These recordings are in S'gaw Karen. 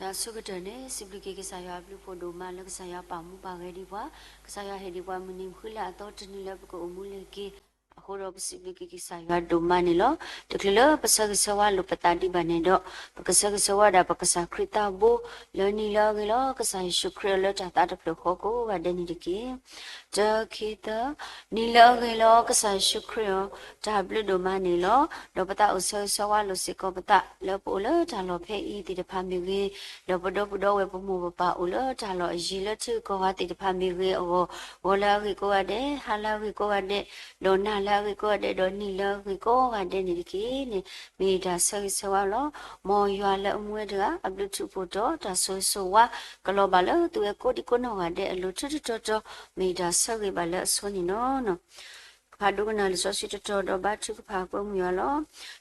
တၢ်ဆိကတၢၢ်န့ၣ် စံးဘျုးက့ၤကစၢ်ယွၤအဘျုးအဖှိၣ်ဒိၣ်မးလၢကစၢ်ယွၤပာ်မူပာ်ဂဲၤဒံးပှၤ, ကစၢ်ယွၤဟ့ၣ်ဒံးပှၤမုၢ်နံၤမုၢ်ဃုလၢအသီတနံၤလၢပကအိၣ်မူလဲၤက့ၤ, အဃိဒီးပစံးဘျုးက့ၤကစၢ်ယွၤဒိၣ်မးန့ၣ်လီၤ. တချုးလၢပဆၢဂ့ၤဆၢဝါလိာ်ပသးဒံးဘၣ်န့ၣ်ဒီး, ပကဆၢဂ့ၤဆၢဝါဒၣ်ပကစၢ်ခရံာ်သးဘိ, လၢနံၤလၢအဂ့ၤလီၤ ကစၢ်ယ့ၣ်ၡူးခရံာ်အီၤလၢတၢ်သးတဖျၢၣ်ဃီကိးဂၤဒဲးန့ၣ်တက့ၢ်. တၢ ခံ သၢ, နံၤလၢအဂ့ၤလီၤ ကစၢ်ယ့ၣ်ၡူးခရံာ်အီၤ, တၢ်ဘျုးဒိၣ်မးန့ၣ်လီၤ. ဒီးပသးအိၣ်ဆၢဂ့ၤဆၢဝါလိာ်စ့ၢ်ကီးပသး လၢပအိၣ်လၢတၢ်လီၢ်ဖဲအံၤသ့ၣ်တဖၣ်မ့ၢ်ဂ့ၤ, ဒီးပဒီပုၢ်ဒီဝဲၢ်ပမိၢ်ပပၢ်အိၣ်လၢတၢ်လီၢ်အယံၤလၢထံဂုၤကီၢ်ဂၤသ့ၣ်တဖၣ်မ့ၢ်ဂ့ၤအဂီၢ်, ဂီၤလၢအဂ့ၤကိးဂၤဒဲး, ဟါလၢအဂ့ၤကိးဂၤဒဲး, ဒီးနၤလၢအဂ့ၤကိးဂၤဒဲး, ဒီးနံၤလၢအဂ့ၤကိးဂၤဒဲးန့ၣ်တက့ၢ်န့ၣ်, မ့ၢ်ယတၢ်ဆၢဂ့ၤဆၢဝါလီၤ. မ်ယွၤလၢအမူဝဲတဂၤ အဘျုးထူးဖှိၣ်တီၤ တၢ်ဆိၣ်ဂ့ၤဆိၣ်ဝါ ကလီၤဘၣ်လၢသုဝဲကိးဒံကိးနီၢ်ဂၤဒဲးအလိၤ ထူထူတီတီ, မ့ၢ်ယတၢ်ဆၢဂ့ၤဘၣ်လၢအဆိန့ၣ်လီၤ. ကဖးဒိကနၣ်လံာ်စီဆှံတတီၤဒီးဘါထုကဖၣ်ကွဲမုာ်ယွၤလီၤ.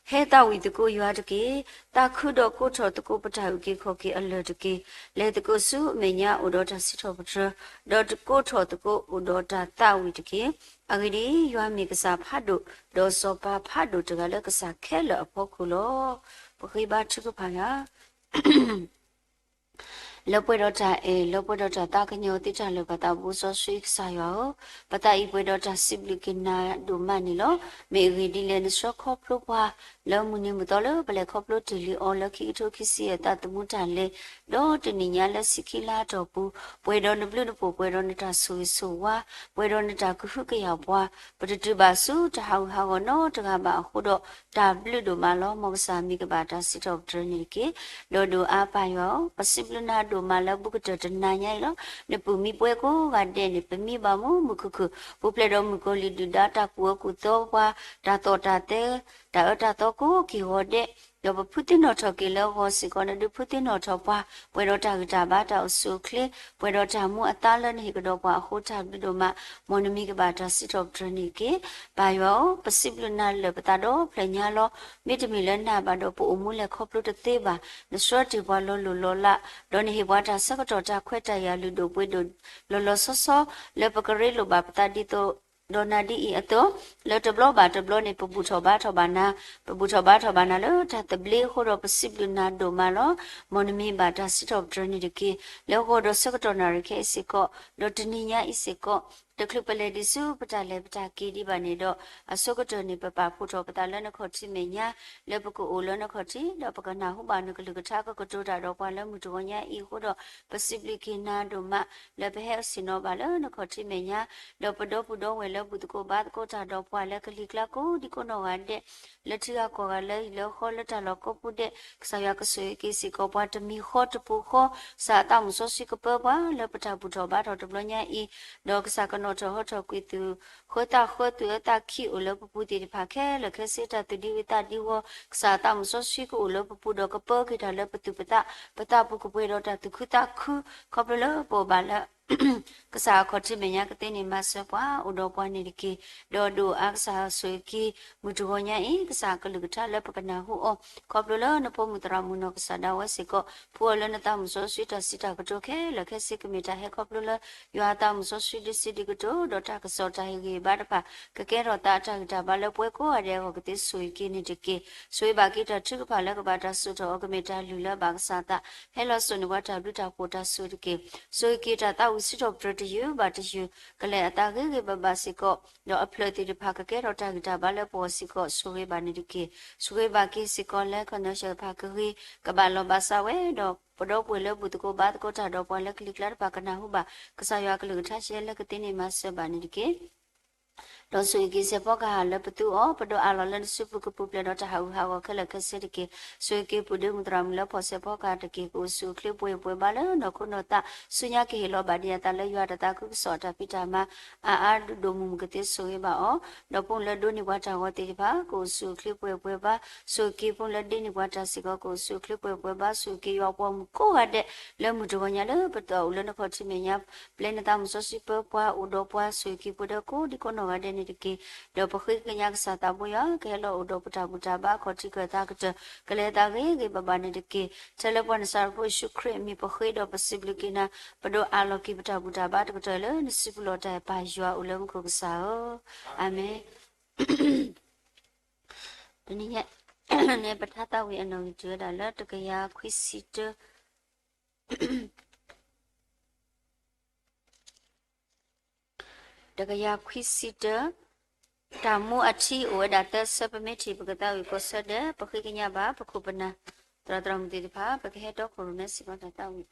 ဟဲသးဝံၣ်သကိးယွၤတက့ၢ်. သးခုဒီးကိးထီၣ်သကိးပတၢ်အုၣ်က့ၤခီၣ်က့ၤအလၢၢ်တက့ၢ်. လဲၤသကိးဆူအမဲာ်ညါအိၣ်ဒီးတၢ်စံးထီၣ်ပတြၢၤ, ဒီးတကိးထီၣ်သကိးအိၣ်ဒီးတၢ်သးဝံၣ်တက့ၢ်. အဂ့ၢ်ဒ်အံၤ, ယွၤမ့ၢ်ကစၢ်ဖးဒိၣ်, ဒီးစီၤပၤဖးဒိၣ်တဂၤလၢကစၢ်ခဲလၢာ်အဖီခိၣ်လီၤ. ပဃ့ဘါထုကဖၣ်ယွၤ လၢပှဲၤဒီးတၢ်အဲၣ်, လၢပှဲၤဒီးတၢ်သးကညီၤသ့တၢ်လၢာ် ပသးဘိစီဆှံကစၢ်ယွၤဧၢ, ပသးအံၤပှဲၤဒီးတၢ်စံးဘျုးက့ၤနၤဒိၣ်မးန့ၣ်လီၤ. မ့ၢ်အဂ့ၢ်ဒ်လဲၣ် နဆှၢခီဖျိပှၤ လၢမုၢ်နံၤမုၢ်သီလၢပလဲၤခီဖျိတ့ၢ်လံအီၤ လၢခံကထိခံဆံယဲၢ်သးသမူတၢ်လဲၤ, ဒီးတနံၤညါလၢဆံခံလါအတီၢ်ပူၤ, ပှဲၤဒီးနဘျုးနဖှိၣ်, ပှဲၤဒီးနတၢ်ဆိၣ်ဂ့ၤဆိၣ်ဝါ, ပှဲၤဒီးနတၢ်ကဟုကယာ်ပှၤ, ပတတုၤဘၣ်ဆူတၢ်ဟးဂူာ်ဟးဂီၤနီတဂၤဘၣ်အဃိဒီး, တၢ်ဘျုးဒိၣ်မးလီၤ. မ်ကစၢ်မံၤကဘၣ်တၢ်စံးထီၣ်ပတြၢၤန့ၣ်တက့ၢ်. ဒီးဒိၣ်အါပၢ်ယွၤဧၢ, ပစံးဘျုးနၤဒိၣ်မးလၢဘူးကတၢၢ်တနၤညါအံၤလီၤ. နပုၢ်မံၤပှဲၤကိးဂၤဒဲးန့ၣ် ပမံဘၣ်မူမုာ်ခုၣ်ခုၣ်, ပူၤဖျဲးဒီးမုၣ်ကီၤလံၢ်ဒုၣ်ဒါတၢ်ကူၣ်အၢကူၣ်သီပှၤ, တၢ်သီၣ်တၢ်သဲ, တၢ်အၢတၢ်သီကိးက့ၤဂီၤဒဲး, ဒီးပဖုသ့ၣ်နီၣ်ထီၣ်က့ၤလၢအဂီၢ်စ့ၢ်ကီး နဒုးဖုသ့ၣ်နီၣ်ထီၣ်ပှၤ, ပှဲၤဒီးတၢ်ဂံၢ်တၢ်ဘါ တၢ်အိၣ်ဆူၣ်အိၣ်ချ့, ပှဲၤဒီးတၢ်မူအသါလၢနဟ့ၣ်ကဒီးပှၤအဃိ တၢ်ဘျုးဒိၣ်မး, မ်နမံၤကဘၣ်တၢ်စံးထီၣ်ပတြၢၤန့ၣ်တက့ၢ်. ပၢ်ယွၤဧၢ, ပစံးဘျုးနၤလၢာ်ပသးဒီဖျၢၣ်ညါလီၤ. မ့တမ့ၢ်လၢနၤဘၣ်ဒီး ပအိၣ်မူလဲၤခီဖျိတသ့ဘၣ်. နဆှၢတ့ၢ်ပှၤလီၤလိၢ်လီၤလး, ဒီးနဟ့ၣ်ပှၤတၢ်ဆၢကတီၢ်တၢ်ခွဲးတၢ်ယာ်လုၢ်ဒိၣ်ပှ့ၤဒိၣ် လီၤလီၤဆီဆီ လၢပကရ့လိာ်ဘၣ်ပသးဒ်သိး ဒီးနၤဒ်အံၤအသိး, လၢတဘျီဘၣ်တဘျီန့ၣ် ပဘူၣ်ထီၣ်ဘါထီၣ်ဘၣ်နၤ, ပဘူၣ်ထီၣ်ဘါထီၣ်ဘၣ်နၤလၢတၢ်သဘျ့အဃိဒီး ပစံးဘျုးနၤဒိၣ်မးလီၤ. မ်နမံၤဘၣ်တၢ်စံးထီၣ်ပတြၢၤန့ၣ်တက့ၢ်. လၢဂီၤဒီးဆၢကတီၢ်နၣ်ရံၣ်ခဲအံၤစ့ၢ်ကီး, ဒီးတနံၤညါအံၤစ့ၢ်ကီး, တချုးပလဲၤဒံးဆူပတၢ်လဲၤပတၢ်က့ၤဒံးဘၣ်န့ၣ်ဒီး, အဆိကတၢၢ်န့ၣ်ပပာ်ဖှိၣ်ထီၣ်ပသးလၢနခီၣ်ထံးမဲာ်ညါ, လၢပကအိၣ်လၢနခီၣ်ထံး, ဒီးပကနၢ်ဟူဘၣ်နကလုၢ်ကထါကကတိၤတၢ်ဒီးပှၤလၢမုၢ်တဂီၤညါအံၤအဃိဒီး, ပစံးဘျုးက့ၤနၤဒိၣ်မး လၢပဟဲဆ့ၣ်နီၤဘၣ်လၢနခီၣ်ထံးမဲာ်ညါ, ဒီးပဒီပုၢ်ဒီဝဲၢ်လၢဘူၣ်သကိးဘါသကိးတၢ်ဒီးပှၤလၢကလံၤကျါကိးဒံကိးနီၢ်ဂၤဒဲး, လၢထံဂၤကီၢ်ဂၤလၢဟံၣ်လၢဃီလၢတၢ်လီၢ်ကိးပူၤဒဲး, ကစၢ်ယွၤကဆိၣ်ဂ့ၤက့ၤစ့ၢ်ကီးပှၤတမံၤဃီတပူၤဃီ, ကစၢ်အသးမုၣ်စီဆှံကပၢပှၤလၢပတၢ်ဘူၣ်ထီၣ်ဘါထီၣ်တဘျီညါအံၤ, ဒီးကစၢ်ကနီၣ်ထီၣ်ဟီထီၣ်ကွံာ်သုး ဃၢသးဃၢသုးအၢသးခံအိၣ်လၢပပူၤသ့ၣ်တဖၣ်ခဲလၢာ်ခဲဆ့ တၢ်သူၣ်ဒံဝံသးဒံဝီ, ကစၢ်အသးမုၣ်စီဆှံကအိၣ်လၢပပူၤဒီးကပၢက့ၤတၢ်လၢပသူၣ်ပသး, ပသးပူၤကပှဲၤဒီးတၢ်သူၣ်ခုသးခု, ခီဖျိလၢပအိၣ်ဘၣ်လၢ ကစၢ်အခီၣ်ထံးမဲာ်ညါကသ့န့ၢ်မၤစၢၤပှၤအိၣ်ဒီးပှၤန့ၣ်တက့ၢ်. ဒီးဒိၣ်အါကစၢ်ဆိၣ်ဂ့ၤက့ၤ မုၢ်တဂီၤညါအံၤ ကစၢ်အကလုၢ်ကထါလၢပကနၢ်ဟူအီၤ, ခီဖျိလၢနဖိမုၣ်သရၣ်မုၣ်နီၢ်ကစၢ်ဒၣ်ဝဲစ့ၢ်ကီး, ဖှူအီၤလၢနသးမုၣ်စီဆှံတၢ်စံးတၢ်ကတိၤခဲလၢာ်ခဲဆ့ ကမ့ၢ်တၢ်ဟဲခီဖျိလၢ ယွၤအသးမုၣ်စီဆှံဒုးစံးဒုးကတိၤ ဒီးတၢ်ကစီၣ်တၢ်ဟ့ၣ်ဂံၢ်ဟ့ၣ်ဘါတဖၣ် ကကဲထီၣ်သးအတၢ်ဂံၢ်တၢ်ဘါလၢပှၤကိးဂၤဒဲးအဂီၢ် ကသ့ဆိၣ်ဂ့ၤက့ၤန့ၣ်တက့ၢ်. ဆိၣ်ဂ့ၤဘၣ်က့ၤတၢ်ထုကဖၣ်လၢကဘၣ်တၢ်စိာ်ထီၣ်အီၤ ကမ့ၢ်တၢ်လုၢ်လၢအဘၣ်ကစၢ်အသး, ဟဲလီၤစိာ်န့ၢ်ပှၤတၢ်ဘျုးတၢ်ဖှိၣ်တၢ်ဆိၣ်ဂ့ၤတက့ၢ်. ဆိၣ်ဂ့ၤက့ၤတၢ်သးဝံၣ်စံးထီၣ်ပတြၢၤတယုၢ်ဘၣ်တယုၢ်, ကလဲၤအသးဂ့ၤဂ့ၤဘၣ်ဘၣ်စ့ၢ်ကီး, ဒီးအဖျၢၣ်သ့ၣ်တဖၣ်ကကဲထီၣ်တၢ်ဂံၢ်တၢ်ဘါလၢပဂီၢ်စ့ၢ်ကီး ဆိၣ်ဂ့ၤဘၣ်န့ၣ်တက့ၢ်. ဆိၣ်ဂ့ၤဘၣ်က့ၤစ့ၢ်ကီးလၢ connection တဖၣ်ကဂ့ၤ, ကဘၣ်လီၤဘၣ်စးဝဲဒီး ပဒီပုၢ်ဝဲၢ်လၢဘူၣ်သကိးဘါသကိးတၢ်ဒီးပှၤလၢကလံၤကျါတဖၣ်ကနၢ်ဟူဘၣ် ကစၢ်ယွၤအကလုၢ်ကထါ ရှဲလၢကသ့န့ၢ်မၤစၢၤဘၣ်န့ၣ်တက့ၢ်. ဒီးဆိၣ်ဂ့ၤက့ၤစဲးဖီကဟၣ်လၢပသူအီၤ, ပဒိးအးလီၤလၢနစုပူၤကပူၤဖျဲးဒီးတၢ်ဟးဂူာ်ဟးဂီၤခဲလၢာ်ခဲဆ့တက့ၢ်. ဆိၣ်ဂ့ၤက့ၤပုၢ်ဒ့မုၣ်သရၣ်မုၣ်လၢဖီၣ်စဲးဖီကဟၣ်တက့ၢ်. ကအိၣ်ဆူၣ်အိၣ်ချ့ပှဲၤပှဲၤဘါလၢနီၢ်ခိနီၢ်သး, ဆူညါကဟ့ၣ်လီၤဘၣ်ဒံးအသးလၢယွၤတၢ်သးခုကစီၣ် တၢ်ဖံးတၢ်မၤ အါအါဒိၣ်ဒိၣ်မုၢ်မုၢ်ကသ့ဆိၣ်ဂ့ၤဘၣ်အီၤ, ဒီးဖိလၢဒိးန့ၢ်ပှၤတၢ်ဂီၤသ့ၣ်တဖၣ် ကအိၣ်ဆူၣ်အိၣ်ချ့ပှဲၤပှဲၤဘါ, ဆိၣ်ဂ့ၤက့ၤဖိလၢဒ့န့ၢ်ပှၤတၢ်စ့ၢ်ကီး ကအိၣ်ဆူၣ်အိၣ်ချ့ပှဲၤပှဲၤဘါ, ဆိၣ်ဂ့ၤက့ၤယွၤပှၤမုၣ်ကိးဂၤဒဲး လၢမုၢ်တဂီၤညါလၢပတၢ်အိၣ်လၢနခီၣ်ထံးမဲာ်ညါ, ပျဲနသးမုၣ်စီဆှံပၢပှၤအိၣ်ဒီးပှၤ ဆိၣ်ဂ့ၤက့ၤပှၤဒီးကိးဒံကိးနီၢ်ဂၤဒဲးန့ၣ်တက့ၢ်. ဒီးပဃ့ကညးကစၢ်သးဘိယွၤ ကဟဲလီၤအိၣ်ဒီးပတၢ်ဘူၣ်တၢ်ဘါအခီၣ်ထံးကၢၢ်သးကတၢၢ် ကလဲၤသးဂ့ၤဂ့ၤဘၣ်ဘၣ်န့ၣ်တက့ၢ်. ထဲလၢပှၤနၣ်စၤရ့းဖိယ့ၣ်ၡူးခရံာ်အမံၤပဃ့ဒီးပစံးဘျုးက့ၤနၤ, ပဒိးအးလီၤက့ၤပတၢ်ဘူၣ်တၢ်ဘါတကတၢၢ်လၢနစုပူၤလီၤတၢ်အဲၣ်ပၢ်ယွၤအိၣ်လၢမူခိၣ်ကစၢ်ဧၢ, အၤမ့ၣ်. တနံၤညါန့ၣ် ပထါသးဝံၣ်အနီၣ်ဂံၢ်တုၤဝဲဒၣ်လၢတကယၤခွံဆံတၢ တကယၤခွံဆံတၢ, တၢ်မူအထံအိၣ်ဝဲဒၣ်သၢဆၢ, ပမ့ၢ်ထံၣ် ပကသးဝံၣ်ကိးဆၢဒဲး, ပဃ့ကညးဘၣ်ပခိၣ်ပနၢ် သရၣ်သရၣ်မုၣ်သ့ၣ်တဖၣ်, ပကဟဲတီခိၣ်ရိၣ်မဲစ့ၢ်ကီးတၢ်သးဝံၣ်.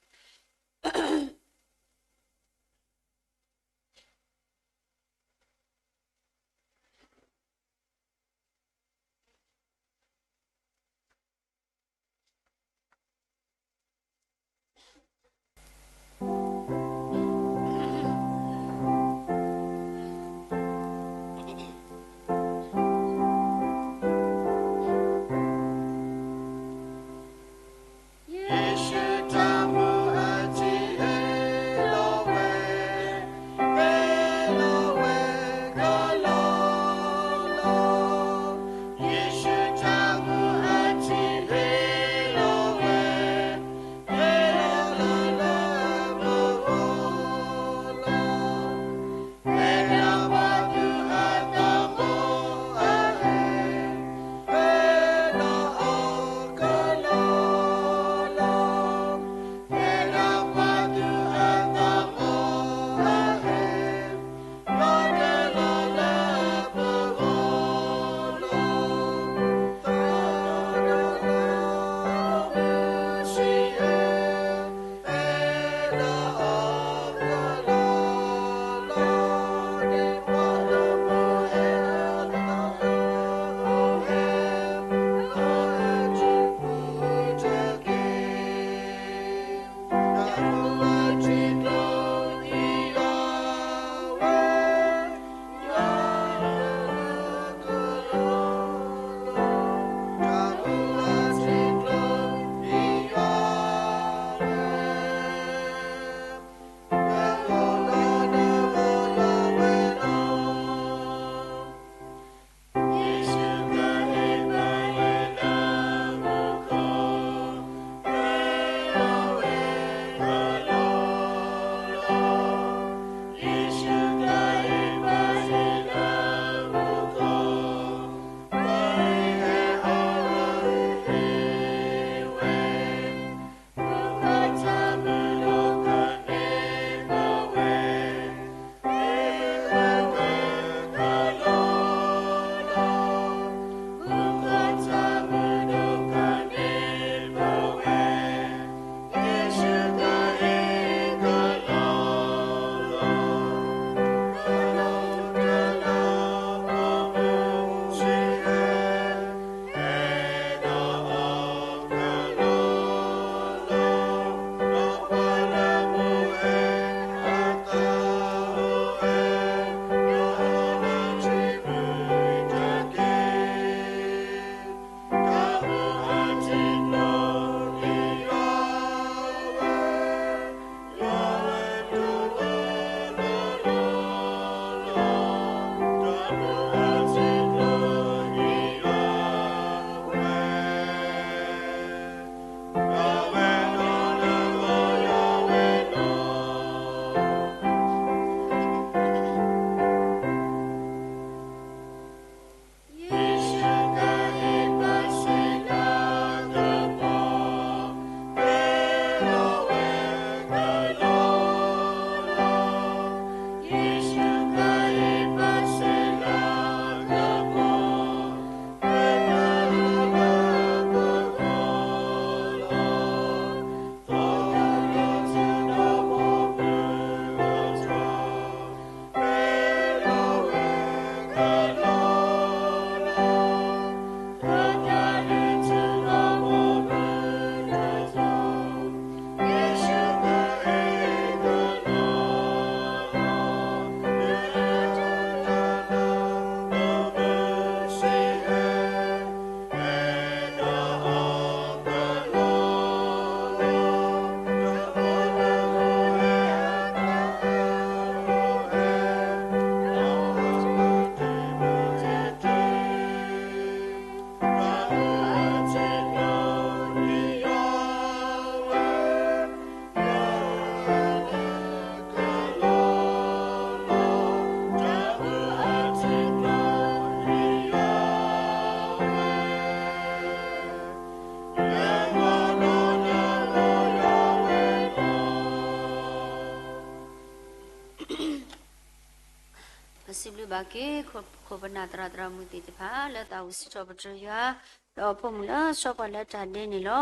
ပစံးဘျုးဘၣ်က့ၤ ခိၣ်ပနၢ်သရၣ်သရၣ်မုၣ်သ့ၣ်တဖၣ် လၢသးဝံၣ်စံးထီၣ်ပတြၢၤယွၤ ဒီးအဖိမုၣ်လၢဆှၢပှၤလၢတၢ်ဒဲန့ၣ်လီၤ.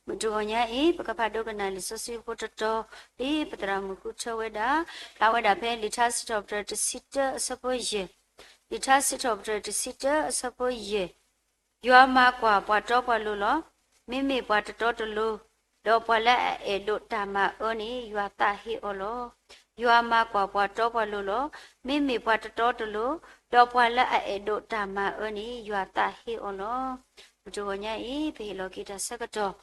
မုၢ်တဂီၤညါအံၤ ပကဖးဒိကနၣ်လံာ်စီဆှံဖိတတီၤ ဒ်ပသရၣ်မုၣ်ဃုထၢဝဲဒၣ်, ဖျါဝဲဒၣ်ဖဲလံာ်ထါစံးထီၣ်ပတြၢၤတဆံတၢအဆၢဖိယဲၢ်, လံာ်ထါစံးထီၣ်ပတြၢၤတဆံတၢအဆၢဖိယဲၢ် ယွၤမၤကွၢ်ပှၤတီပှၤလိၤလီၤ. မ့မ့ၢ်ပှၤတတီတလိၤ, ဒီးပှၤလၢအအဲၣ်ဒိးတၢ်မၤအၢန့ၣ် ယွၤသးဟ့အီၤလီၤ. ယွၤမၤကွၢ်ပှၤတီပှၤလိၤလီၤ. မ့မ့ၢ်ပှၤတတီတလိၤ, ဒီးပှၤလၢအအဲၣ်ဒိးတၢ်မၤအၢန့ၣ် ယွၤသးဟ့အီၤလီၤ. မုၢ်တဂီၤညါအံၤ ပဟ့ၣ်လီၤက့ၤတၢ်ဆၢကတီၢ်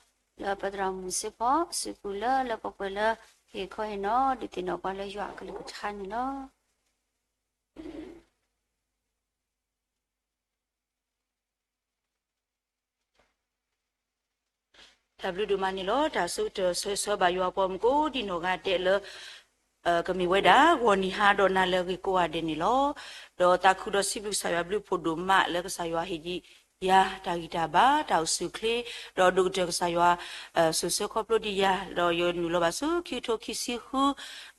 လၢပသရၣ်မုၣ်စ့ဖီ စုပူၤလၢလၢပှဲၤပှဲၤလၢ ဟ့ၣ်ခီဟ့ၣ်နီၤ ဒုးသ့ၣ်နီၣ်ပှၤလၢယွၤအကလုၢ်ကထါန့ၣ်လီၤ. တၢ်ဘျုးဒိၣ်မးန့ၣ်လီၤ. တၢ်ဆၢကတီၢ်ဆၢဂ့ၤဆၢဝါဘၣ်ယွၤအပှၤဂီၢ်မုၢ်ကိးဒံနီၢ်ဂၤဒဲးလၢ ကမ့ၢ်ဝဲဒၣ် ဂီၤနံၤဟါဒီးနၤလၢအဂ့ၤကိးဂၤဒဲးန့ၣ်လီၤ. ဒီးသးခုဒီးစံးဘျုးကစၢ်ယွၤဘျုးဖှိၣ်ဒိၣ်မးလၢကစၢ်ယွၤဟ့ၣ်ဒံးယၤ တၢ်ဂံၢ်တၢ်ဘါ တၢ်အိၣ်ဆူၣ်အိၣ်ချ့, ဒီးဒိၣ်ကတၢၢ်ကစၢ်ယွၤ စိာ်ဆှၢခီဖျိဒံးယၤ, ဒီးယနုာ်လီၤဘၣ်ဆူခံကထိခံဆံဃု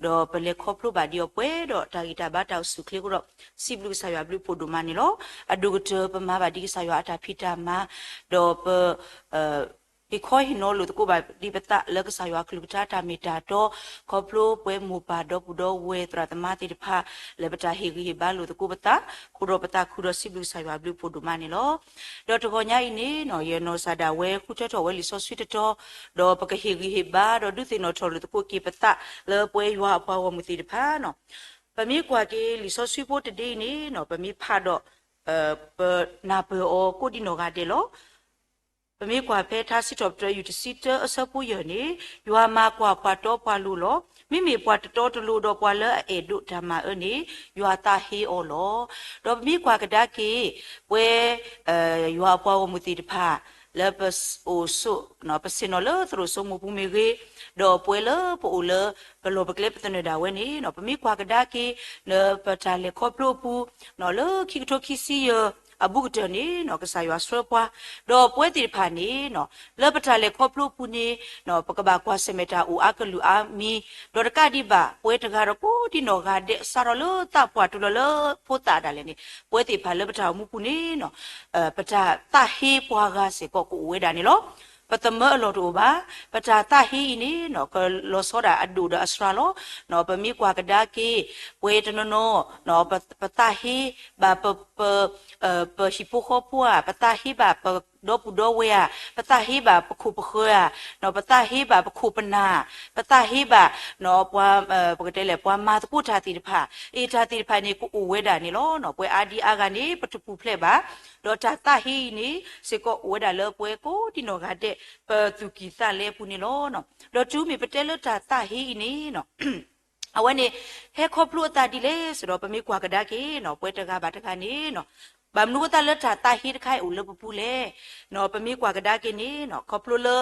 ဒီးပလဲၤခီဖျိဘၣ်ဒံးအီၤပှဲၤဒီးတၢ်ဂံၢ်တၢ်ဘါတၢ်အိၣ်ဆူၣ်အိၣ်ချ့အဃိဒီး စံးဘျုးကစၢ်ယွၤဘျုးဖှိၣ်ဒိၣ်မးန့ၣ်လီၤ. အဒိၣ်ကတၢၢ်ပမၤဘၣ်ဒံးကစၢ်ယွၤအတၢ်ဖံးတၢ်မၤ, ဒီးပ ဟ့ၣ်ခီဟ့ၣ်နီၤလိာ်သကိးဘၣ်ဒံးပသးလၢကစၢ်ယွၤအကလုၢ်ကထါတၢ်မ့ၢ်တၢ်တီ, ခီဖျိပဝဲမိၢ်ပၢ်ဒီပုၢ်ဒီဝဲၢ်သရၣ်သမါသ့ၣ်တဖၣ် လၢပတၢ်ဟ့ၣ်ဂံၢ်ဟ့ၣ်ဘါလိာ်သကိးပသး, အဃိဒီးပသးခုဒီးစံးဘျုးကစၢ်ယွၤဘျုးဖှိၣ်ဒိၣ်မးန့ၣ်လီၤ. ဒီးတဂီၤညါအံၤန့ၣ် ယနီၢ်ကစၢ်ဒၣ်ဝဲဃုထၢထီၣ်ဝဲလံာ်စီဆှံတတီၤ, ဒီးပကဟ့ၣ်ဂံၢ်ဟ့ၣ်ဘါဒီးဒုးသ့ၣ်နီၣ်ထီၣ်လိာ်သကိးက့ၤပသးလၢပဝဲယွၤအပှၤဂီၢ်မုၢ်သ့ၣ်တဖၣ်န့ၣ်, ပမ့ၢ်ကွၢ်က့ၤလံာ်စီဆှံဖိတဒ့အံၤန့ၣ် ပမ့ၢ်ဖးဒီး ပနၢ်ပၢၢ်အီၤကိးဒံနီၢ်ဂၤဒဲးလီၤ. ပမ့ၢ်ကွၢ်ဖဲထါစံးထီၣ်ပတြၢၤယုၢ်တဆံတၢအဆၢဖိယဲၢ်န့ၣ်, ယွၤမၤကွၢ်ပှၤတီပှၤလိၤလီၤ. မ့မ့ၢ်ပှၤတတီတလိၤဒီးပှၤလၢအအဲၣ်ဒိးတၢ်မၤအၢန့ၣ် ယွၤသးဟ့အီၤလီၤ. ဒီးပမ့ၢ်ကွၢ်ကဒါက့ၤ ပဝဲ ယွၤအပှၤဂီၢ်မုၢ်သ့ၣ်တဖၣ် လၢပအိၣ်ဆိး ပဆ့ၣ်နီၤလၢသရိာ်စိမိးပူၤမ့ၢ်ဂ့ၤ, ဒီးပဝဲလၢပအိၣ်လၢပလီၢ်ပကျဲပသနၢၣ်ဒၣ်ဝဲန့ၣ် ပမ့ၢ်ကွၢ်ကဒါက့ၤ လၢပတၢ်လဲၤခီဖျိအပူၤ လၢခံကထိခံဆံယဲၢ်အဘူးကတၢၢ်န့ၣ် ကစၢ်ယွၤဆှၢပှၤ, ဒီးပဝဲသ့ၣ်တဖၣ်န့ၣ် လၢပတၢ်လဲၤခီဖျိအပူၤန့ၣ် ပကဘၣ်ကွၢ်ဆၢၣ်မဲာ်တၢ်အိၣ်အါကလုာ်အါမံၤ, ဒီးတကးဒံးဘၣ် ပဝဲတဂၤဒီးကိးဒံနီၢ်ဂၤဒဲး စးထီၣ်လၢသးပှၢ်တုၤလီၤလၢဖိသၣ်ဒၣ်လဲာ်န့ၣ် ပဝဲသ့ၣ်တဖၣ်လၢပတၢ်အိၣ်မူပူၤန့ၣ် ပတၢ်သးဟ့ပှၤဂၤစ့ၢ်ကီးကအိၣ်ဝဲဒၣ်န့ၣ်လီၤ. ပသမၢအလီၢ်တအိၣ်ဘၣ်. ပတၢ်သးဟ့အံၤန့ၣ် ကလီၤဆီဒၣ်အဒိၣ်ဒီးအစှၤလီၤ. ပမ့ၢ်ကွၢ်ကဒါက့ၤ ပဝဲတနီၤနီၤ ပသးဟ့ဘၣ်ပ ပဟံၣ်ဖိဃီဖိဧါ, ပသးဟ့ဘၣ်ပဒီပုၢ်ဒီဝဲၢ်ဧါ, ပသးဟ့ဘၣ်ပခိၣ်ပဃၢၤဧါ, ပသးဟ့ဘၣ်ပခိၣ်ပနၢ်, ပသးဟ့ဘၣ် ပှၤ ပကတဲလဲၣ် ပှၤမၤသကိးတၢ်သ့ၣ်တဖၣ်, အ့ တၢ်သ့ၣ်တဖၣ်န့ၣ် ကအိၣ်ဝဲဒၣ်န့ၣ်လီၤ. ပဝဲအါဒံအါဂၤန့ၣ် ပတပူၤဖျဲးဘၣ်. ဒီးတၢ်သးဟ့အံၤန့ၣ် စ့ၢ်ကီးအိၣ်ဝဲဒၣ်လၢပဝဲကိးဒံနီၢ်ဂၤဒဲး ပသူၣ်ကံၢ်သးလဲအပူၤန့ၣ်လီၤ. ဒီးတုၤမ့ၢ်ပတဲလၢတၢ်သးဟ့အံၤန့ၣ် အဝဲန့ၣ် ဟဲခီဖျိအသးဒ်လဲၣ် စ့ၢ်ဒီး ပမ့ၢ်ကွၢ်ကဒါက့ၤ ပဝဲတဂၤဘၣ်တဂၤန့ၣ် ဘၣ်မနုၤအဃိသတးလၢတၢ်သးဟ့တခါအံၤအိၣ်လၢပပူၤလဲၣ်. ပမ့ၢ်ကွၢ်ကဒါက့ၤန့ၣ် ခီဖျိလၢ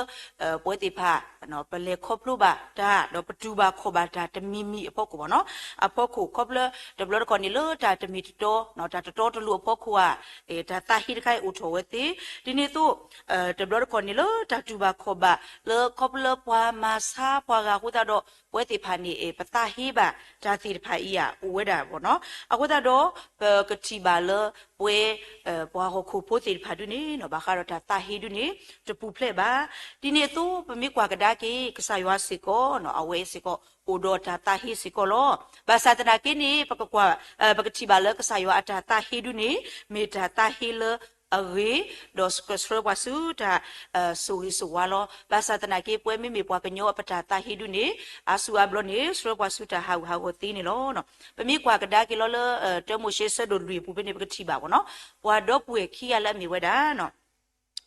ပဝဲသ့ၣ်တဖၣ် ပလဲၤခီဖျိဘၣ်တၢ် ဒီးပတူၢ်ဘၣ်ခီၣ်ဘၣ်တၢ်တမံၤမံၤအဖီခိၣ်ဘၣ်နီၤ, အဖီခိၣ်ခီဖျိ တဘျီတခီၣ်န့ၣ်လၢတၢ်တမ့ၢ်တတီ တၢ်တတီတလိၤအဖီခိၣ်ဧါ, တၢ်သးဟ့တခါအံၤအိၣ်ထီၣ်ဝဲသ့, ဒ်န့ၣ်အသိး တဘျီတခီၣ်န့ၣ်လၢတၢ်တူၢ်ဘၣ်ခီၣ်ဘၣ် လၢခီဖျိလၢပှၤမၤဆါပှၤဂၤအဃိသတးဒီး ပဝဲသ့ၣ်တဖၣ်န့ၣ် ပသးဟ့ဘၣ်တၢ်သ့ၣ်တဖၣ်အံၤဧါ အိၣ်ဝဲဒၣ်ဘၣ်နီၤ, အဃိသတးဒီး ပကထံၣ်ဘၣ်လၢပဝဲ ပှၤဟီၣ်ခိၣ်ဖိသ့ၣ်တဖၣ်ဒုန့ၣ် ဘၣ်ဃးဒီးတၢ်သးဟ့ဒုန့ၣ် တပူၤဖျဲးဘၣ်. ဒ်န့ၣ်အသိး ပမ့ၢ်ကွၢ်ကဒါက့ၤ ကစၢ်ယွၤစ့ၢ်ကီး အဝဲစ့ၢ်ကီး အိၣ်ဒီးတၢ်သးဟ့စ့ၢ်ကီးလီၤ. ဘၣ်ဆၣ်သနာ်က့န့ၣ် ပကကွၢ် ပကထံၣ်ဘၣ်လၢကစၢ်ယွၤအတၢ်သးဟ့ဒုန့ၣ် မ့ၢ်တၢ်သးဟ့လၢအဂ့ၤ, ဒီးကဆှၢပှၤဆူတၢ် ဆိၣ်ဂ့ၤဆိၣ်ဝါလီၤ. ဘၣ်ဆၣ်သနာ်က့ ပဝဲမ့မ့ၢ်ပှၤကညီအပတၢ်သးဟ့ဒုန့ၣ် အါစုအါဘျီန့ၣ် ဆှၢပှၤဆူတၢ်ဟးဂူာ်ဟးဂီၤသ့န့ၣ်လီၤ. ပမ့ၢ်ကွၢ်ကဒါက့ၤလီၤလၢ တၢမိၤၡ့ဆၢဒိၣ်လွံၢ်အပူၤဖဲန့ၣ် ပကထံၣ်ဘၣ်ဘၣ်နီၤ, ပှၤဒီပုၢ်ဝဲၢ်ခံဂၤလၢအမ့ၢ်ဝဲဒၣ်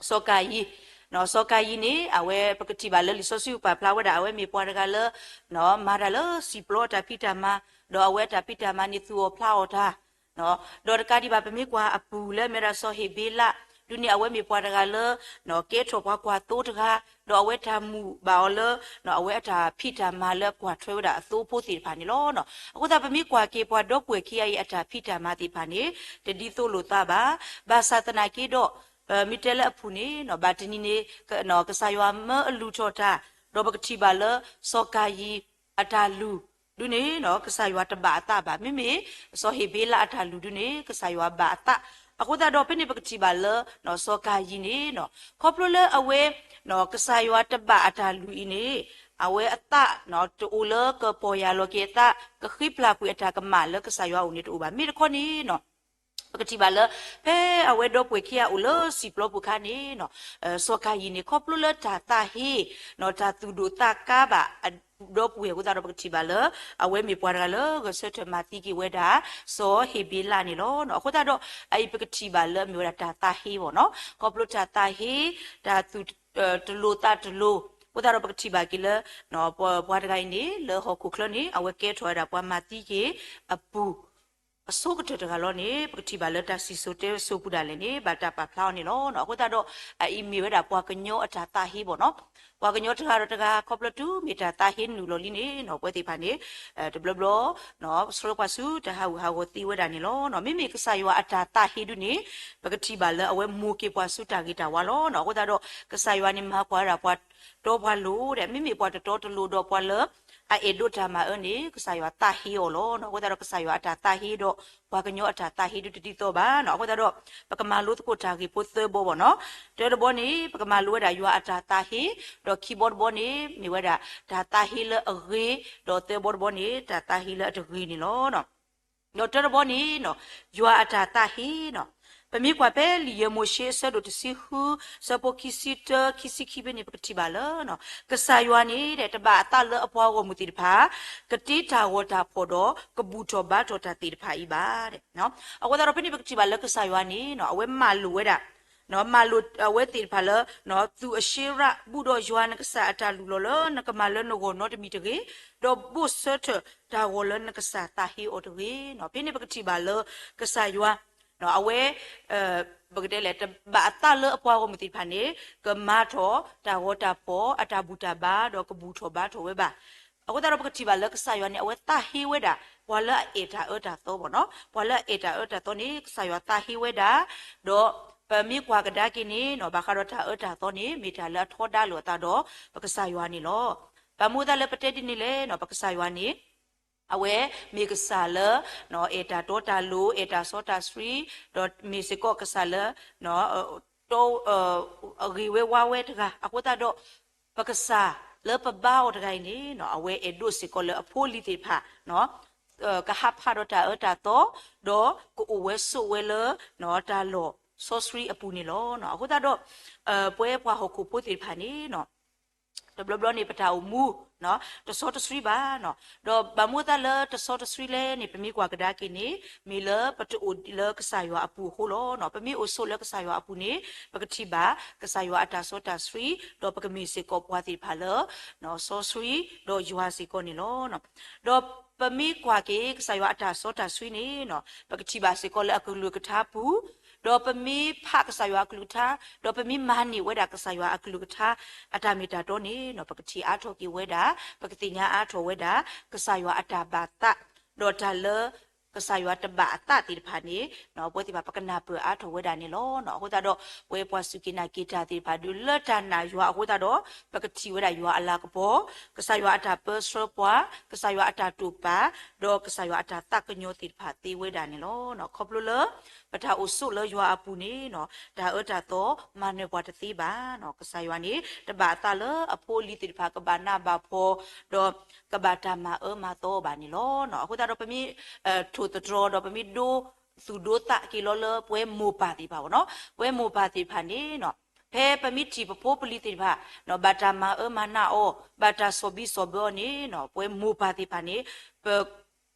စီၤကၤယံၤ, စီၤကၤယံၤန့ၣ် အဝဲပကထံၣ်ဘၣ်လၢလံာ်စီဆှံပာ်ဖျါဝဲဒၣ် အဝဲမ့ၢ်ပှၤတဂၤလၢ မၤတၢ်လၢစံာ်ပျီအတၢ်ဖံးတၢ်မၤ, ဒီးအဝဲအတၢ်ဖံးတၢ်မၤန့ၣ်သူၣ်အီၣ်ဖျးအီၣ်တၢ်, ဒီးတကးဒံးဘၣ် ပမ့ၢ်ကွၢ်အပုၢ်လၢအမ့ၢ်ဝဲဒၣ်စီၤဟ့းဘ့လး ဒုန့ၣ် အဝဲမ့ၢ်ပှၤတဂၤလၢ ကဲထီၣ်ပှၤကွၢ်သိတဂၤ, ဒီးအဝဲတၢ်မုာ်ဘၣ်အီၤလၢ အဝဲအတၢ်ဖံးတၢ်မၤလၢအကွၢ်ထွဲဝဲဒၣ်အသိဖိသ့ၣ်တဖၣ်န့ၣ်လီၤ. အဃိသတး ပမ့ၢ်ကွၢ်က့ၤပှၤဒီပုၢ်ဝဲၢ်ခံဂၤအံၤအတၢ်ဖံးတၢ်မၤသ့ၣ်တဖၣ်န့ၣ် တဒ်သိးလိာ်သးဘၣ်. ဘၣ်ဆၣ်သနာ်က့ဒီး ပမ့ၢ်တဲလၢအပူၤန့ၣ် ဘၣ်တနံၤန့ၣ် ကစၢ်ယွၤမၢအလူၤထီၣ်တၢ်, ဒီးပကထံၣ်ဘၣ်လၢ စီၤကၤယံၤအတၢ်လူၤ ဒုန့ၣ် ကစၢ်ယွၤတဘၣ်အသးဘၣ်. မ့မ့ၢ် စီၤဟ့းဘ့လးအတၢ်လုၢ်ဒုန့ၣ် ကစၢ်ယွၤဘၣ်အသး. အဃိသတးဒီး ဖဲန့ၣ်ပကထံၣ်ဘၣ်လၢ စီၤကၤယံၣ်န့ၣ် ခီဖျိလၢအဝဲ ကစၢ်ယွၤတဘၣ်အတၢ်လုၢ်အံၤန့ၣ် အဝဲအသး တအိၣ်လၢကပီၢ်ယၢ်လီၤက့ၤအသး ကဃ့ပျၢ်ကွံာ်အတၢ်ကမၣ်လၢကစၢ်ယွၤအအိၣ်န့ၣ်တအိၣ်ဘၣ်. မ့ၢ်တခီန့ၣ် ပကထံၣ်ဘၣ်လၢ ဖဲအဝဲဒီပုၢ်ဝဲၢ်ခံဂၤအိၣ်လၢစံာ်ပျီပူၤအခါန့ၣ် စီၤကၤယံၣ်န့ၣ် ခီဖျိလၢတၢ်သးဟ့ တၢ်သူၣ်ဒိၣ်သးကါဘၣ် ဒီပုၢ်ဝဲၢ်အဃိသတးဒီး ပကထံၣ်ဘၣ်လၢ အဝဲမ့ၢ်ပှၤတဂၤလၢဂဲၤဆၢထၢၣ်မၤသံက့ၤဝဲဒၣ် စီၤဟ့းဘ့လးန့ၣ်လီၤ. အဃိသတးဒီး အအံၤပကထံၣ်ဘၣ်လၢအမ့ၢ်ဝဲဒၣ်တၢ်သးဟ့ဘၣ်နီၤ. ခီဖျိတၢ်သးဟ့ တၢ်သူၣ် တလိၤသးတလိၤ အဃိသတးဒီး ပကထံၣ်ဘၣ်က့ၤလၢ ပှၤတဂၤအံၤန့ၣ် လၢဟီၣ်ခိၣ်ချၢန့ၣ် အဝဲကဲထီၣ်ဝဲဒၣ်ပှၤမၤသံက့ၤအပူၤ အဆိကတၢၢ်တဂၤလီၤန့ၣ် ပကထံၣ်ဘၣ်လၢတၢ်စံၣ်စိၤတဲစိၤပူၤဒၣ်လဲာ်န့ၣ် ဘၣ်တၢ်ပာ်ဖျါအီၤန့ၣ်လီၤ. အဃိသတးဒီး အအံၤမ့ၢ်ဝဲဒၣ်ပှၤကညီအတၢ်သးဟ့ဘၣ်နီၤ. ပှၤကညီတဂၤဒီးတဂၤ ခီဖျိတုၤမ့ၢ်တၢ်သးဟ့နုာ်လီၤလံန့ၣ် ပဝဲသ့ၣ်တဖၣ်န့ၣ် တဘျီဘျီ ဆှၢပှၤဆူတၢ်ဟးဂူာ်ဟးဂီၤသ့ဝဲဒၣ်န့ၣ်လီၤ. မ့မ့ၢ်ကစၢ်ယွၤအတၢ်သးဟ့ဒုန့ၣ် ပကထံၣ်ဘၣ်လၢအဝဲမိၢ်က့ၤပှၤဆူတၢ်ဂ့ၤတၢ်ဝါလီၤ. အဃိသတးဒီး ကစၢ်ယွၤန့ၣ်မၤကွၢ်ဝဲဒၣ်ပှၤတီပှၤလိၤဒီး မ့မ့ၢ်ပှၤတတီတလိၤဒီးပှၤလၢ အအဲၣ်ဒိးတၢ်မၤအၢန့ၣ် ကစၢ်ယွၤသးဟ့အီၤလီၤ. အဃိသတးဒီး ကစၢ်ယွၤအတၢ်သးဟ့ဒီး ပှၤကညီအတၢ်သးဟ့ဒုတဒ်သိးဘၣ်နီၤ. အဃိသတးဒီး ပကမၤလိသကိးတၢ်ဂ့ၢ်ဖိသၢဘီဘၣ်နီၤ. တၢတဘီန့ၣ် ပကမၤလိဝဲဒၣ်ယွၤအတၢ်သးဟ့, ဒီးခံဘီတဘီန့ၣ် မ့ၢ်ဝဲဒၣ်တၢ်သးဟ့လၢအဂ့ၤ, ဒီးသၢဘီတဘီန့ၣ် တၢ်သးဟ့လၢအတဂ့ၤန့ၣ်လီၤ. ဒီးတၢတဘီန့ၣ် ယွၤအတၢ်သးဟ့နီၤ. ပမ့ၢ်ကွၢ်ဖဲလံာ်ယဲၢ်မိၤၡ့အဆၢဒိၣ်တဆံဃု ဆၢဖိခံဆံတၢ ခံဆံခံဖဲန့ၣ် ပကထံၣ်ဘၣ်လၢ ကစၢ်ယွၤန့ၣ် တဘၣ်အသးလၢအပှၤဂီၢ်မုၢ်သ့ၣ်တဖၣ် ကတ့တၢ်ဂီၤတၢ်ဖီၣ်ဒီး ကဘူၣ်ထီၣ်ဘါထီၣ်တၢ်သ့ၣ်တဖၣ်အံၤဘၣ်. အဃိသတးဒီး ဖဲန့ၣ်ပကထံၣ်ဘၣ်လၢကစၢ်ယွၤန့ၣ် အဝဲမၤလိာ်ဝဲဒၣ် မၤလိာ်အဝဲသ့ၣ်တဖၣ်လၢ သူၣ်အရှ့ရၣ် ဘူးဒီးယွၤနကစၢ်အတၢ်လုၢ်လီၢ်လၢနကမၤလၢနဂီၢ်နီတမံၤတဂ့ၤ, ဒီးဘိးဆၢထၢၣ်တၢ်ဂီၤလၢနကစၢ်သးဟ့အီၤတဂ့ၤ. ဖဲန့ၣ်ပကထံၣ်ဘၣ်လၢကစၢ်ယွၤ အဝဲ ပကတဲလဲၣ် တဘၣ်အသးလၢအပှၤဂီၢ်မုၢ်သ့ၣ်တဖၣ်န့ၣ် ကမၤထီၣ်တၢ်ဂီၤတၢ်ဖီၣ် အတၢ်ဘူၣ်တၢ်ဘါ ဒီးကဘူၣ်ထီၣ်ဘါထီၣ်ဝဲဘၣ်. အဃိသတးဒီး ပကထံၣ်ဘၣ်လၢကစၢ်ယွၤန့ၣ် အဝဲသးဟ့ဝဲဒၣ် ပှၤလၢအအဲၣ်တၢ်အၢတၢ်သီဘၣ်နီၤ. ပှၤလၢအအဲၣ်တၢ်အၢတၢ်သီန့ၣ် ကစၢ်ယွၤသးဟ့ဝဲဒၣ်, ဒီးပမ့ၢ်ကွၢ်ကဒါက့ၤန့ၣ်နီၤ ဘၣ်ဃးဒီးတၢ်အၢတၢ်သီန့ၣ် မ့ၢ်တၢ်လၢအထီဒါလိာ်အသးဒီး ပကစၢ်ယွၤန့ၣ်လီၤ. ဘၣ်မနုၤအဃိသတးလၢပတဲဒ်န့ၣ်လဲၣ်နီၤ ပကစၢ်ယွၤန့ၣ် အဝဲမ့ၢ်ကစၢ်လၢ အဲၣ်တၢ်တီတၢ်လိၤ အဲၣ်တၢ်စီတၢ်ဆှံ ဒီးမ့ၢ်စ့ၢ်ကီးကစၢ်လၢ တီ အဂ့ၤဝဲဝါဝဲတဂၤ အဃိသတးဒီး ပကစၢ်လၢပဘါအီၤတဂၤအံၤန့ၣ် အဝဲအဲၣ်ဒိးစ့ၢ်ကီးလၢအဖိအလံၤသ့ၣ်တဖၣ် ကဟးဖးဒီးတၢ်အၢတၢ်သီ ဒီးကအိၣ်ဝဲဆိးဝဲလၢ တၢ်လီၢ်စီဆှံအပူၤန့ၣ်လီၤ. အဃိသတးဒီး ပဝဲပှၤဟီၣ်ခိၣ်ဖိသ့ၣ်တဖၣ်န့ၣ် တဘျီဘျီန့ၣ် ပတၢ်အိၣ်မူ တစီတဆှံဘၣ်နီၤ. ဒီးဘၣ်မနုၤအဃိသတးလၢတစီတဆှံလဲၣ်န့ၣ် ပမ့ၢ်ကွၢ်ကဒါက့ၤန့ၣ် မ့ၢ်လၢပတအိၣ်လၢကစၢ်ယွၤအပူၤအဃိလီၤ. ပမ့ၢ်အိၣ်ဆိးလၢကစၢ်ယွၤအပူၤန့ၣ် ပကထံၣ်ဘၣ်ကစၢ်ယွၤအတၢ်စီတၢ်ဆှံ ဒီးပကမ့ၢ်စ့ၢ်ကီးပှၤသ့ၣ်တဖၣ်လၢ စီဆှံ ဒီးယွၤစ့ၢ်ကီးန့ၣ်လီၤ. ဒီးပမ့ၢ်ကွၢ်က့ၤကစၢ်ယွၤအတၢ်စီတၢ်ဆှံန့ၣ် ပကထံၣ်ဘၣ်စ့ၢ်ကီးလၢအကလုၢ်ကထါပူၤ ဒီးပမ့ၢ်ဖးကစၢ်ယွၤအကလုၢ်ကထါ ဒီးပမ့ၢ်မၤန့ၢ်ဝဲဒၣ်ကစၢ်ယွၤအကလုၢ်ကထါ အတၢ်မ့ၢ်တၢ်တီန့ၣ် ပကထံၣ်အါထီၣ်က့ၤဝဲဒၣ် ပကသ့ၣ်ညါအါထီၣ်ဝဲဒၣ် ကစၢ်ယွၤအတၢ်ဘၣ်သး ဒီးတၢ်လၢ ကစၢ်ယွၤတဘၣ်အသးသ့ၣ်တဖၣ်န့ၣ် ပဝဲသ့ၣ်တဖၣ်ပကနၢ်ပၢၢ်အါထီၣ်ဝဲဒၣ်န့ၣ်လီၤ. အဃိသတးဒီး ပဝဲပှၤစူၢ်က့ၤနာ်က့ၤတၢ်သ့ၣ်တဖၣ်ဒုး လၢတၢ်နာ်ယွၤအဃိသတးဒီး ပကထံၣ်ဝဲဒၣ်ယွၤအလၤကပီၤ, ကစၢ်ယွၤအတၢ်ပၢဆှၢပှၤ, ကစၢ်ယွၤအတၢ်တိာ်ပာ်, ဒီးကစၢ်ယွၤအတၢ်သးကညီၤသ့ၣ်တဖၣ်သ့ဝဲဒၣ်န့ၣ်လီၤ. ခီဖျိလၢ ပတၢ်အိၣ်ဆိးလၢယွၤအပူၤန့ၣ် တၢ်အၢတၢ်သီမၤနၢၤပှၤတသ့ဘၣ်. ကစၢ်ယွၤန့ၣ် တဘၣ်အသးလၢအဖိအလံၤသ့ၣ်တဖၣ်ကဘၣ်နးဘၣ်ဖှီၣ် ဒီးကဘၣ်တၢ်မၤအၢမၤသီဘၣ်န့ၣ်လီၤ. အဃိသတးဒီးပမ့ၢ် ထိၣ်သတြီၤဒီးပမ့ၢ်ဒိသူၣ်ဒိသးက့ၤလီၤလၢပဝဲမိၢ်ပၢ်သ့ၣ်တဖၣ်ဘၣ်နီၤ. ပဝဲမိၢ်ပၢ်သ့ၣ်တဖၣ်န့ၣ် ဖဲပမ့ၢ်ထံၣ်ပဖိပလံၤသ့ၣ်တဖၣ် ဘၣ်တၢ်မၤအၢမၤနးအီၤ ဘၣ်တၢ်စီၣ်ဘံစီၣ်ဘၢအီၤန့ၣ် ပဝဲမိၢ်ပၢ်သ့ၣ်တဖၣ်န့ၣ် ပ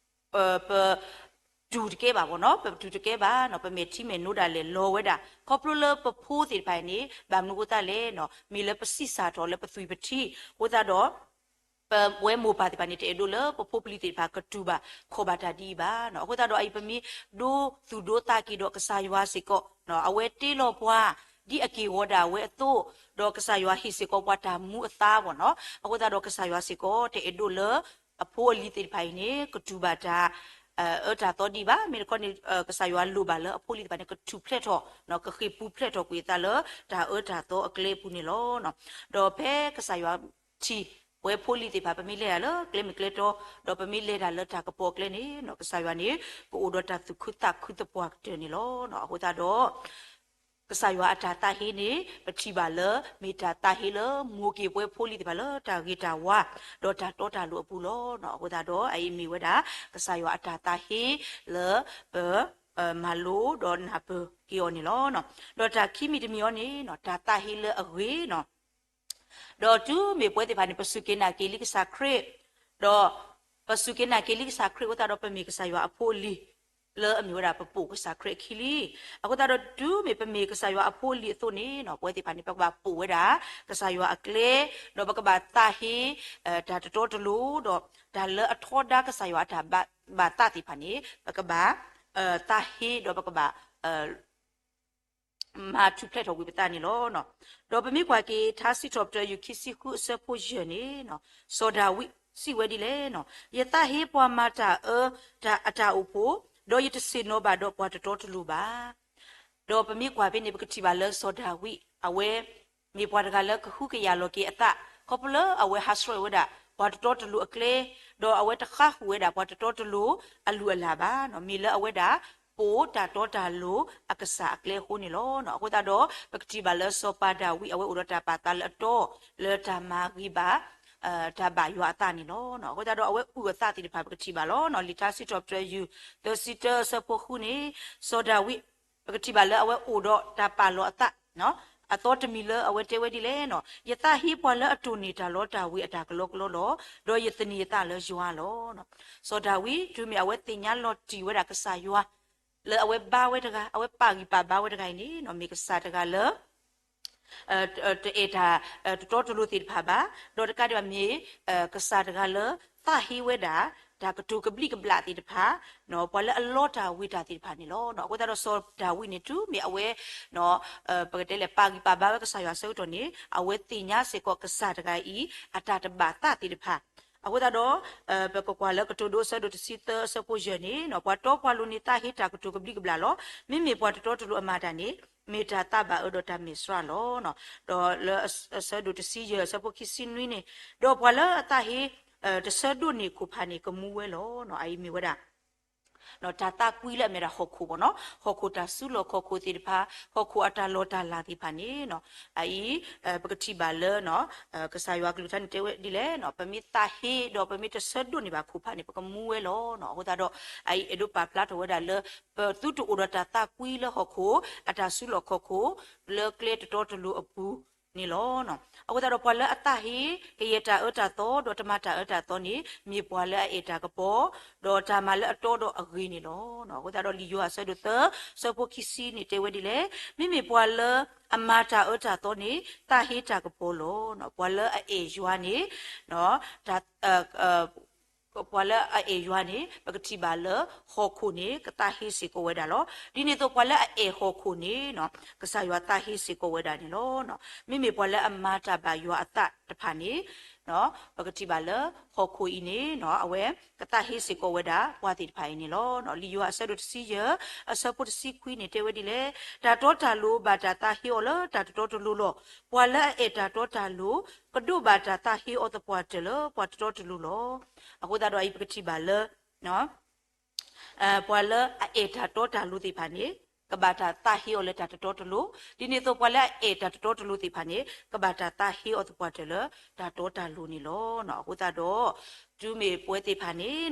ပတူၢ်တကဲဘၣ်ဘၣ်နီၤ, ပတူၢ်တကဲဘၣ်နီၤ, ပမဲာ်ထံမဲာ်နိဒၣ်လဲာ်လီၤဝဲဒၣ်. ခီဖျိလၢပဖိသ့ၣ်တဖၣ်န့ၣ် ဘၣ်မနုၤအဃိသတးလဲၣ်နီၤ, မ့ၢ်လၢပဆံးစၢ်ထီၣ်လၢပသွံၣ်ပထံ အဃိသတးဒီး ပဝဲမိၢ်ပၢ်သ့ၣ်တဖၣ်န့ၣ် တအဲၣ်ဒိးလၢပဖိပလံၤသ့ၣ်တဖၣ်ကတူၢ်ဘၣ်ခီၣ်ဘၣ်တၢ်ဒ်အံၤဘၣ်နီၤ. အဃိသတးဒီး အအံၤပမ့ၢ်ဒိသူၣ်ဒိသးက့ၤဒီးကစၢ်ယွၤစ့ၢ်ကီး အဝဲတ့လီၤပှၤ ဒ်အက့ၢ်အဂီၤဒၣ်ဝဲအသိး, ဒီးကစၢ်ယွၤဟ့ၣ်စ့ၢ်ကီးပှၤတၢ်မူအသါဘၣ်နီၤ. အဃိသတးဒီးကစၢ်ယွၤစ့ၢ်ကီး တအဲၣ်ဒိးလၢ အဖိအလံၤသ့ၣ်တဖၣ်အံၤန့ၣ် ကတူၢ်ဘၣ်တၢ် အၢတၢ်သီဒ်အံၤဘၣ်. မ့ၢ်တခီန့ၣ် ကစၢ်ယွၤလိၣ်ဘၣ်လၢအဖိအလံၤသ့ၣ်တဖၣ်န့ၣ် ကထူၣ်ဖျဲးထီၣ် ကဃ့ၢ်ပူၤဖျဲးထီၣ်ကွံာ်အသးလၢတၢ်အၢတၢ်သီအကျဲအပူၤန့ၣ်လီၤ. ဒီးဖဲကစၢ်ယွၤထံၣ် ပဝဲဖိလံၤသ့ၣ်တဖၣ် ပမ့ၢ်လဲၤတၢ်လၢကျဲမုၢ်ကျဲတီ, ဒီးပမ့ၢ်လဲၤတၢ်လၢတၢ်ကပီၤအကျဲန့ၣ် ကစၢ်ယွၤန့ၣ် ကအိၣ်ဒီးတၢ်သူၣ်ခုသးခုသပှၢ်ကတၢၢ်န့ၣ်လီၤ. အဃိသတးဒီး ကစၢ်ယွၤအတၢ်သးဟ့န့ၣ် ပထံၣ်ဘၣ်လၢ မ့ၢ်တၢ်သးဟ့လၢ မိၢ်က့ၤပဝဲဖိလံၤသ့ၣ်တဖၣ်လၢတၢ်ဂ့ၤတၢ်ဝါ ဒီးတၢ်တီတၢ်လိၤအပူၤလီၤ. အဃိသတးဒီး အအံၤမ့ၢ်ဝဲဒၣ် ကစၢ်ယွၤအတၢ်သးဟ့လၢ ပ မၤလိဒီးနၢ်ပၢၢ်က့ၤအီၤန့ၣ်လီၤ. ဒီးတၢ်ခံမံၤတမံၤအံၤန့ၣ် တၢ်သးဟ့လၢအဂ့ၤ ဒီးတုၤမ့ၢ်ပဝဲသ့ၣ်တဖၣ်န့ၣ် ပစူၢ်က့ၤနာ်က့ၤလံကစၢ်ခရံာ်, ဒီးပစူၢ်က့ၤနာ်က့ၤလံကစၢ်ခရံာ်အဃိသတးဒီး ပမ့ၢ်ကစၢ်ယွၤအဖိအလံၤ လၢအမ့ၢ်ဝဲဒၣ်ပပိာ်ကစၢ်ခရံာ်အခံလံ. အဃိသတးဒီး တုၤမ့ၢ်ပမ့ၢ်ကစၢ်ယွၤအဖိအလံၤအသိးန့ၣ် ပဝဲသ့ၣ်တဖၣ်န့ၣ် ပကဘၣ်ပိာ်ဝဲဒၣ် ကစၢ်ယွၤအကျဲ, ဒီးပကဘၣ်သးဟ့ တၢ်တတီတလိၤ, ဒီးတၢ်လၢအထီဒါကစၢ်ယွၤအတၢ်ဘၣ်သးသ့ၣ်တဖၣ်န့ၣ် ပကဘၣ် သးဟ့ ဒီးပကဘၣ် မၤထူၣ်ဖျဲးထီၣ်ကွံာ်ပသးန့ၣ်လီၤ. ဒီးပမ့ၢ်ကွၢ်က့ၤ ထါစံးထီၣ်ပတြၢၤ ယူၢ်ခံဆံဃုအဆၢဖိယဲၢ်န့ၣ်, စီၤဒၤဝံးစံးဝဲဒ်လဲၣ်, ယသးဟ့ပှၤမၤတၢ်အၢ အတၢ်အိၣ်ဖှိၣ်, ဒီးယတဆ့ၣ်နီၤဘၣ်ဒီးပှၤတတီတလိၤဘၣ်. ဒီးပမ့ၢ်ကွၢ်ဖဲန့ၣ် ပကထံၣ်ဘၣ်လၢစီၤဒၤဝံး အဝဲ မ့ၢ်ပှၤတဂၤလၢကဟုကယာ်လီၤက့ၤအသး ခီဖျိလၢအဝဲဟးဆှဲးဝဲဒၣ် ပှၤတတီတလိၤအကျဲ, ဒီးအဝဲတဃါဃုာ်ဝဲဒၣ် ပှၤတတီတလိၤအလုၢ်အလၢ်ဘၣ်, မ့ၢ်လၢအဝဲဒၣ် ပိာ်တၢ်တီတၢ်လိၤအကစၢ်အကျဲအဃိန့ၣ်လီၤ. အဃိသတးဒီး ပကထံၣ်ဘၣ်လၢစီၤပၤဒၤဝံး အဝဲအိၣ်ဒီးတၢ်ပာ်သးလၢအတီ လၢတၢ်မၤဂ့ၤဘၣ် တၢ်ဘၣ်ယွၤအသးန့ၣ်လီၤ. အဃိသတးဒီး အဝဲအုၣ်အသးသ့ၣ်တဖၣ် ပကထံၣ်ဘၣ်လီၤ. လံာ်ထါစံးထီၣ်ပတြၢၤ ယူၢ်သၢဆံတၢ အဆၢဖိဃုန့ၣ်, စီၤဒၤဝံး ပကထံၣ်ဘၣ်လၢအဝဲအိၣ်ဒီးတၢ်ပာ်လီၤအသး အသီတမံၤလၢအဝဲတဲဝဲဒ်လဲၣ်, ယသးဟ့ပှၤလၢအတိၢ်န့ၢ်တၢ်လီတၢ်ဝ့ၤအတၢ်ကလီကလီလီၤ. ဒီးယသန့ၤအသးလၢယွၤလီၤ. စီၤဒၤဝံး တုၤမ့ၢ်အဝဲသ့ၣ်ညါလီၤတံၢ်ဝဲဒၣ်ကစၢ်ယွၤ လၢအဝဲဘါဝဲတဂၤ, အဝဲပာ်ဂံၢ်ပာ်ဘါဝဲတဂၤအံၤန့ၣ် မ့ၢ်ကစၢ်တဂၤလၢ တအဲၣ်တၢ်တတီတလိၤသ့ၣ်တဖၣ်ဘၣ်, ဒီးတကးဒံးဘၣ်မ့ၢ် ကစၢ်တဂၤလၢ သးဟ့ဝဲဒၣ် တၢ်ကတိၤကဘျံးကဘျၣ်သ့ၣ်တဖၣ်, ပှၤလၢအလီတၢ်ဝ့ၤတၢ်သ့ၣ်တဖၣ်န့ၣ်လီၤ. အဃိသတးဒီးစီၤဒၤဝံးန့ၣ် တုၤမ့ၢ်အဝဲ ပကတဲလဲၣ် ပာ်ဂံၢ်ပာ်ဘါဝဲကစၢ်ယွၤအဆၢကတီၢ်န့ၣ် အဝဲသ့ၣ်ညါစ့ၢ်ကီးကစၢ်တဂၤအံၤ အတၢ်တဘၣ်သးသ့ၣ်တဖၣ်. အဃိသတးဒီး ပကကွၢ်လၢကတိၤဒိ အဆၢဒိၣ်တဆံသၢ အဆၢဖိယဲၢ်န့ၣ် ပှၤတီပှၤလိၤန့ၣ် သးဟ့တၢ်ကတိၤကဘျံးကဘျၣ်လီၤ. မ့မ့ၢ်ပှၤတတီတလိၤအမၤတၢ်န့ၣ် မ့ၢ်တၢ်သးဘၣ်အၢဒီးတၢ်မဲာ်ဆှးလီၤ. ဒီးလၢအဆၢဒိၣ်တဆံယဲၢ် အဆၢဖိခံဆံနွံန့ၣ်, ဒီးပှၤလၢအသးဟ့ တဆၢဒိၣ်န့ၢ်ခိၣ်ဖးန့ၣ် ကမူဝဲလီၤ. အအံၤမ့ၢ်ဝဲဒၣ် တၢ်သးကွံလၢအမ့ၢ်ဒၣ်ဟီၣ်ခိၣ်ဘၣ်နီၤ, ဟီၣ်ခိၣ်တၢ်စုလီၢ်ခီၣ်ခိၣ်သ့ၣ်တဖၣ်, ဟီၣ်ခိၣ်အတၢ်လီၢ်တၢ်လၤသ့ၣ်တဖၣ်န့ၣ်, အအံၤ ပကထံၣ်ဘၣ်လၢ ကစၢ်ယွၤအကလုၢ်ကထါန့ၣ်တဲဝဲဒ်လဲၣ်, ပမ့ၢ်သးဟ့ဒီးပမ့ၢ်တဆၢဒိၣ်န့ၢ်ဘၣ်ခိၣ်ဖးန့ၣ် ပကမူဝဲလီၤ. အဃိသတးဒီး အအံၤအဲၣ်ဒိးပာ်ဖျါထီၣ်ဝဲဒၣ်လၢ ပသုတအိၣ်ဒီးတၢ်သးကွံလၢဟီၣ်ခိၣ် အတၢ်စုလီၢ်ခီၣ်ခိၣ် လၢကျဲတတီတလိၤအပူၤန့ၣ်လီၤ. အဃိသတးဒီး ပှၤလၢအသးဟ့ ကယဲၢ်တၢ်အၢတၢ်သီ ဒီးတမၤတၢ်အၢတၢ်သီန့ၣ် မ့ၢ်ပှၤလၢအအဲၣ်တၢ်ကပီၤ ဒီးတၢ်မၤလၢအတီဒီးအဂ့ၤန့ၣ်လီၤ. အဃိသတးဒီး လံာ်ယိၤဟၣ်အဆၢဒိၣ်သၢ အဆၢဖိခံဆံန့ၣ်တဲဝဲဒ်လဲၣ်, မ့မ့ၢ်ပှၤလၢအမၤတၢ်အၢတၢ်သီန့ၣ် သးဟ့တၢ်ကပီၤလီၤ. ပှၤလၢအအဲၣ်ယွၤန့ၣ် တၢ် ပှၤလၢအအဲၣ်ယွၤန့ၣ် ပကထံၣ်ဘၣ်လၢ ဟီၣ်ခိၣ်န့ၣ် ကသးဟ့စ့ၢ်ကီးဝဲဒၣ်လီၤ. ဒ်န့ၣ်အသိး ပှၤလၢအအဲၣ်ဟီၣ်ခိၣ်န့ၣ် ကစၢ်ယွၤသးဟ့စ့ၢ်ကီးဝဲဒၣ်န့ၣ်လီၤ. မ့မ့ၢ်ပှၤလၢအမၤတၢ်ဘၣ်ယွၤအသးတဖၣ်န့ၣ် ပကထံၣ်ဘၣ်လၢ ဟီၣ်ခိၣ်အံၤန့ၣ် အဝဲကသးဟ့စ့ၢ်ကီးဝဲဒၣ် ပှၤသ့ၣ်တဖၣ်အံၤန့ၣ်လီၤ. လံာ်ယိၤဟၣ်အဆၢဒိၣ်တဆံယဲၢ် အဆၢဖိတဆံခွံန့ၣ်တဲဝဲဒ်လဲၣ်, တၢ်တီတၢ်လိၤဘၣ်တၢ်သးဟ့အီၤလၢတၢ်တတီတလိၤလီၤ. ပှၤလၢအအဲၣ်တၢ်တီတၢ်လိၤ ကဒိးဘၣ်တၢ်သးဟ့အီၤသပှၢ်တၢၢ်လၢပှၤတတီတလိၤလီၤ. အဃိသတးဒီးအံၤပကထံၣ်ဘၣ်လၢ ပှၤလၢအအဲၣ်တၢ်တီတၢ်လိၤသ့ၣ်တဖၣ်န့ၣ် ကဘၣ်တၢ်သးဟ့အီၤလၢတၢ်တတီတလိၤ, ဒ်န့ၣ်အသိးပှၤလၢအအဲၣ်တၢ်တတီတလိၤသ့ၣ်တဖၣ်န့ၣ် ကဘၣ်တၢ်သးဟ့အီၤသပှၢ်တၢၢ်လၢတၢ်တီတၢ်လိၤန့ၣ်လီၤ. အဃိသတးဒီး တုၤမ့ၢ်ပဝဲသ့ၣ်တဖၣ်န့ၣ်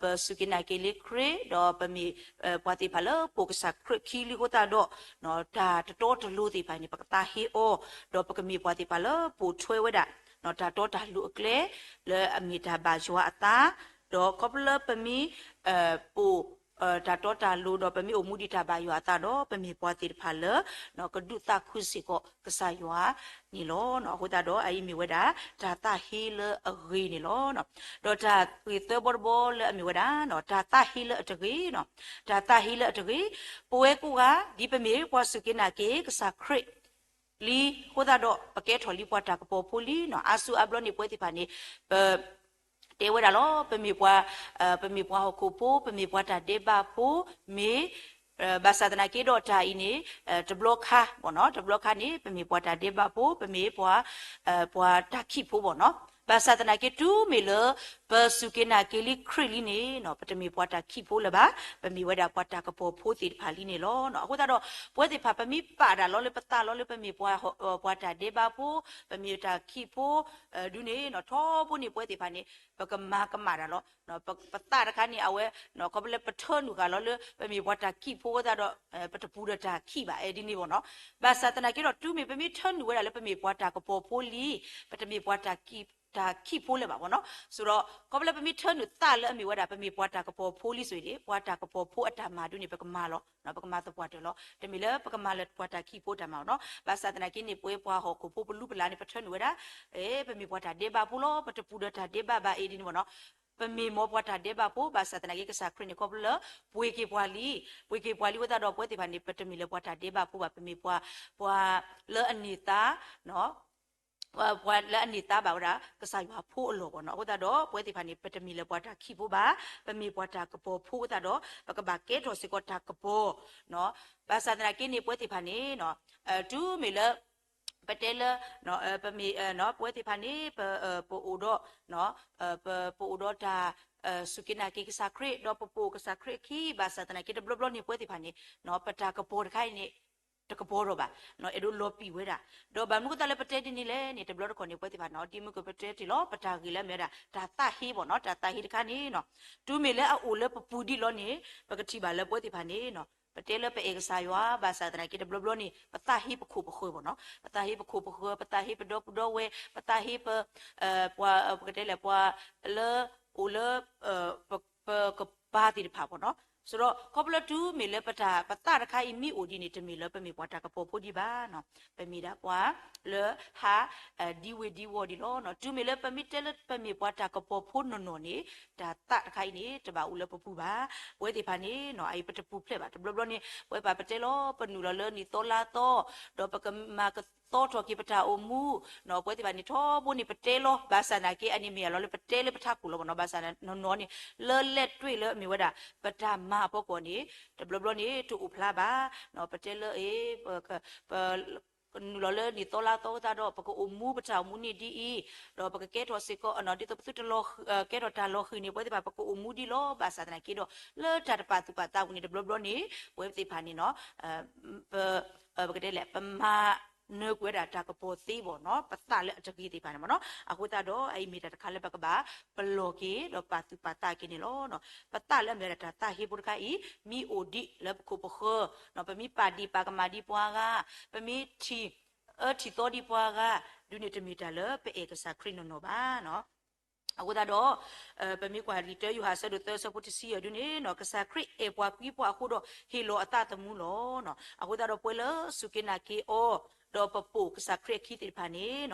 ပစူၢ်က့ၤနာ်က့ၤလံခရံာ် ဒီးပမ့ၢ်ပှၤသ့ၣ်တဖၣ်လၢပိာ်ကစၢ်ခရံာ်ခံလံအဃိသတးဒီး တၢ်တတီတလိၤသ့ၣ်တဖၣ်န့ၣ် ပကသးဟ့အီၤ, ဒီးပကမ့ၢ်ပှၤသ့ၣ်တဖၣ်လၢပိာ်ထွဲဝဲဒၣ် တၢ်တီတၢ်လိၤအကျဲ လၢအမ့ၢ်တၢ်ဘၣ်ယွၤအသး, ဒီးခီဖျိလၢပမ့ၢ် ပိာ် တၢ်တီတၢ်လိၤ ဒီးပမ့ၢ်အိၣ်မူဒံးတၢ်ဘၣ်ယွၤအသးဒီး ပမ့ၢ်ပှၤသ့ၣ်တဖၣ်လၢ ကဒုးသးခုစ့ၢ်ကီးကစၢ်ယွၤန့ၣ်လီၤ. အဃိသတးဒီး အအံၤမ့ၢ်ဝဲဒၣ် တၢ်သးဟ့လၢအဂ့ၤန့ၣ်လီၤ. ဒီးတၢ်ဂ့ၢ်သၢဘီတဘီလၢအမ့ၢ်ဝဲဒၣ် တၢ်သးဟ့လၢအတဂ့ၤ, တၢ်သးဟ့လၢအတဂ့ၤ, ပဝဲကိးဂၤ ဒ်ပမ့ၢ်ပှၤစူၢ်က့ၤနာ်က့ၤကစၢ်ခရံာ် လံ, အဃိသတးဒီး ပကဲထီၣ်လံပှၤတၢ်ကပီၤဖိလံ, အါစုအါဘျီန့ၣ်ပဝဲသ့ၣ်တဖၣ်န့ၣ် ပ တဲဝဲဒၣ်လီၤ, ပမ့ၢ်ပှၤ ပမ့ၢ်ပှၤဟီၣ်ခိၣ်ဖိ, ပမ့ၢ်ပှၤတၢ်ဒဲးဘးဖိ, မ့ၢ် ဘၣ်ဆၣ်သနာ်က့ဒီးတၢ်အံၤန့ၣ် တဘျီခါ တဘျီခါန့ၣ် ပမ့ၢ်ပှၤတၢ်ဒဲးဘးဖိ, ပမ့ၢ်ပှၤ ပှၤတၢ်ခံးဖိဘၣ်နီၤ. ဘၣ်ဆၣ်သနာ်က့ တုၤမ့ၢ်လၢ ပစူၢ်က့ၤနာ်က့ၤလံခရံာ်လံန့ၣ်နီၤ ပတမ့ၢ်ပှၤတၢ်ခံးဖိလၢၤဘၣ်, ပမ့ၢ်ဝဲဒၣ်ပှၤတၢ်ကပီၤဖိသ့ၣ်တဖၣ်လံန့ၣ်လီၤ. အဃိသတးဒီး ပဝဲသ့ၣ်တဖၣ် ပမ့ၢ်ပာ်တၢ်လီၤလၢပသးလီၤလၢပမ့ၢ်ပှၤ ပှၤတၢ်ဒဲးဘးဖိ, ပမ့ၢ်တၢ်ခံးဖိ ဒုန့ၣ်နီၤ ထီဘိန့ၣ် ပဝဲသ့ၣ်တဖၣ်န့ၣ် ပကမၤကမၣ်တၢ်လီၤ. ပသးတခါန့ၣ် အဝဲ ခီဖျိလၢပထၢနုာ်ဃာ်လီၤလၢ ပမ့ၢ်ပှၤတၢ်ခံးဖိအဃိသတးဒီး ပတပူၤဒီးတၢ်ခံးဘၣ် အဲၣ်ဒ်န့ၣ်ဘၣ်နီၤ. ဘၣ်ဆၣ်သနာ်က့ဒီး တုၤမ့ၢ်ပမ့ၢ်ထၢနုာ်ဝဲဒၣ်လၢပမ့ၢ်ပှၤတၢ်ကပီၤဖိလံ, ပတမ့ၢ်ပှၤ တၢ်ခံးဖိလၢၤဘၣ်ဘၣ်နီၤ. ဆိုတော့ ခီဖျိလၢပမ့ၢ်ထၢနုာ်သးလၢအမ့ၢ်ဝဲဒၣ် ပမ့ၢ်ပှၤတၢ်ကပီၤဖိလံအဃိန့ၣ် ပှၤတၢ်ကပီၤဖိအတၢ်မၤဒုန့ၣ် ပကမၤလီၤ, ပကမၤသပှၢ်တၢၢ်လီၤ. တမ့ၢ်လၢပကမၤလၢပှၤတၢ်ခံးဖိတၢ်မၤဘၣ်နီၤ. ဘၣ်ဆၣ်သနာ်က့န့ၣ် ပဝဲပှၤဟီၣ်ခိၣ်ဖိပလူပလၢ်န့ၣ် ပထၢနုာ်ဝဲဒၣ် ပမ့ၢ်ပှၤတၢ်ဒဲးဘးဖိလီၤ, ပတပူၤဒီးတၢ်ဒဲးဘးဘၣ် အဲၣ်ဒ်န့ၣ်ဘၣ်နီၤ. ပမ့ၢ်မ်ပှၤတၢ်ဒဲးဘးဖိ ဘၣ်ဆၣ်သနာ်က့ ကစၢ်ခရံာ်န့ၣ် ခီဖျိလၢ ပှ့ၤက့ၤပှၤလံ, ပှ့ၤက့ၤပှၤလံအဃိသတးဒီး ပဝဲသ့ၣ်တဖၣ်န့ၣ် ပတမ့ၢ်လၢပှၤတၢ်ဒဲးဘးဖိဘၣ်, ပမ့ၢ်ပှၤ ပှၤလၢအန့ၢ်သါ ပှၤလၢအန့ၢ်သါဘၣ်ဝဲဒၣ် ကစၢ်ယွၤဖိအလီၢ်ဘၣ်နီၤ. အဃိသတးဒီး ပဝဲသ့ၣ်တဖၣ်န့ၣ် ပတမ့ၢ်လၢပှၤတၢ်ခံးဖိဘၣ်, ပမ့ၢ်ပှၤတၢ်ကပီၤဖိအဃိသတးဒီး ပကဘၣ်ကဲထီၣ်စ့ၢ်ကီးတၢ်ကပီၤ ဘၣ်ဆၣ်သနာ်က့န့ၣ် ပဝဲသ့ၣ်တဖၣ်န့ၣ် တုၤမ့ၢ်လၢ ပတဲလၢ ပမ့ၢ် ပဝဲသ့ၣ်တဖၣ်န့ၣ် ပ ပအိၣ်ဒီး ပ ပအိၣ်ဒီးတၢ် စူၢ်က့ၤနာ်က့ၤကစၢ်ခရံာ် ဒီးပပိာ်ကစၢ်ခရံာ်အခံ ဘၣ်ဆၣ်သနာ်က့ တဘျီဘျီန့ၣ် ပဝဲသ့ၣ်တဖၣ်န့ၣ် ပတၢ်ကပီၤတခါအံၤန့ၣ် တကပီၤထီၣ်ဘၣ်, အဲၣ်ဒိးလီၤပံာ်ဝဲဒၣ်. ဒီးဘၣ်မနုၤအဃိသတးလၢပတဲဒ်န့ၣ်လဲၣ်န့ၣ် တဘျီတခီၣ်န့ၣ် ပဝဲသ့ၣ်တဖၣ်န့ၣ် ဒ်မုၢ်ကပတဲတ့ၢ်လီၤ ပတၢ်ဂ့ၢ်လၢအမ့ၢ်ဝဲဒၣ် တၢ်သးဟ့ဘၣ်နီၤ, တၢ်သးဟ့တခါန့ၣ် တုၤမ့ၢ်လၢအအိၣ်လၢပပူၤဒံးလီၤန့ၣ် ပကထံၣ်ဘၣ်လၢပဝဲသ့ၣ်တဖၣ်န့ၣ် ပတဲလၢပအဲၣ်ကစၢ်ယွၤ ဘၣ်ဆၣ်သနာ်က့ တဘျီဘျီန့ၣ် ပသးဟ့ပခိၣ်ပဃၢၤဘၣ်နီၤ, ပသးဟ့ပခိၣ်ပဃၢၤ, ပသးဟ့ပဒီပုၢ်ဒီဝဲၢ်, ပသးဟ့ပ ပှၤ ပကတဲလဲၣ် ပှၤလၢအိၣ်လၢ ပ ပကပၤသ့ၣ်တဖၣ်ဘၣ်နီၤ. ဆိုတော့ ခီဖျိလၢတုၤမ့ၢ်လၢပတၢ် ပသးတခါအံၤမ့ၢ်အိၣ်ဒံးန့ၣ် တမ့ၢ်လၢပမ့ၢ်ပှၤတၢ်ကပီၤဖိဒံးဘၣ်နီၤ, ပမ့ၢ်ဒၣ်ပှၤလၢဟး ဒံဝ့ၤဒံဝီၤဒံးလီၤ. တုၤမ့ၢ်လၢပမ့ၢ်တဲလၢပမ့ၢ်ပှၤတၢ်ကပီၤဖိနီၢ်နီၢ်န့ၣ် တၢ်သးတခါအံၤန့ၣ် တဘၣ်အိၣ်လၢပပူၤဘၣ်. ပဝဲသ့ၣ်တဖၣ်န့ၣ်နီၤ အအံၤပတပူၤဖျဲးဘၣ်. တဘျီဘျီန့ၣ် ပဝဲပၢ်ပတဲလီၤ ပနုာ်လီၤလၢနံၣ်သီလါသီ ဒီးပကမၤကသီထီၣ်က့ၤပတၢ်အိၣ်မူနီၤ, ပဝဲသ့ၣ်တဖၣ်န့ၣ် ထီဘိန့ၣ် ပတဲလီၤ ဘၣ်ဆၣ်သနာ်က့ အန့ၣ်မ့ၢ်အလီၤလၢပတဲလၢပထးခိၣ်လီၤဘၣ်နီၤ, ဘၣ်ဆၣ်နီၢ်နီၢ်န့ၣ် လၢလဲၣ်တွ့ၣ်လၢအမ့ၢ်ဝဲဒၣ် ပတၢ်မၤအဖီခိၣ်န့ၣ် တဘျီဘျီန့ၣ် တအိၣ်ဖျါဘၣ်နီၤ. ပတဲလၢ ပ ပနုာ်လီၤလၢနံၣ်သီလါသီအဃိသတးဒီး ပကအိၣ်မူပတၢ်အိၣ်မူန့ၣ်ဒ်အံၤ, ဒီးပကကဲထီၣ်စ့ၢ်ကီး ဒ်သိးပသုတလီၤ ကဲထီၣ်တၢ်လီၤဃံၤန့ၣ် ပဝဲသ့ၣ်တဖၣ် ပကအိၣ်မူဒ်လီၤ. ဘၣ်ဆၣ်သနာ်က့ဒီး လၢတၢ်တပာ်သူၣ်ပာ်သးပူၤန့ၣ် တဘျီဘျီန့ၣ် ပဝဲသ့ၣ်တဖၣ်န့ၣ်နီၤ ပ ပကတဲလဲၣ် ပမၤနၢၤကွံာ်ဝဲဒၣ်တၢ်ကပီၤသ့ဘၣ်နီၤ, ပသးလၢအတဂ့ၤသ့ၣ်တဖၣ်န့ၣ်မ့ၢ်နီၤ. အဃိသတးဒီး အအံၤမ့ၢ်တၢ်တခါလၢပကဘၣ်ပလီၢ်က့ၤ ဒီးပာ်သူၣ်ပာ်သးက့ၤန့ၣ်လီၤ. ပသးလၢအမ့ၢ်ဝဲဒၣ်တၢ်သးဟ့ဖိတခါအံၤ မ့ၢ်အိၣ်ဒံးလၢပခိၣ်ပဃၢၤနီၤ, ပမ့ၢ်ပာ်ဒံးပာ်ကမၣ်ဒံးပှၤဂၤ, ပမ့ၢ်ထံၣ်အၢထံၣ်သီဒံးပှၤဂၤ ဒုးန့ၣ်တမ့ၢ်တၢ်လၢပအဲၣ်ကစၢ်ခရံာ်နီၢ်နီၢ်ဘၣ်နီၤ. အဃိသတးဒီး ပမ့ၢ်ကွၢ်လံာ်တၢယိၤဟၣ်အဆၢဒိၣ်သၢအဆၢဖိတဆံယဲၢ်ဒုးန့ၣ်နီၤ, ကစၢ်ခရံာ်အဲၣ်ပှၤကွံပှၤအဃိဒီး ဟ့ၣ်လီၤအသးသမူလီၤ. အဃိသတးဒီးပဝဲလၢစူၢ်က့ၤနာ်က့ၤအီၤ ဒီးပပိာ်ကစၢ်ခရံာ်အခံသ့ၣ်တဖၣ်န့ၣ်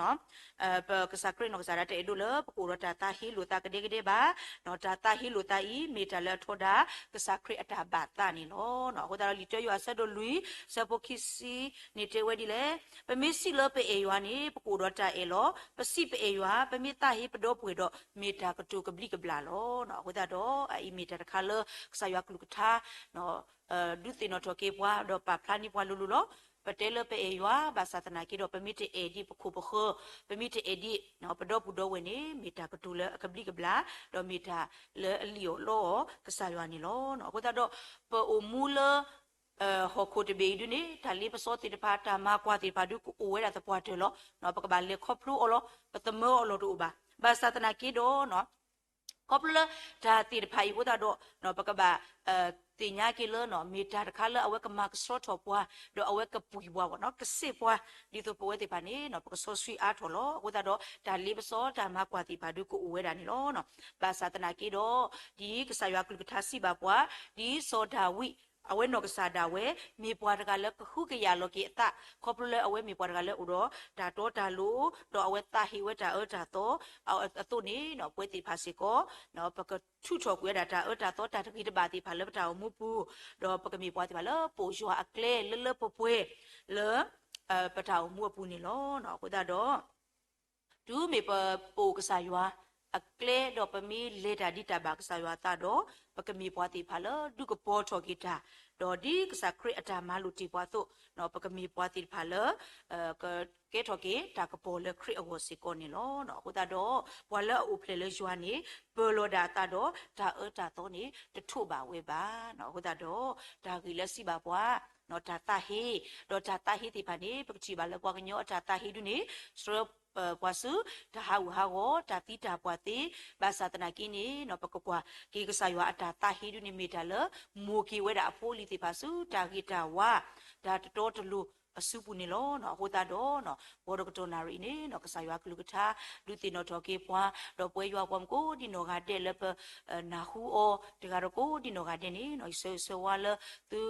ပကစၢ်ခရံာ်နီၢ်ကစၢ်ဒၣ်တအဲၣ်ဒိးလၢပကအိၣ်ဒီးတၢ်သးဟ့လိာ်သးကဒဲကဒဲဘၣ်. တၢ်သးဟ့လိာ်သးအံၤ မ့ၢ်တၢ်လၢအထီဒါ ကစၢ်ခရံာ်အတၢ်ဘၣ်သးန့ၣ်လီၤ. အဃိသတးဒီးလံာ်တၢယိၤဟၣ်အဆၢဒိၣ်လွံၢ် အဆၢဖိခံဆံန့ၣ်တဲဝဲဒ်လဲၣ်, ပမ့ၢ်စံးလၢပအဲၣ်ယွၤန့ၣ် ပကအိၣ်ဒီးတၢ်အဲၣ်လီၤ. ပစံးပအဲၣ်ယွၤ, ပမ့ၢ်သးဟ့ပဒီပုၢ်ဝဲၢ်ဒီး မ့ၢ်တၢ်ကတိၤကဘျံးကဘျၣ်လီၤ. အဃိသတးဒီး အအံၤမ့ၢ်တၢ်တခါလၢ ကစၢ်ယွၤကလုၢ်ကထါ ဒုးသ့ၣ်နီၣ်ထီၣ်က့ၤပှၤ ဒီးပာ်ဖျါန့ၢ်ပှၤလိၤလိၤလီၤ. ပတဲလၢပအဲၣ်ယွၤ ဘၣ်ဆၣ်သနာ်က့ဒီး ပမ့ၢ်တအဲၣ်ဒံးပခိၣ်ပဃၢၤ, ပမ့ၢ်တအဲၣ်ဒံး ပဒီပုၢ်ဒီဝဲၢ်န့ၣ် မ့ၢ်တၢ်ကတိၤလၢအကဘျံးကဘျၣ်, ဒီးမ့ၢ်တၢ်လၢအလံၣ်အီၣ်လီအီၣ်ကစၢ်ယွၤန့ၣ်လီၤ. အဃိသတးဒီး ပအိၣ်မူလၢ ဟီၣ်ခိၣ်တဘ့ၣ်အံၤဒုးန့ၣ် တၢ်လ့ပစီသ့ၣ်တဖၣ် တၢ်မၤကွၢ်သ့ၣ်တဖၣ်ဒုးကအိၣ်ဝဲဒၣ်သပှၢ်တၢၢ်လီၤ. ပကဘၣ်လဲၤခီဖျိအီၤလီၤ. ပသမၢအီၤလီၤတအိၣ်ဘၣ်. ဘၣ်ဆၣ်သနာ်က့ဒီး ခီဖျိလၢတၢ်သ့ၣ်တဖၣ်အံၤအဃိသတးဒီး ပကဘၣ် သ့ၣ်ညါက့ၤလၢ မ့ၢ်တၢ်တခါလၢအဝဲကမၤကဆှီထီၣ်ပှၤ, ဒီးအဝဲကပှံၤပှၤဘၣ်နီၤ, ကစ့ၢ်ပှၤ, ဒ်သိးပဝဲသ့ၣ်တဖၣ်န့ၣ် ပကစီဆှံအါထီၣ်လီၤ. အဃိသတးဒီး တၢ်လ့ပစီတၢ်မၤကွၢ်သ့ၣ်တဖၣ်ဒုးကအိၣ်ဝဲဒၣ်န့ၣ်လီၤ. ဘၣ်ဆၣ်သနာ်က့ဒီး ဒ်ကစၢ်ယွၤကလုၢ်ကထါစံးဘၣ်ပှၤ, ဒ်စီၤဒၤဝံး အဝဲနီၢ်ကစၢ်ဒၣ်ဝဲ မ့ၢ်ပှၤတဂၤလၢကဟုကယာ်လီၤက့ၤအသး ခီဖျိလၢအဝဲမ့ၢ်ပှၤတဂၤလၢအိၣ်ဒီးတၢ်တီတၢ်လိၤ, ဒီးအဝဲသးဟ့ဝဲတၢ်အၢတၢ်သီ အသိးန့ၣ် ပဝဲသ့ၣ်တဖၣ်စ့ၢ်ကီး ပကထုးထီၣ်ကွံာ်ဝဲဒၣ်တၢ်အၢတၢ်သီတၢ်တဂ့ၤတဘၣ်သ့ၣ်တဖၣ်လၢပတၢ်အိၣ်မူပူၤ, ဒီးပကမ့ၢ်ပှၤသ့ၣ်တဖၣ်လၢပိာ်ယွၤအကျဲလၢလၢပှဲၤပှဲၤ လၢ ပတၢ်အိၣ်မူအပူၤန့ၣ်လီၤ. အဃိသတးဒီး တုၤမ့ၢ်ပပိာ်ကစၢ်ယွၤ အကျဲ ဒီးပမ့ၢ်လဲၤတၢ်ဒ်တၢ်ဘၣ်ကစၢ်ယွၤအသးဒီး ပကမ့ၢ်ပှၤသ့ၣ်တဖၣ်လၢဒုးကပီၤထီၣ်က့ၤတၢ်, ဒီးဒ်ကစၢ်ခရံာ်အတၢ်မၤလိာ်တ့ၢ်ပှၤအသိး, ပကမ့ၢ်ပှၤသ့ၣ်တဖၣ်လၢ ကကဲထီၣ်က့ၤတၢ်ကပီၤလၢခရံာ်အဂီၢ်စ့ၢ်ကီးန့ၣ်လီၤ. အဃိသတးဒီး ပှၤလၢအအိၣ်ဖျဲၣ်လၢယွၤန့ၣ် ပၢၤလီၤဒၣ်အသးဒီး တၢ်အၢတၢ်သီန့ၣ် တထိးဘၣ်ဝဲဘၣ်. အဃိသတးဒီး တၢ်ဂ့ၢ်လၢစံးဘၣ်ပှၤ တၢ်သးဟ့, ဒီးတၢ်သးဟ့သ့ၣ်တဖၣ်န့ၣ် ပကထံၣ်ဘၣ်လၢပှၤကညီအတၢ်သးဟ့ဒုန့ၣ် ဆှၢပှၤဆူတၢ်ဟးဂူာ်ဟးဂီၤ, တၢ်သံတၢ်ပှၢ်သ့, ဘၣ်ဆၣ်သနာ်က့န့ၣ် ပကကွၢ်က့ၤကစၢ်ယွၤအတၢ်သးဟ့ဒုန့ၣ် မ့ၢ်တၢ်လၢ မိၢ်က့ၤဝဲဒၣ်အဖိအလံၤသ့ၣ်တဖၣ်ဆူ တၢ်ဂ့ၤတၢ်ဝါ တၢ်တတီတလိၤအစုပူၤန့ၣ်လီၤ. အဃိသတးဒီး ဂီၤတကတီၢ်နၣ်ရံၣ်အံၤန့ၣ် ကစၢ်ယွၤကလုၢ်ကထါ ဒုးသ့ၣ်နီၣ်ထီၣ်က့ၤပှၤ, ဒီးပဝဲယွၤပှၤမုၣ်ကိးဒံနီၢ်ဂၤဒဲးလၢပ နၢ်ဟူအီၤတဂၤဒီးကိးဒံနီၢ်ဂၤဒဲးန့ၣ် ယဆၢဂ့ၤဆၢဝါလၢသု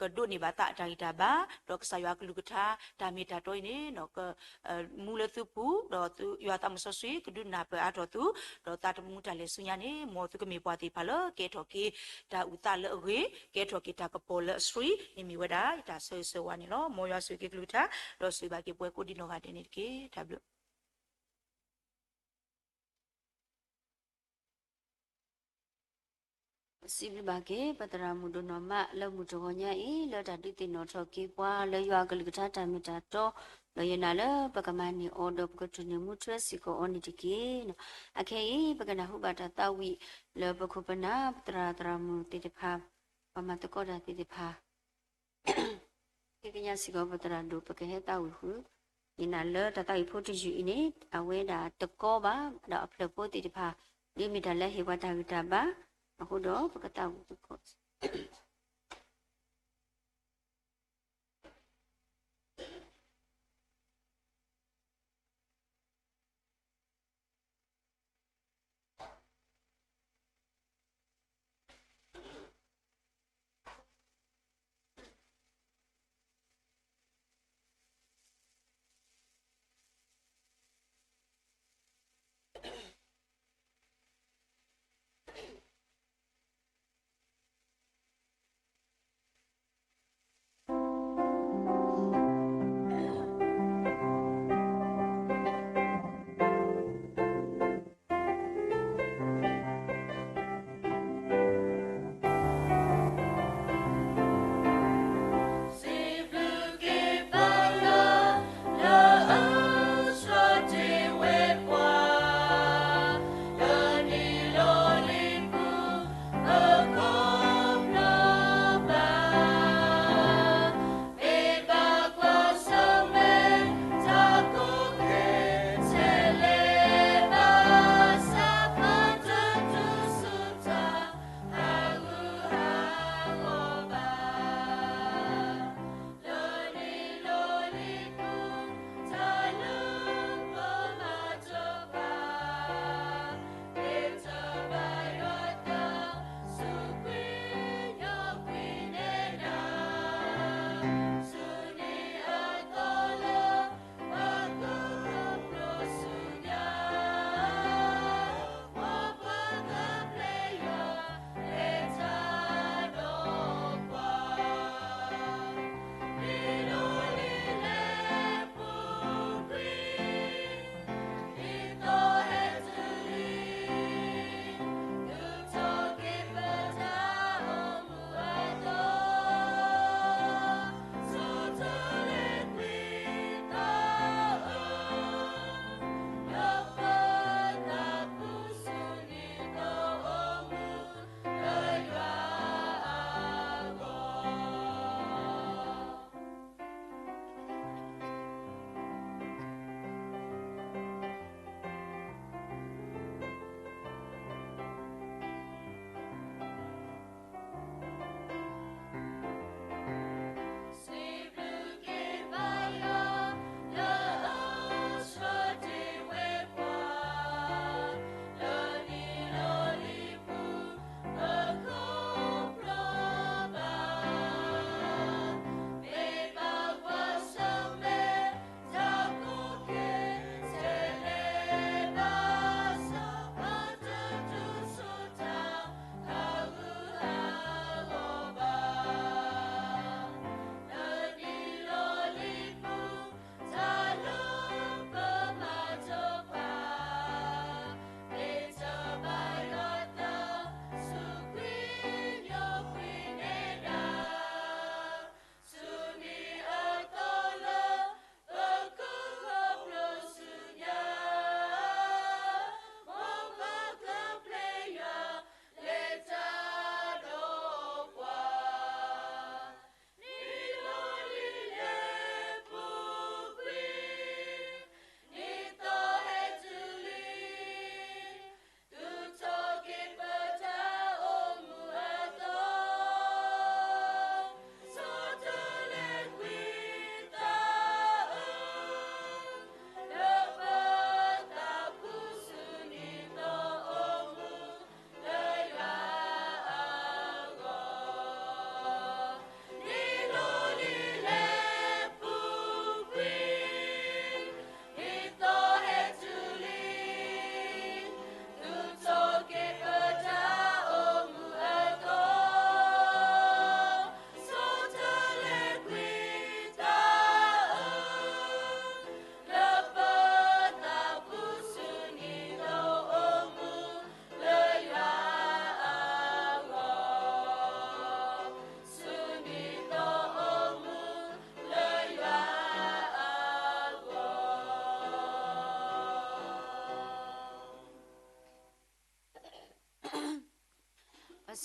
ကဒိးန့ၢ်ဘၣ်သးအတၢ်ဂံၢ်တၢ်ဘါ, ဒီးကစၢ်ယွၤကလုၢ်ကထါ တၢ်မ့ၢ်တၢ်တီအံၤန့ၣ် မူလၢသုပူၤ, ဒီးယွၤသးစီဆှံ ကဒုးနၢ်ပၢၢ်အါထီၣ်သု, ဒီးသးသမူတၢ်လဲၤဆူညါန့ၣ် မ်သုကမ့ၢ်ပှၤသ့ၣ်တဖၣ်လၢကဲထီၣ်က့ၤတၢ်အုၣ်သးလၢအဂ့ၤ, ကဲထီၣ်က့ၤတၢ်ကပီၤလၢအဆှံန့ၣ်မ့ၢ်ဝဲဒၣ် ယတၢ်ဆၢဂ့ၤဆၢဝါန့ၣ်လီၤ. မ်ယွၤဆိၣ်ဂ့ၤက့ၤကလုၢ်ကထါ ဒီးဆိၣ်ဂ့ၤဘၣ်က့ၤပဝဲကိးဒံနီၢ်ဂၤဒဲးန့ၣ်တက့ၢ်. တၢ်ဘျုး စံးဘျုးဘၣ်က့ၤ ပသရၣ်မုၣ်ဒိၣ်နီၢ်မး လၢမုၢ်တဂီၤညါအံၤ လၢတၢ်ဒုးသ့ၣ်နီၣ်ထီၣ်က့ၤပှၤ လၢယွၤအကလုၢ်ကထါတၢ်မ့ၢ်တၢ်တီ, ဒီးယနာ်လၢပကမၤန့ၢ်အီၤ ဒီးပကတိၢ်န့ၢ်မူထွဲစ့ၢ်ကီးအီၤန့ၣ်တက့ၢ်. အခဲအံၤ ပကနၢ်ဟူဘၣ်တၢ်သးဝံၣ် လၢပခိၣ်ပနၢ် ပသရၣ်သရၣ်မုၣ်သ့ၣ်တဖၣ်, ပှၤမၤသကိးတၢ်သ့ၣ်တဖၣ် ဒ်ကညးစ့ၢ်ကီးပသရၣ်ဒိၣ် ပကဟဲသးဝံၣ်ဃုာ်, ယနာ်လၢတၢ်သးဝံၣ်ဖိတယုၢ်အံၤန့ၣ် အဝဲဒၣ်တကီဘၣ်, ဒီးအဖျၢၣ်ဖိသ့ၣ်တဖၣ် ဒ်မ့ၢ်တၢ်လၢဟ့ၣ်ပှၤတၢ်ဂံၢ်တၢ်ဘါ, အဃိဒီးပကသးဝံၣ်သကိး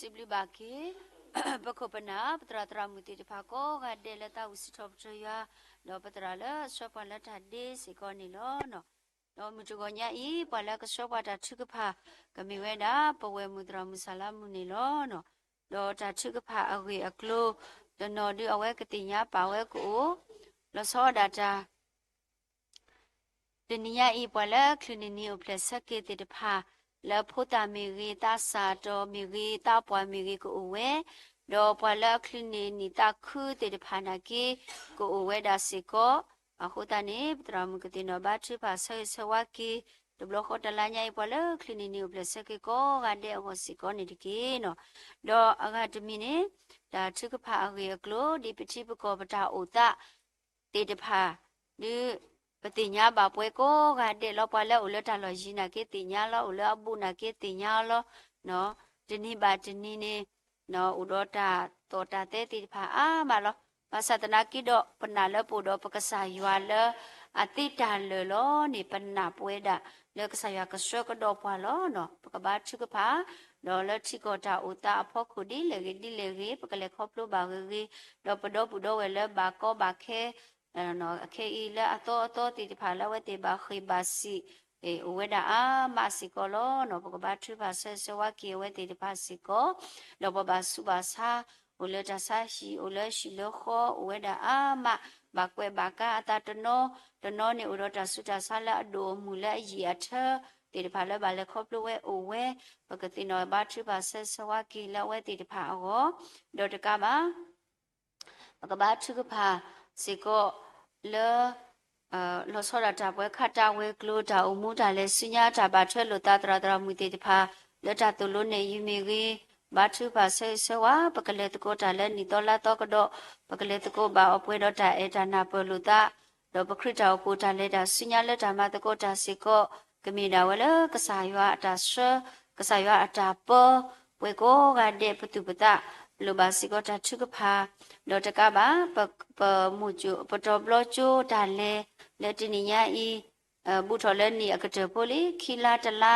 စံးဘျုးဘၣ်က့ၤ ပခိၣ်ပနၢ် ပသရၣ်သရၣ်မုၣ်သ့ၣ်တဖၣ်ကိးဂၤဒဲးလၢတၢ်အိၣ်စံးထီၣ်ပတြၢၤယွၤ, ဒီးပသရၣ်လၢအဆှၢပှၤလၢတၢ်ဒ့စ့ၢ်ကီးန့ၣ်လီၤ. ဒီးမုၢ်တဂီၤညါအံၤ ပှၤလၢကဆှၢပှၤတၢ်ထုကဖၣ် ကမ့ၢ်ဝဲဒၣ် ပဝဲၢ်မုၣ်သရၣ်မုၣ်စၢ်လါမုၢ်န့ၣ်လီၤ. ဒီးတၢ်ထုကဖၣ်အဂ့ၢ်အကျိၤ တနီၤဒုးအဝဲကသ့ၣ်ညါပာ်ဝဲကအိၣ် လီၤဆီဒၣ်တၢ် တနံၤညါအံၤ ပှၤလၢအချုးန့ၢ်နံၤအိၣ်ဖျဲၣ်ဆၢက့ၤသ့ၣ်တဖၣ် လၢဖိသၣ်မ့ၢ်ဂ့ၤ, သးစၢ်တီၤမ့ၢ်ဂ့ၤ, သးပှၢ်မ့ၢ်ဂ့ၤကအိၣ်ဝဲ, ဒီးပှၤလၢအချုးန့ၢ်နံၣ်သးခုသ့ၣ်တဖၣ်နာ်က့ ကအိၣ်ဝဲဒၣ်စ့ၢ်ကီး. အဃိသတးန့ၣ် ပသရၣ်မုၣ်ကသ့ၣ်နီၣ်ဘါထုကဖၣ်ဆၢဂ့ၤဆၢဝါက့ၤ တဘျီဃီတလါညါအံၤ ပှၤလၢချုးန့ၢ်နံၤအိၣ်ဖျဲၣ်ဆၢက့ၤကိးဂၤဒဲးအဂီၢ်စ့ၢ်ကီးန့ၣ်တက့ၢ်. ဒီးအဂၤတမံၤန့ၣ် တၢ်ထုကဖၣ်အဂ့ၢ်အကျိၤ ဒ်ပထံပကီၢ်ပတၢ်အိၣ်သး သ့ၣ်တဖၣ် ဒုး ပသ့ၣ်ညါဘၣ်ပှဲၤကိးဂၤဒဲးလီၤ. ပှၤလၢအိၣ်လၢတၢ်လီၢ်ယံၤနာ်က့သ့ၣ်ညါလီၤ, အိၣ်လၢအဘူးနာ်က့သ့ၣ်ညါလီၤ. တနံၤဘၣ်တနံၤန့ၣ် အိၣ်ဒီးတၢ်သီၣ်တၢ်သဲသ့ၣ်တဖၣ်အါမးလီၤ. ဘၣ်ဆၣ်သနာ်က့ဒီး ပနာ်လၢပအိၣ်ဒီးပကစၢ်ယွၤလၢအသ့တၢ်လၢာ်လီၤန့ၣ် ပနာ်ပဝဲဒၣ်လၢကစၢ်ယွၤကဆှၢကဒီးပှၤလီၤ. ပကဘါထုကဖၣ် ဒီးလၢထံကီၢ်တၢ်အိၣ်သးအဖီခိၣ်ဒ်လဲၣ်ဂ့ၤဒ်လဲၣ်ဂ့ၤ ပကလဲၤခီဖျိဘၣ်ဂ့ၤဂ့ၤ, ဒီးပဒီပုၢ်ဒီဝဲၢ်လၢဘၣ်ကီဘၣ်ခဲ ခဲအံၤလၢအသီအသီသ့ၣ်တဖၣ်လၢအဝဲသ့ၣ်ဘၣ်ဃ့ၢ်ဘၣ်စံး အိၣ်ဝဲဒၣ်အါမးစ့ၢ်ကီးလီၤ. ပကဘါထုကဖၣ်ဆၢဂ့ၤဆၢဝါက့ၤအဝဲသ့ၣ်တဖၣ်စ့ၢ်ကီး, ဒီးပဘၣ်ဆူးဘၣ်ဆါ အိၣ်လၢတၢ်ဆါဟံၣ် အိၣ်လၢဟံၣ်လၢဃီ အိၣ်ဝဲဒၣ်အါမး, ဘၣ်ကွဲးဘၣ်ကါအသးတနီၤ, တနီၤန့ၣ်အိၣ်ဒီးတၢ်ဆူးတၢ်ဆါလၢအဒိၣ်အမုၢ်လၢအယံာ်အထၢသ့ၣ်တဖၣ်လၢဘၣ်လဲၤခီဖျိဝဲအိၣ်ဝဲ, ပကသ့ၣ်နီၣ်ဘါထုကဖၣ်ဆၢဂ့ၤဆၢဝါက့ၤလၢအဝဲသ့ၣ်တဖၣ်အဂီၢ်, ဒီးတကးဘၣ် ပကဘါထုကဖၣ်စ့ၢ်ကီးလၢ လီၤဆီဒၣ်တၢ်ပှဲၤခးတၢ်ဝဲၤကျိၤ တၢ်အိၣ်မူတၢ်လဲၤဆူညါ တၢ်ဘၣ်ထွဲလိာ်သးသရၣ်သရၣ်မုၣ်သ့ၣ်တဖၣ် လၢတၢ်သိၣ်လိနဲၣ်ယုာ်မ့ၢ်ဂ့ၤ, ဘါထုကဖၣ်ဆၢဂ့ၤဆၢဝါ ပကလဲၤသကိးတၢ်လၢနံၣ်သီလါသီကဒီး, ပကလဲၤသကိးဘၣ်အီၤပှဲၤဒီးတၢ်အဲၣ်တၢ်နၢ်ပၢၢ်လိာ်သး, ဒီးပခရံာ်တၢ်အိၣ်ဖှိၣ်တၢ်လဲၤတၢ်ဆူညါလၢတၢ်မၤသကိးတၢ်စ့ၢ်ကီး ကမ့ၢ်ဒၣ်ဝဲလၢကစၢ်ယွၤအတၢ်ဆှၢ, ကစၢ်ယွၤအတၢ်ပၢ, ပှဲၤကိးဂၤဒဲးပသူၣ်ပသး, လိၣ်ဘၣ်စ့ၢ်ကီးတၢ်ထုကဖၣ်, ဒီးတကးဘၣ် ပ ပတီၤဘျီကၠိတၢ်လဲၤ လၢတနံၤညါအံၤ ဘူးထီၣ်လၢနံၣ်အကတၢၢ်ဖိလံ, ခံလါတလါ,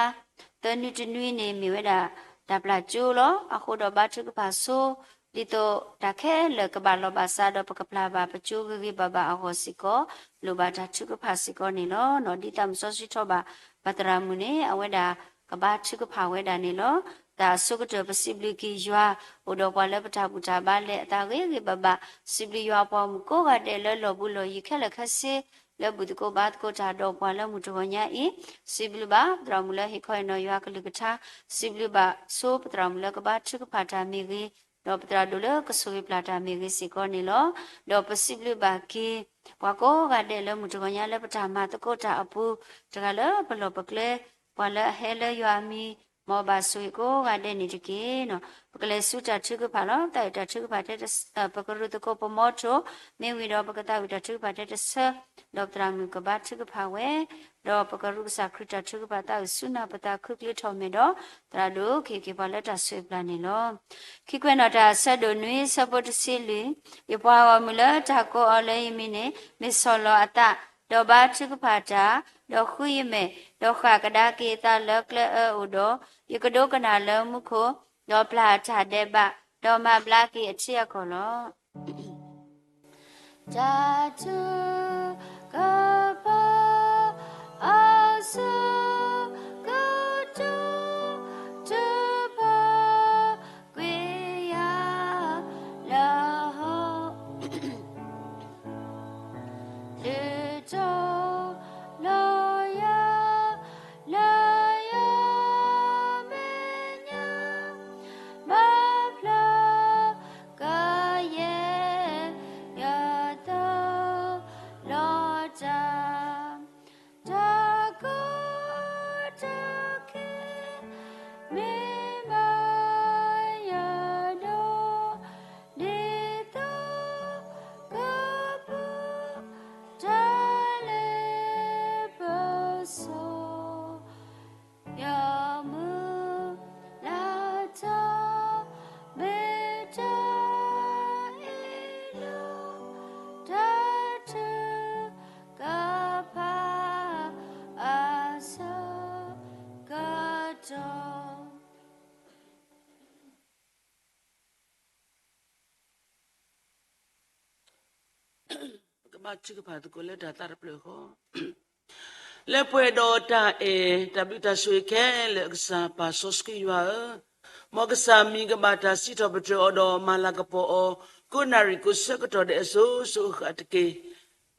သၢနွံတနွံန့ၣ် မ့ၢ်ဝဲဒၣ်တၢ်ပျၢ်ကၠိလီၤ. အဃိဒီးဘါထုကဖၣ်ဆိ ဒ်သိးတၢ်ခဲလၢာ်ကဘၣ်လီၢ်ဘၣ်စးဒီး ပကပျၢ်ဘၣ်ပကၠိဂ့ၤဂ့ၤဘၣ်ဘၣ်အဂီၢ်စ့ၢ်ကီး, လိၣ်ဘၣ်တၢ်ထုကဖၣ်စ့ၢ်ကီးန့ၣ်လီၤ. ဒ်သးမုၢ်စီဆှံထီၣ်ဘၣ် ပသရၣ်မုၣ်န့ၣ် အဝဲဒၣ်ကဘါထုကဖၣ်ဝဲဒၣ်န့ၣ်လီၤ. တၢ်အဆိကတၢၢ်ပစံးဘျုးက့ၤယွၤ အိၣ်ဒီးပှၤလၢပတၢ်ဘူၣ်တၢ်ဘါလဲၤအသးဂ့ၤဂ့ၤဘၣ်ဘၣ်, စံးဘျုးယွၤပှၤမုၣ်ကိးဂၤဒဲးလၢလီၢ်ဘူးလီၢ်ယံၤခဲလၢာ်ခဲဆ့ လၢဘူၣ်သကိးဘါသကိးတၢ်ဒီးပှၤလၢမုၢ်တဂီၤညါအံၤ, စံးဘျုးဘၣ်ပသရၣ်မုၣ်လၢဟ့ၣ်ခီဟ့ၣ်နီၤယွၤကလုၢ်ကထါ, စံးဘျုးဘၣ်ဆိပသရၣ်မုၣ်လၢကဘါထုကဖၣ်တၢ်မ့ၢ်ဂ့ၤ, ဒီးပသရၣ်ဒိၣ်လၢကဆိၣ်ဂ့ၤပျၢ်တၢ်မ့ၢ်ဂ့ၤစ့ၢ်ကီးန့ၣ်လီၤ. ဒီးပစံးဘျုးဘၣ်က့ၤ ပှၤကိးဂၤဒဲးလၢမုၢ်တဂီၤညါလၢပတၢ်မၤသကိးတၢ်အပူၤ, တဂၤလၢပလီၢ်ပကျဲ, ပှၤလၢအဟဲလၢယွၤအမံၤ, မ်အဘၣ်ဆိၣ်ဂ့ၤကိးဂၤဒဲးန့ၣ်တက့ၢ်. ပကလဲၤဆူတၢ်ထုကဖၣ်လီၤ. တၢ်အုၣ်တၢ်ထုကဖၣ်တဲတဆၢ, ပကရူၢ်သကိးပမီထိၣ်, မ့ၢ်ဝံၤဒီးပကသးဝံၣ်တၢ်ထုကဖၣ်တဲတဆၢ, ဒီးပသရၣ်မုၣ်ကဘါထုကဖၣ်ဝဲ, ဒီးပကရူၢ်ကစၢ်ခရံာ်တၢ်ထုကဖၣ်သးဝံၣ်ဆူနၢ်ပသးခုချ့ထီၣ်မဲာ်ဒီး, သရၣ်ဒိၣ်ကဟ့ၣ်က့ၤပှၤလၢတၢ်ဆိၣ်ဂ့ၤပျၢ်န့ၣ်လီၤ. ခံကွဲးနီၣ်တၢ်ဆၢဒိၣ်နွံဆၢဖိတဆံလွံၢ်, ယပှၤဂီၢ်မုၢ်လၢတၢ်ကိးအီၤလၢယမံၤန့ၣ် မ့ၢ်ဆီၣ်လီၤအသး, ဒီးဘါထုကဖၣ်တၢ်, ဒီးဃုယမဲာ်, ဒီးဃၣ်ကဒါက့ၤအသးလၢကျဲအၢအိၣ်ဒီး, ယကဒိကနၣ်လၢမူခိၣ်, ဒီးပျၢ်အတၢ်ဒဲးဘး, ဒီးမၤဘျါက့ၤအထံအကီၢ်လီၤ. တၢ်ထုကဖၣ် အစုကတိၤ ထုကဖၣ် ကွံာ်ယၤ လၢဟီၣ် ဒုးထီၣ်လီၤယၤ လၢယမဲာ်ညါ ဘၣ်ဖျါ ကယဲၢ် ယသးလီၤတၢ် တၢ်ကိး ဘါထုကဖၣ်သကိးလၢတၢ်သးတဖျၢၣ်ဃီ လၢပှဲၤဒီးတၢ်အဲၣ်တၢ်ဘျုးတၢ်ဆိၣ်ဂ့ၤခဲလၢာ် ကစၢ်ပၢ်စီဆှံယွၤဧၢ, မ်ကစၢ်မံၤကဘၣ်တၢ်စံးထီၣ်ပတြၢၤအီၤဒီး မၤလၤကပီၤအီၤ ကိးနၣ်ရံၣ်ကိးဆၢကတီၢ်ဒဲးအစိၤစိၤအဃၣ်တက့ၢ်.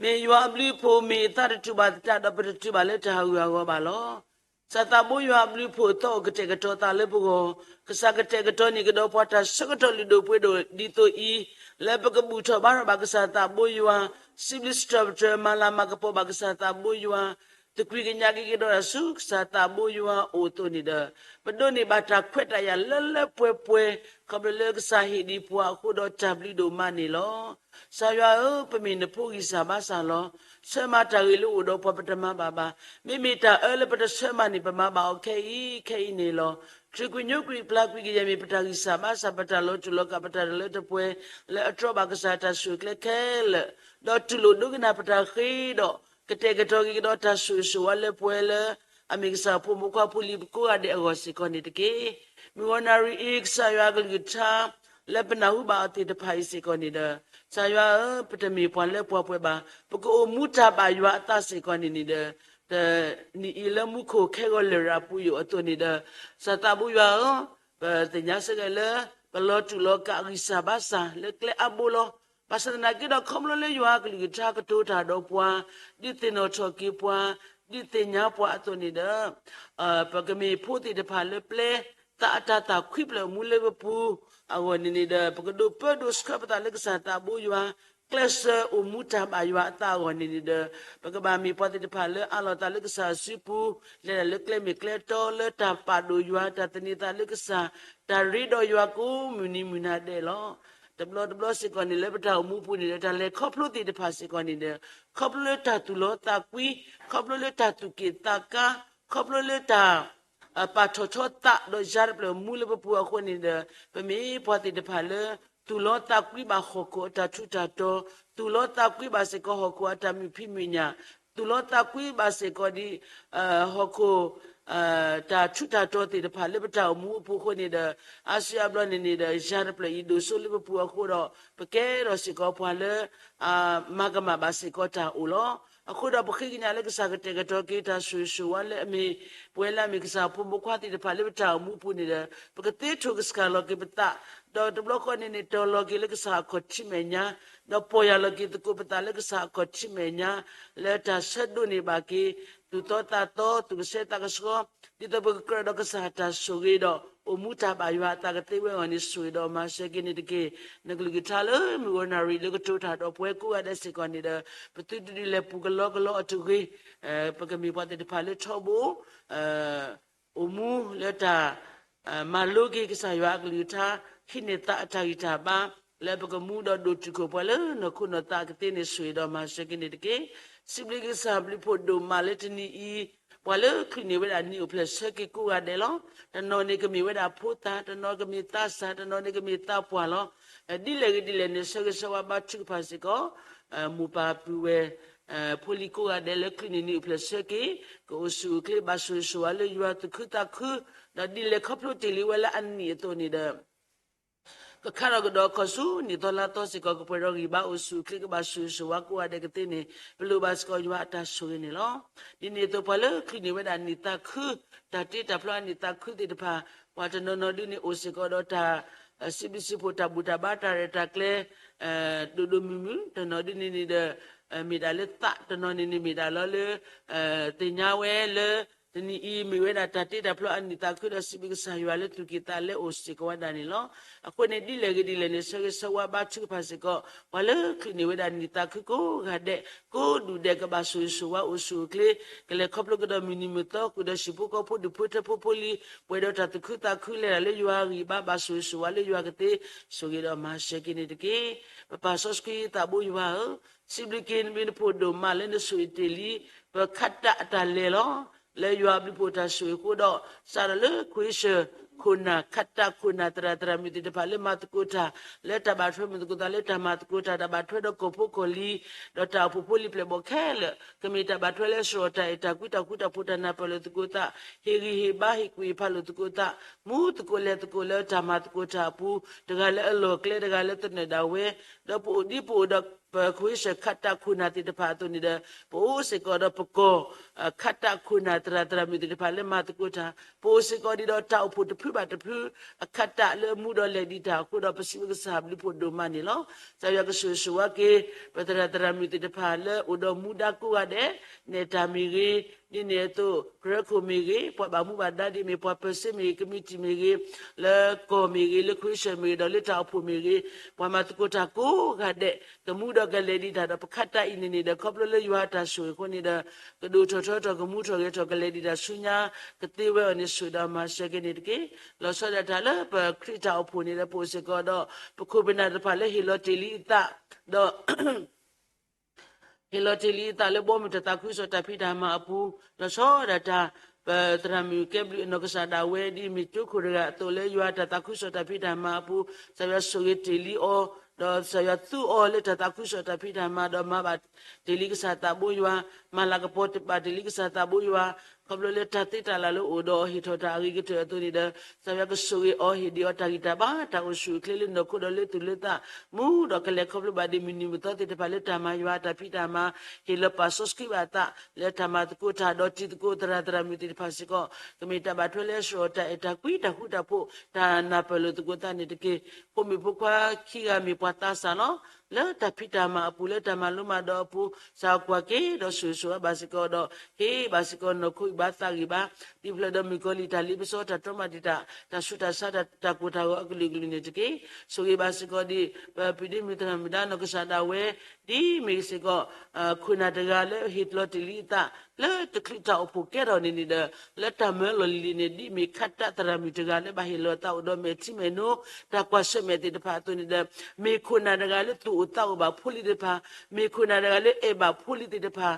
မ့ၢ်ယွၤအဘျုးအဖှိၣ် မ့ၢ်အသးတတူာ်ဘၣ်သတးဒီး ပတတုၤဘၣ်လၢတၢ်ဟးဂူာ်ဟးဂီၤဘၣ်လီၤ. ကစၢ်သးဘိယွၤအဘျုးအဖှိၣ်အသီအိၣ်ကတဲာ်ကတီၤသးလၢပဂီၢ်, ကစၢ်ကတဲာ်ကတီၤန့ၢ်ကဒီးပှၤတၢ်ဆၢကတီၢ်လုၢ်ဒိၣ်ပှ့ၤဒိၣ်ဒ်သိးအံၤ, လၢပကဘူၣ်ထီၣ်ဘါထီၣ်ဘၣ်ကစၢ်သးဘိယွၤ, စံးဘျုးစံးထီၣ်ပတြၢၤ မၤလၤမၤကပီၤဘၣ်ကစၢ်သးဘိယွၤ, သကွံာ်ကညးက့ၤကဒီးတၢ်ဆူကစၢ်သးဘိယွၤအအိၣ်အသိးန့ၣ်ဒီး, ပဒိးန့ၢ်ဘၣ်တၢ်ခွဲးတၢ်ယာ်လၢလၢပှဲၤပှဲၤ, ခီဖျိလၢကစၢ်ဟ့ၣ်ဒံးပှၤအဃိဒီးတၢ်ဘျုးဒိၣ်မးန့ၣ်လီၤ. ကစၢ်ယွၤဧၢ, ပမ့ၢ်နဖိဂံၢ်စၢ်ဘါစၢ်လီၤ. ဆၢမၤတၢ်ဂ့ၤလၢအိၣ်ဒီးပှၤပတမၤဘၣ်ဘၣ်. မ့မ့ၢ်တၢ်အၢလၢပတဆၢမၤန့ၣ် ပမၤဘၣ်အီၤခဲအံၤခဲအံၤန့ၣ်လီၤ. ထုးကွံာ်ညိကွံာ်ပျၢ်ကွံာ်ကယဲၢ်မ့ၢ်ပတၢ်ဂံၢ်စၢ်ဘါစၢ် ပတၢ်လီၤတူာ်လီၤကာ် ပတၢ်လၢတပှဲၤ လၢအတြီဘၣ်ကစၢ်တၢ်ဆိၣ်ဂ့ၤကျဲခဲလၢာ်, ဒီးတူၢ်လိာ်ဒိကနၣ်ပတၢ်ဃ့ဒီး ကတဲာ်ကတီၤက့ၤကဒီးတၢ်ဆိၣ်ဂ့ၤဆိၣ်ဝါလၢပှဲၤလၢ အမ့ၢ်ကစၢ်ဖိမုၣ်ဖိခွါဖိလံၤပကိးဂၤဒဲးအဂီၢ်စ့ၢ်ကီးန့ၣ်တက့ၢ်. မုၢ်ဂီၤနၣ်ရံၣ်အံၤ ကစၢ်ယွၤအကလုၢ်ကထါ လၢပနၢ်ဟူဘၣ်အီၤသ့ၣ်တဖၣ်အံၤစ့ၢ်ကီးန့ၣ်ဒီး, ကစၢ်ယွၤဧၢ, ပတမ့ၢ်ပှၤလၢပှၢ်ပှဲၤဘၣ်, ပကအိၣ်မူတၢ်ဘၣ်ယွၤအသးစ့ၢ်ကီးန့ၣ်န့ၣ်ဒီး, တနံၤအံၤလၢမူခိၣ်ခဲဂီၤလၢာ်ရၤပူၤယိာ်အသိးန့ၣ်ဒီး, ကစၢ်သးဘိယွၤဧၢ, ပသ့ၣ်ညါစ့ၢ်ကီးလၢ ပလီၤတူာ်လီၤကာ်ဂံၢ်စၢ်ဘါစၢ်လၢကျဲအါဘိလီၤ. ဘၣ်ဆၣ်သနာ်က့ဒီး ခီဖျိလၢယွၤအကလုၢ်ကထါကတိၤတၢ်ဒီးပှၤ, ဒုးသ့ၣ်နီၣ်ထီၣ်က့ၤပှၤ, ဒုးသ့ၣ်ညါပှၤအသိးန့ၣ်ဒီး, ပကမ့ၢ်ဖိသ့ၣ်တဖၣ်လၢပျဲ သးအတၤသၣ်ခွံဖျၢၣ်မူလၢပပူၤအဂီၢ်န့ၣ်န့ၣ်ဒီး, ပကဒိးပၢဒိးဆှၢပသးလၢကစၢ်သးဘိယွၤ, ကျဲးစၢးအိၣ်မူတၢ်ဘၣ်ယွၤအသးအဂီၢ်န့ၣ်န့ၣ်ဒီး, ပကဘၣ်မ့ၢ်ပှၤသ့ၣ်တဖၣ်လၢအးလီၤသးလၢကစၢ်စုပူၤ, လဲၤတၢ်လၢကျဲမ့ၢ်ကျဲတီလၢတၢ်ပာ်ဒိၣ်ယွၤ, တၢ်သန့ၤသးလၢကစၢ်, တၢ်ရ့ဒီးယွၤကိးမုၢ်နံၤမုၢ်နၤဒဲးလီၤ. တဘျီတဘျီစ့ၢ်ကီးန့ၣ် လၢပတၢ်အိၣ်မူပူၤန့ၣ်ဒီး တၢ်လဲၤခီဖျိသ့ၣ်တဖၣ်စ့ၢ်ကီးန့ၣ်ဒီး, ခီဖျိလၢတၢ်သူၣ်လီသးကွံ, ခီဖျိလၢတၢ်သူၣ်က့ၣ်သးကါ, ခီဖျိလၢတၢ် ပာ်ထီၣ်ထီသးဒီးယၤတဖျၢၣ်မူလၢပပူၤအဃိန့ၣ်ဒီး, ပမ့ၢ်ပှၤသ့ၣ်တဖၣ်လၢ သူၣ်လီသးကွံဘၣ်ဟီၣ်ခိၣ်အတၢ်ထူးတၢ်တီၤ, သူၣ်လီသးကွံဘၣ်စ့ၢ်ကီးဟီၣ်ခိၣ်အတၢ်မုာ်ဖံးမုာ်ညၣ်, သူၣ်လီသးကွံဘၣ်စ့ၢ်ကီးဒ် ဟီၣ်ခိၣ် တၢ်ထူးတၢ်တီၤသ့ၣ်တဖၣ်လၢပတၢ်အိၣ်မူအပူၤအဃိန့ၣ်ဒီး, အါစုအါဘျီန့ၣ်န့ၣ်ဒီး ယၤတဖျၢၣ်အံၤဒိၣ်စိလၢပပူၤအဃိဒီး, ပကဲထီၣ်စ့ၢ်ကီးပှၤလၢ မၤကမၣ်ဘၣ်စ့ၢ်ကီးတၢ်အိၣ်လီၤ. အဃိဒီးပဃ့ကညးလၢကစၢ်ကတဲာ်ကတီၤက့ၤတၢ်ဆိၣ်ဂ့ၤဆိၣ်ဝါလၢအမ့ၢ် ပဝဲလၢအမ့ၢ်ကစၢ်ဖိမုၣ်ဖိခွါသ့ၣ်တဖၣ်လၢပတၢ်အိၣ်မူအပူၤန့ၣ်ဒီး, ပကသ့ထိၣ်ကစှၤလီၤက့ၤပသး, ဒီးတဘျီဃီန့ၣ်န့ၣ် တီၤလီၤက့ၤလၢကစၢ်အခီၣ်ထံးမဲာ်ညါ, ဒီးပီၢ်ယၢ်လီၤက့ၤသကိးပသးလၢကစၢ်အခီၣ်ထံးမဲာ်ညါ, လၢတၢ်ဆၢဒိးန့ၢ်ဘၣ်က့ၤ သူၣ်သီသးသီ သူၣ်ကဆှီသးကဆှီ, ဒ်သိးပကကြၢးဒီးကစၢ်တၢ်ဆိၣ်ဂ့ၤဒီး အိၣ်မူတၢ်ဘၣ်ယွၤအသးကသ့ဝဲအဂီၢ်န့ၣ် ဆိၣ်ဂ့ၤဒီးမၤစၢၤက့ၤန့ၣ်တက့ၢ်. နကလုၢ်ကထါလၢမုၢ်ဂီၤနၣ်ရံၣ်လၢကတိၤတၢ်ဒီးပှၤကိးဂၤဒဲးစ့ၢ်ကီးန့ၣ်ဒီး, ပသုတဒုးလဲၤပူၤကလီကလီအီၤတဂ့ၤ, ပကမ့ၢ်ပှၤသ့ၣ်တဖၣ်လၢထီဘိ အိၣ်မူလၢတၢ် မၤလိက့ၤကစၢ်ယွၤအကလုၢ်ကထါ, ဟံးန့ၢ်သးအတၢ်ဂံၢ်တၢ်ဘါ, လၢပကမူဒီးဒိၣ်တုာ်ခိၣ်ပှၤလၢနီၢ်ခိနီၢ်သးကသ့န့ၣ် ဆိၣ်ဂ့ၤဒီးမၤစၢၤက့ၤန့ၣ်တက့ၢ်. စံးဘျုးက့ၤကစၢ်ဘျုးဖှိၣ်ဒိၣ်မးလၢတနံၤအံၤ, ပှၤလၢချုးန့ၢ်ဝဲဒၣ်နံၣ်အိၣ်ဖျဲၣ်ဆၢက့ၤကိးဂၤဒဲးလီၤ. တနီၤန့ၣ်ကမ့ၢ်ဝဲဒၣ်ဖိသၣ်, တနီၤကမ့ၢ်သးစၢ်, တနီၤန့ၣ်ကမ့ၢ်သးပှၢ်လီၤ. ဒ်လဲၣ်ဂ့ၤဒ်လဲၣ်န့ၣ် ဆၢဂ့ၤဆၢဝါဘါထုကဖၣ်စ့ၢ်ကီး မိၢ်ပၢ်ပုၢ်ဝဲၢ် ဖိလံၤကိးဂၤဒဲးလၢချုးန့ၢ်နံၣ်အိၣ်ဖျဲၣ်ဆၢက့ၤ, ကအိၣ်ဆူၣ်အိၣ်ချ့ဘၣ်ဆိၣ်ဂ့ၤဆိၣ်ဝါလၢယွၤသူၣ်ခုသးခု, ဒီးဒ်လဲၣ်ခီဖျိတ့ၢ်လံဝဲလၢအနံၣ်အသိးန့ၣ်ဒီး ကခါထီၣ်ကဒီးခီၣ်ဆူနံၣ်သီလါသီစ့ၢ်ကီး ကပှဲၤဒီးဂံၢ်ဘါအိၣ်ဆူၣ်အိၣ်ချ့ကဘၣ်ဆိၣ်ဂ့ၤဆိၣ်ဝါကိးဂၤဒဲးကသ့န့ၣ် ပလိၣ်ဘၣ်စ့ၢ်ကီးယွၤအတၢ်ဆိၣ်ဂ့ၤန့ၣ်လီၤ. ဒ်န့ၣ်အသိး ပှၤလၢချုးန့ၢ်ဝဲဒၣ်နံၣ်သးခု, တၢ်တ့တၢ်ဖျီအနံၣ်သးခုသ့ၣ်တဖၣ်, ပှၤတနီၤနီၤဒုန့ၣ်အိၣ်စ့ၢ်ကီးဒီးတၢ် စံးဘျုးစံးဖှိၣ်တၢ်ဘူၣ်တၢ်ဘါတၢ်ရဲၣ်တၢ်ကျဲၤ ဒိၣ်ဒိၣ်မုၢ်မုၢ်, တနီၤဒုန့ၣ်န့ၣ်ဒီး မ့ၢ်ဒၣ်လၢသး, တနီၤန့ၣ်န့ၣ်မ့ၢ်ဒၣ်လီၤလၢ သ့ၣ်ညါဝဲလၢ တနံၤအံၤမ့ၢ်ဝဲဒၣ်တၢ်တ့တၢ်ဖျီအနံၣ်သးခုဒီး စံးဘျုးကစၢ်ယွၤလၢသူၣ်ကံၢ်သးလဲအိၣ်စ့ၢ်ကီးဝဲဒၣ်န့ၣ်လီၤ. အဃိန့ၣ်ဒ်လဲၣ်ဂ့ၤဒ်လဲၣ်န့ၣ် ဆၢဂ့ၤဆၢဝါဘါထုကဖၣ်စ့ၢ်ကီး ပှၤလၢချုးန့ၢ်ဝဲဒၣ်နံၣ်သးခုကိးဂၤဒဲး, ကိးဒူၣ်ဒဲးကဘၣ်ဆိၣ်ဂ့ၤဆိၣ်ဝါအိၣ်ဆူၣ်အိၣ်ချ့, ကလဲၤခီဖျိကဒီးမုၢ်နံၤမုၢ်သီ ဃုာ်ဒီးဟံၣ်ဖိဃီဖိဒူၣ်ဖိထၢဖိဖိလံၤ, ပှဲၤဒီးတၢ်သူၣ်ခုသးခု လဲၤတၢ်လၢယွၤအဂံၢ်ဘါ ဘၣ်ဆိၣ်ဂ့ၤဆိၣ်ဝါလၢယွၤကသ့, ဆိၣ်ဂ့ၤဒီးမၤစၢၤက့ၤန့ၣ်တက့ၢ်. ပပၢ်စီဆှံသးဘိယွၤဧၢ, စံးဘျုးက့ၤနဘျုးနဖှိၣ်ဒိၣ်မးလၢနဆိၣ်ဂ့ၤတ့ၢ်လံ ပခးတၢ်အတၢ်လဲၤလီၤ. လၢယွၤအဘျုးဖှိၣ်တၢ်ဆိၣ်ဂ့ၤအဃိဒီး စးထီၣ်လၢခွ့ဆၢၣ်ခိၣ်နၢ် ခးတၢ်ခိၣ်နၢ်သရၣ်သရၣ်မုၣ်သ့ၣ်တဖၣ်လၢမၤသကိးတၢ် လၢတၢ်ဘၣ်ထွဲမုၢ်သကိးသး လၢတၢ်မၤသကိးတၢ် တၢ်ဘၣ်ထွဲဒီးကီၢ်ဖိကီၢ်လံၤ ဒီးတၢ်အိၣ်ဖှိၣ်ဖိလံၤပျဲၢ်ဘီၣ်ခဲလၢာ် ကမ့ၢ်တၢ်ဘၣ်ထွဲလၢစရီၣ်တၢ်အဲၣ်တၢ်ကွံ တၢ်ဃူတၢ်ဖိးတၢ်နၢ်ပၢၢ်လိာ်သကိးသး ဟ့ၣ်ဂံၢ်ဟ့ၣ်ဘါဟ့ၣ်ကူၣ်ဟ့ၣ်ဖးလိာ်သကိးသး မူသကိးလဲၤသကိးလၢတၢ်မၤသကိးတၢ်အပူၤ တဂၤလၢအလီၢ်ကျဲ တဂၤလၢသနၢၣ်ဒၣ်ဝဲ ဒီးပအိၣ်ဒ်ပအိၣ်ဒီး ပခိၣ်ဟ့ၣ်ဆၢခးတၢ်ခိၣ်နၢ်သ့ၣ်တဖၣ်အသိးန့ၣ်ဒီး ပအိၣ်စ့ၢ်ကီးဒီးပကီၢ် ခးတၢ်ခိၣ်နၢ်သရၣ်သရၣ်မုၣ်သ့ၣ်တဖၣ်လၢမၤသကိးတၢ်, ပအိၣ်စ့ၢ်ကီးဒ်ဒီးတၢ်အိၣ်ဖှိၣ်တဖုဘၣ်တဖု အခးတၢ်လၢမူဒီးလဲၤဒံးတၢ်အဃိဒီး ပစံးဘျုးကစၢ်ဘျုးဖှိၣ်ဒိၣ်မးန့ၣ်လီၤ. ကစၢ်ယွၤကဆိၣ်ဂ့ၤဆိၣ်ဝါက့ၤ ပသရၣ်သရၣ်မုၣ်သ့ၣ်တဖၣ်လၢအိၣ်ဒီးမူဒါကိးဂၤဒဲး, နဲၣ်တၢ်မ့ၢ်ဂ့ၤ, ဒ်န့ၣ်အသိး ကရၢခိၣ်မ့ၢ်ဂ့ၤ, ပှၤဘၣ်မူဘၣ်ဒါဒ်မ့ၢ် ပှၤပၢၤစ့မ့ၢ်ဂ့ၤ, ကမံးတံာ်မ့ၢ်ဂ့ၤ, လၢကီၢ်မ့ၢ်ဂ့ၤ, လၢခိၣ်ဟ့ၣ်ဆၢမ့ၢ်ဂ့ၤ, ဒီးလၢတၢ်အိၣ်ဖှိၣ်မ့ၢ်ဂ့ၤ, ပှၤမၤသကိးတၢ်ကိးဂၤဒဲး ကမူဒီးကလဲၤဒံးတၢ်ဒီး ပခးတၢ်အံၤန့ၣ်န့ၣ်ဒီး ခီဖျိလၢယွၤအတၢ်ဆိၣ်ဂ့ၤအဃိန့ၣ်ဒီး ကဒိၣ်ထီၣ်ထီထီၣ် ကမူထီၣ်ဂဲၤထီၣ် ကလဲၤဒံးတၢ်ဆူညါ ကသ့ဝဲအီၤန့ၣ် ဆိၣ်ဒီးမၤစၢၤက့ၤန့ၣ်တက့ၢ်. လီၤဆီဒၣ်တၢ်လၢပခရံာ်တၢ်အိၣ်ဖှိၣ်န့ၣ်ဒီး ပအိၣ်စ့ၢ်ကီးဒီး ပခိၣ်ပနၢ်တဖၣ်လၢဟ့ၣ်လီၤတ့ၢ်လံအသး ဒီး ဟ့ၣ်လီၤတ့ၢ်လံအသးလၢဘီမုၢ်တၢ်သးခုကစီၣ်တၢ်ဖံးတၢ်မၤအပူၤ, လီၤဆီဒၣ်တၢ် ပသရၣ်မုၣ်ကဲဘျုးအနီၢ်ကစၢ်ဒၣ်ဝဲ ဒ်မ့ၢ်ကၠိခိၣ်တဂၤအသိးလၢယွၤတၢ်သးခုကစီၣ်တၢ်ဖံးတၢ်မၤအပူၤ, ကစၢ်ယွၤဆိၣ်ဂ့ၤတ့ၢ်လံအီၤ, ဒီးကစၢ်ယွၤသူအီၤလၢတၢ်သးခုကစီၣ်တၢ်ဖံးတၢ်မၤ ဒီးမၤဘၣ်တ့ၢ်လံကစၢ်သးဘိယွၤ, မၤလၤကပီၤတ့ၢ်ဘၣ်တ့ၢ်လံကစၢ်သးဘိယွၤ, ခီဖျိလၢတၢ်သ့တၢ်လၢ်လၢအိၣ်ဒီးအီၤဟ့ၣ်ထီၣ်တၢ်အဂ့ၤကတၢၢ်အသိးန့ၣ်ဒီး ကစၢ်ယွၤကဆိၣ်ဂ့ၤအီၤ ဟ့ၣ်ဒံးအီၤတၢ်ဂံၢ်တၢ်ဘါ တၢ်အိၣ်ဆူၣ်အိၣ်ချ့လၢနီၢ်ခိဒီးလၢသူၣ်လၢသး မူဒီးကလဲၤခီဖျိဘၣ်ဒ်မုၢ်နံၤမုၢ်သီသ့ၣ်တဖၣ်လၢတၢ်မၤယွၤတၢ်ဖံးတၢ်မၤ, ဟ့ၣ်လီၤပာ်စီဆှံဘၣ်အသး လၢတၢ်မၤသကိးတၢ်ဒီးတံၤသကိးသရၣ်သရၣ်မုၣ်သ့ၣ်တဖၣ်စ့ၢ်ကီး ကမ့ၢ်တၢ်ဘၣ်ထွဲလၢဆှၢအီၤတၢ်အဲၣ်တၢ်ကွံတၢ်ဃူတၢ်ဖိး တၢ်နၢ်ပၢၢ်လိာ်သကိးသးန့ၣ်တက့ၢ်. ဖိမုၣ်ဖိခွါခံဂၤမ့ၢ်ပှၤသးစၢ်လီၤ. လၢတၢ်ဖံးတၢ်မၤအပူၤ လၢတၢ်မၤလိမၤဒိးအပူၤ စၢ်ကွၢ်က့ၤဒီးဆိၣ်ဂ့ၤဆိၣ်ဝါဘၣ်စ့ၢ်ကီးဒီး ဟ့ၣ်ဘၣ်စ့ၢ်ကီးနီၢ်ခိဂံၢ်ဘါသးဂံၢ်ဘါ ဒ်ဖျၢၣ်ဒီးမုၣ်ကီၤလံၢ်တၢ်လ့ပစီတၢ်တြီမၤတံာ်တာ် တၢ်ဆူးတၢ်ဆါတၢ်ကိၢ်တၢ်ဂီၤအကလုာ်ကလုာ်န့ၣ်တက့ၢ်. ဆိၣ်ဂ့ၤဘၣ်စ့ၢ်ကီးဒ် ပပုၢ်ဒ့မုၣ်သရၣ်မုၣ်ဒါနီၢ်ကစၢ်ဒၣ်ဝဲ ဒ်မ့ၢ်စ့ၢ်ကီး ခိၣ်နၢ်တဂၤလၢဟ့ၣ်လီၤတ့ၢ်လံအသး လၢတချုးတၢ်အိၣ်ဖှိၣ်ကဲထီၣ်န့ၣ်န့ၣ်ဒီး လၢတၢ်မၢလီၤလံၤလံၤန့ၣ် ဒ်မ့ၢ်ခးတၢ်သရၣ်မုၣ်တဂၤလၢဘၣ်ဟ့ၣ်လီၤသးအိၣ်ဒီးမဲာ်ထံမဲာ်နိ တၢ်ကွၢ်ဆၢၣ်မဲာ်သ့ၣ်တဖၣ်အသိးန့ၣ်ဒီး မ့ၢ်ခိၣ်နၢ်တဂၤလၢသူၣ်အိၣ်သးအိၣ်ဘၣ်ဖိလံၤသ့ၣ်တဖၣ်, မ့ၢ်ခိၣ်နၢ်တဂၤလၢအဲၣ်ဘၣ်ဖိလံၤသ့ၣ်တဖၣ်,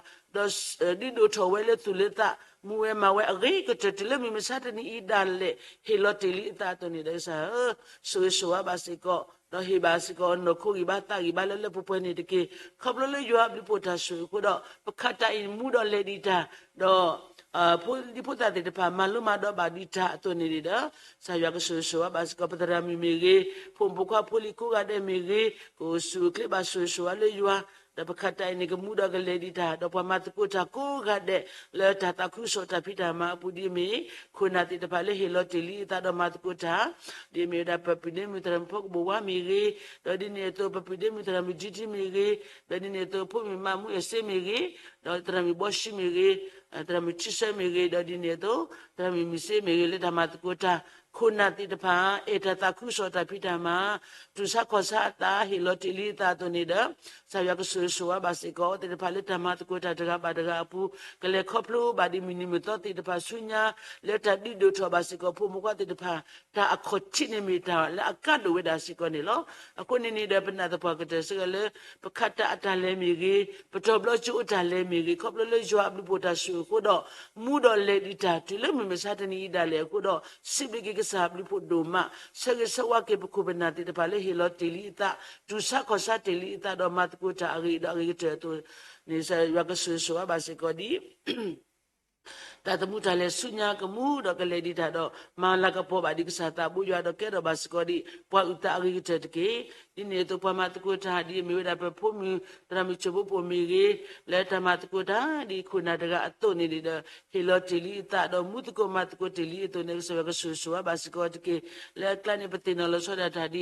ဒီးဒုးဒိၣ်ထီၣ်ဝဲလၢသူၣ်လၢသး မူဝဲမၤဝဲအဂ့ၤကတၢၢ်တုၤလၢမုၢ်မဆါတနံၤအံၤဒၣ်လဲာ် ဟ့ၣ်လီၤတ့ၢ်လံအသးအသိးန့ၣ်ဒီး ကစၢ်ဧၢ, ဆိၣ်ဂ့ၤဆိၣ်ဝါဘၣ်စ့ၢ်ကီး ဒီးဟ့ၣ်ဘၣ်စ့ၢ်ကီးနီၢ်ခိဂံၢ်ဘါသးဂံၢ်ဘါလၢလၢပှဲၤပှဲၤန့ၣ်တက့ၢ်. ခီဖျိလၢယွၤအဘျုးဖှိၣ်တၢ်ဆိၣ်ဂ့ၤအဃိဒီး ပခးတၢ်အံၤမူဒီးလဲၤဒံးတၢ် ဒီး ဖိဒံဖိသၣ်သ့ၣ်တဖၣ် မၤလိမၤဒိးဘၣ်ဒံးတၢ်အသိးန့ၣ်ဒီး ကစၢ်ယွၤကဆိၣ်ဂ့ၤဆိၣ်ဝါဘၣ်စ့ၢ်ကီး ပသရၣ်မုၣ်မ့ၢ်ဂ့ၤ, ဖိမုၣ်ဖိခွါဖိလံၤကိးဂၤဒဲးမ့ၢ်ဂ့ၤ, ကအိၣ်ဆူၣ်အိၣ်ချ့ဘၣ်ဆိၣ်ဂ့ၤဆိၣ်ဝါလၢယွၤ, ဒီးပခးတၢ်အံၤန့ၣ် ကမူဒီးကလဲၤဒံးတၢ် ဒီးပှၤမၤသကိးတၢ်ကိးဂၤဒဲး လၢတၢ်သးခုကစီၣ်တၢ်ဖံးတၢ်မၤအပူၤဒ်အမ့ၢ် ခိၣ်နၢ်သ့ၣ်တဖၣ်လၢဟ့ၣ်လီၤတ့ၢ်လံအသးဒီးမၤသကိးတၢ် ဒ်အမ့ၢ်ဝဲဒၣ်ပပုၢ်ဒ့မုၣ်သရၣ်မုၣ်ဖီကဘိၣ်ဝါမ့ၢ်ဂ့ၤ, ဒီးဒ်န့ၣ်အသိး ပပုၢ်ဒ့မုၣ်သရၣ်မုၣ်ဒံထံမ့ၢ်ဂ့ၤ, ဒီးဒ်န့ၣ်အသိး ဖိမုၣ်မးမူအဲၣ်စ့မ့ၢ်ဂ့ၤ, ဒီးသရၣ်မုၣ်ဘီၡံမ့ၢ်ဂ့ၤ, သရၣ်မုၣ်ထံဆၢမ့ၢ်ဂ့ၤ, ဒီးဒ်န့ၣ်အသိး သရၣ်မုၣ်မုၢ်စ့မ့ၢ်ဂ့ၤ လၢတၢ်မၤသကိးတၢ် ခိၣ်နၢ်သ့ၣ်တဖၣ် အဲၣ်တၢ်သးခုကစီၣ်တၢ်ဖံးတၢ်မၤ တူၢ်ဆါခီၣ်ဆါအသး ဟ့ၣ်လီၤတ့ၢ်လံအသးအသိးန့ၣ်ဒီး ကစၢ်ယွၤကဆိၣ်ဂ့ၤဆိၣ်ဝါဘၣ်စ့ၢ်ကီးသ့ၣ်တဖၣ်လၢတၢ်မၤသကိးတၢ်တဂၤဘၣ်တဂၤအပူၤ ကလဲၤခီဖျိဘၣ်ဒ်မုၢ်နံၤမုၢ်သီသ့ၣ်တဖၣ်ဆူညါ လၢတၢ်ဒုးဒိၣ်ထီၣ်ဘၣ်စ့ၢ်ကီး ဖိမုၣ်ဖိခွါသ့ၣ်တဖၣ် တၢ်အခီၣ်ထံးန့ၣ်မ့ၢ်တၢ်လၢအကါဒိၣ်ဝဲဒၣ်စ့ၢ်ကီးန့ၣ်လီၤ. အဃိန့ၣ်န့ၣ်ဒီး ပနာ်သပှၢ်ကတၢၢ်စ့ၢ်ကီးလၢ ပခးတၢ်အတၢ်လဲၤမ့ၢ်ဂ့ၤ, ပတီၢ်ဘျီကၠိအတၢ်လဲၤမ့ၢ်ဂ့ၤ, ခီဖျိလၢယွၤအဘျုးဖှိၣ်တၢ်ဆိၣ်ဂ့ၤအဃိဒီး မူဒီးလဲၤဒံးတၢ်တုၤလၢမုၢ်မဆါတနံၤအံၤဒၣ်လဲာ်အဃိဒီး စံးဘျုးက့ၤကစၢ်အဘျုးဖှိၣ်ဒိၣ်မး, ဆၢဂ့ၤဆၢဝါက့ၤပခိၣ်ပနၢ်သ့ၣ်တဖၣ်လၢဟ့ၣ်လီၤတ့ၢ်လံအသး, တူၢ်ဆါခီၣ်ဆါတ့ၢ်လံအသးဒီး မၤသကိးတၢ်အဂ့ၤဒီးအဂ့ၤကတၢၢ်အသိးန့ၣ် ယွၤကဆိၣ်ဂ့ၤဆိၣ်ဝါဘၣ်စ့ၢ်ကီးဒ် တၢ်သမူတၢ်လဲၤဆူညါကမူဒီးကလဲၤဒံးတၢ်ဒီး မၤလၤကပီၤဘၣ်ဒံးကစၢ်သးဘိယွၤဒီးကဲထီၣ်ဘၣ်စ့ၢ်ကီးဒ် ပှၤအုၣ်သးအဂ့ၤကတၢၢ်တက့ၢ်. ဒ်န့ၣ်အသိးပှၤမၤသကိးတၢ်ဒ်အမ့ၢ်ဝဲဒၣ်ပဖိမုၣ်သရၣ်မုၣ်ဆိၣ်ဖိပိာ်မ့ၢ်ဂ့ၤ, လၢတၢ်မၤသကိးတၢ်ဒ်ခိၣ်နၢ်တဂၤအသိးန့ၣ်ဒီး ဟ့ၣ်လီၤတ့ၢ်လံအသးဒီးမူသကိးမၤသကိးတ့ၢ်လံအသိးန့ၣ် ကစၢ်ယွၤကဆိၣ်ဂ့ၤဆိၣ်ဝါဘၣ်စ့ၢ်ကီးတက့ၢ်. လၢအကျါန့ၣ် ပသ့ၣ်နီၣ်လီၤဆီဒၣ်တၢ်ဒ်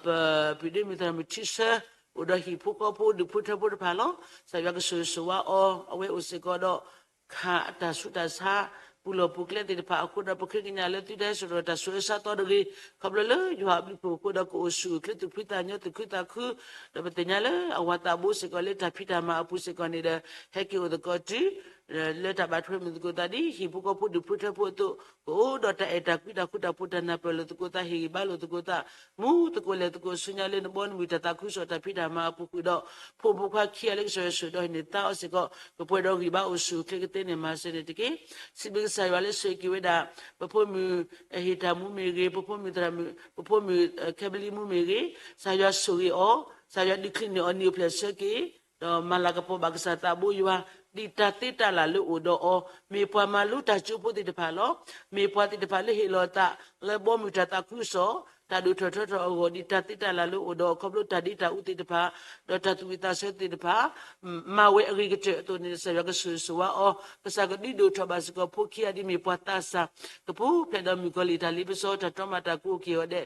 ပပုၢ်ဒ့မုၣ်သရၣ်မုၣ်ထံဆၢ အိၣ်ဒီးဟံၣ်ဖိဃီဖိဒူၣ်ဖိထၢဖိတဖၣ်လီၤ. ကစၢ်ယွၤကဆိၣ်ဂ့ၤဆိၣ်ဝါအီၤ အဝဲအိၣ်စ့ၢ်ကီးဒီး ခးအတၢ်ဆူးတၢ်ဆါ ပူၤလီၢ်ပူၤကျဲသ့ၣ်တဖၣ်အဃိဒီး ပဃ့ကညးလၢသုတၢ်ဟဲစိာ်ဒီးတၢ်ဆူးတၢ်ဆါသီတဂ့ၤ, ခီဖျိလၢယွၤအဘျုးဖှိၣ်အဃိဒီး ကအိၣ်ဆူၣ်အိၣ်ချ့သူၣ်ဖှံသးညီသူၣ်ခုသးခု, ဒီးပသ့ၣ်ညါလၢအဝၤသးဘိစ့ၢ်ကီးလၢတၢ်ဖံးတၢ်မၤအပူၤစ့ၢ်ကီးန့ၣ်ဒီး ဟဲက့ၤအိၣ်သကိးတုၤ လၢတၢ်ဘၣ်ထွဲမုာ်သကိးသးဒ် ဟံၣ်ဖိဃီဖိဒူၣ်ဖိထၢဖိအသိး, ကအိၣ်ဒီးတၢ်အဲၣ်တၢ်ကွံတၢ်ဃူတၢ်ဖိးတၢ်နၢ်ပၢၢ်လိာ်သကိးသး ဟ့ၣ်ဂံၢ်ဘါလိာ်သကိးသး, မူသကိးလဲၤသကိးဆူညါလၢနဘီနမုၢ်တၢ်သးခုကစီၣ်တၢ်ဖံးတၢ်မၤအပူၤဃုာ်ဒီး ဖိမုၣ်ဖိခွါခံဂၤလၢကစၢ်ယွၤဆိၣ်ဒီးဟ့ၣ်န့ၢ်သါအီၤစ့ၢ်ကီး ကပှဲၤဒီးဂံၢ်ဘါအိၣ်ဆူၣ်အိၣ်ချ့ကသ့န့ၣ်မၤစၢၤန့ၣ်တက့ၢ်. စံးဘျုးကစၢ်ယွၤလၢဆိၣ်ဂ့ၤက့ၤဝဲဒၣ် ပဖိမုၣ်ဟ့ၣ်တၢ်မူမ့ၢ်ဂ့ၤ, ပဖိမုၣ်သရၣ်မုၣ်, ပဖိမုၣ်ခဲဘလံမူမ့ၢ်ဂ့ၤ, ကစၢ်ယွၤဆိၣ်ဂ့ၤအီၤ, ကစၢ်ယွၤဒုးချံးန့ၢ်အီၤနံၣ်အိၣ်ဖျဲၣ်ဆၢက့ၤ ဒီးမၤလၤကပီၤဘၣ်ကစၢ်သးဘိယွၤ ဒ်တၢ်သ့တၢ်လၢ်လၢအိၣ်ဒီးအီၤ, မ့ၢ်ပှၤမၤလိတၢ်ကၠိဖိသ့ၣ်တဖၣ်လီၤ. မ့ၢ်ပှၤသ့ၣ်တဖၣ်လၢဟ့ၣ်လီၤသး လၢဘီမုၢ်တၢ်သးခုကစီၣ်, တၢ်ဒိၣ်ထီၣ်ထီထီၣ်အဂီၢ် ဒ်တၢ်သ့တၢ်လၢ်လၢအိၣ်ဒီး ခီဖျိတၢ်ဒ့တၢ်အူသ့ၣ်တဖၣ် ဒီးတၢ်သူၣ်ဝံၣ်သးဆၢသ့ၣ်တဖၣ် မၤဝဲအဂ့ၤကတၢၢ်အသိးန့ၣ် ကစၢ်ယွၤကဆိၣ်ဂ့ၤဆိၣ်ဝါအီၤ, ကစၢ်ကဒုးဒိၣ်ထီၣ်ဘၣ်စ့ၢ်ကီး ဖိခံဂၤဒ်မ့ၢ်ပှၤသးစၢ် ကပူၤဖျဲးဒီးမုၣ်ကီၤလံၢ်တၢ်လ့ပစီ တၢ်တီမၤတၢ်ကိးက့ၤအီၤဒဲး ဒ်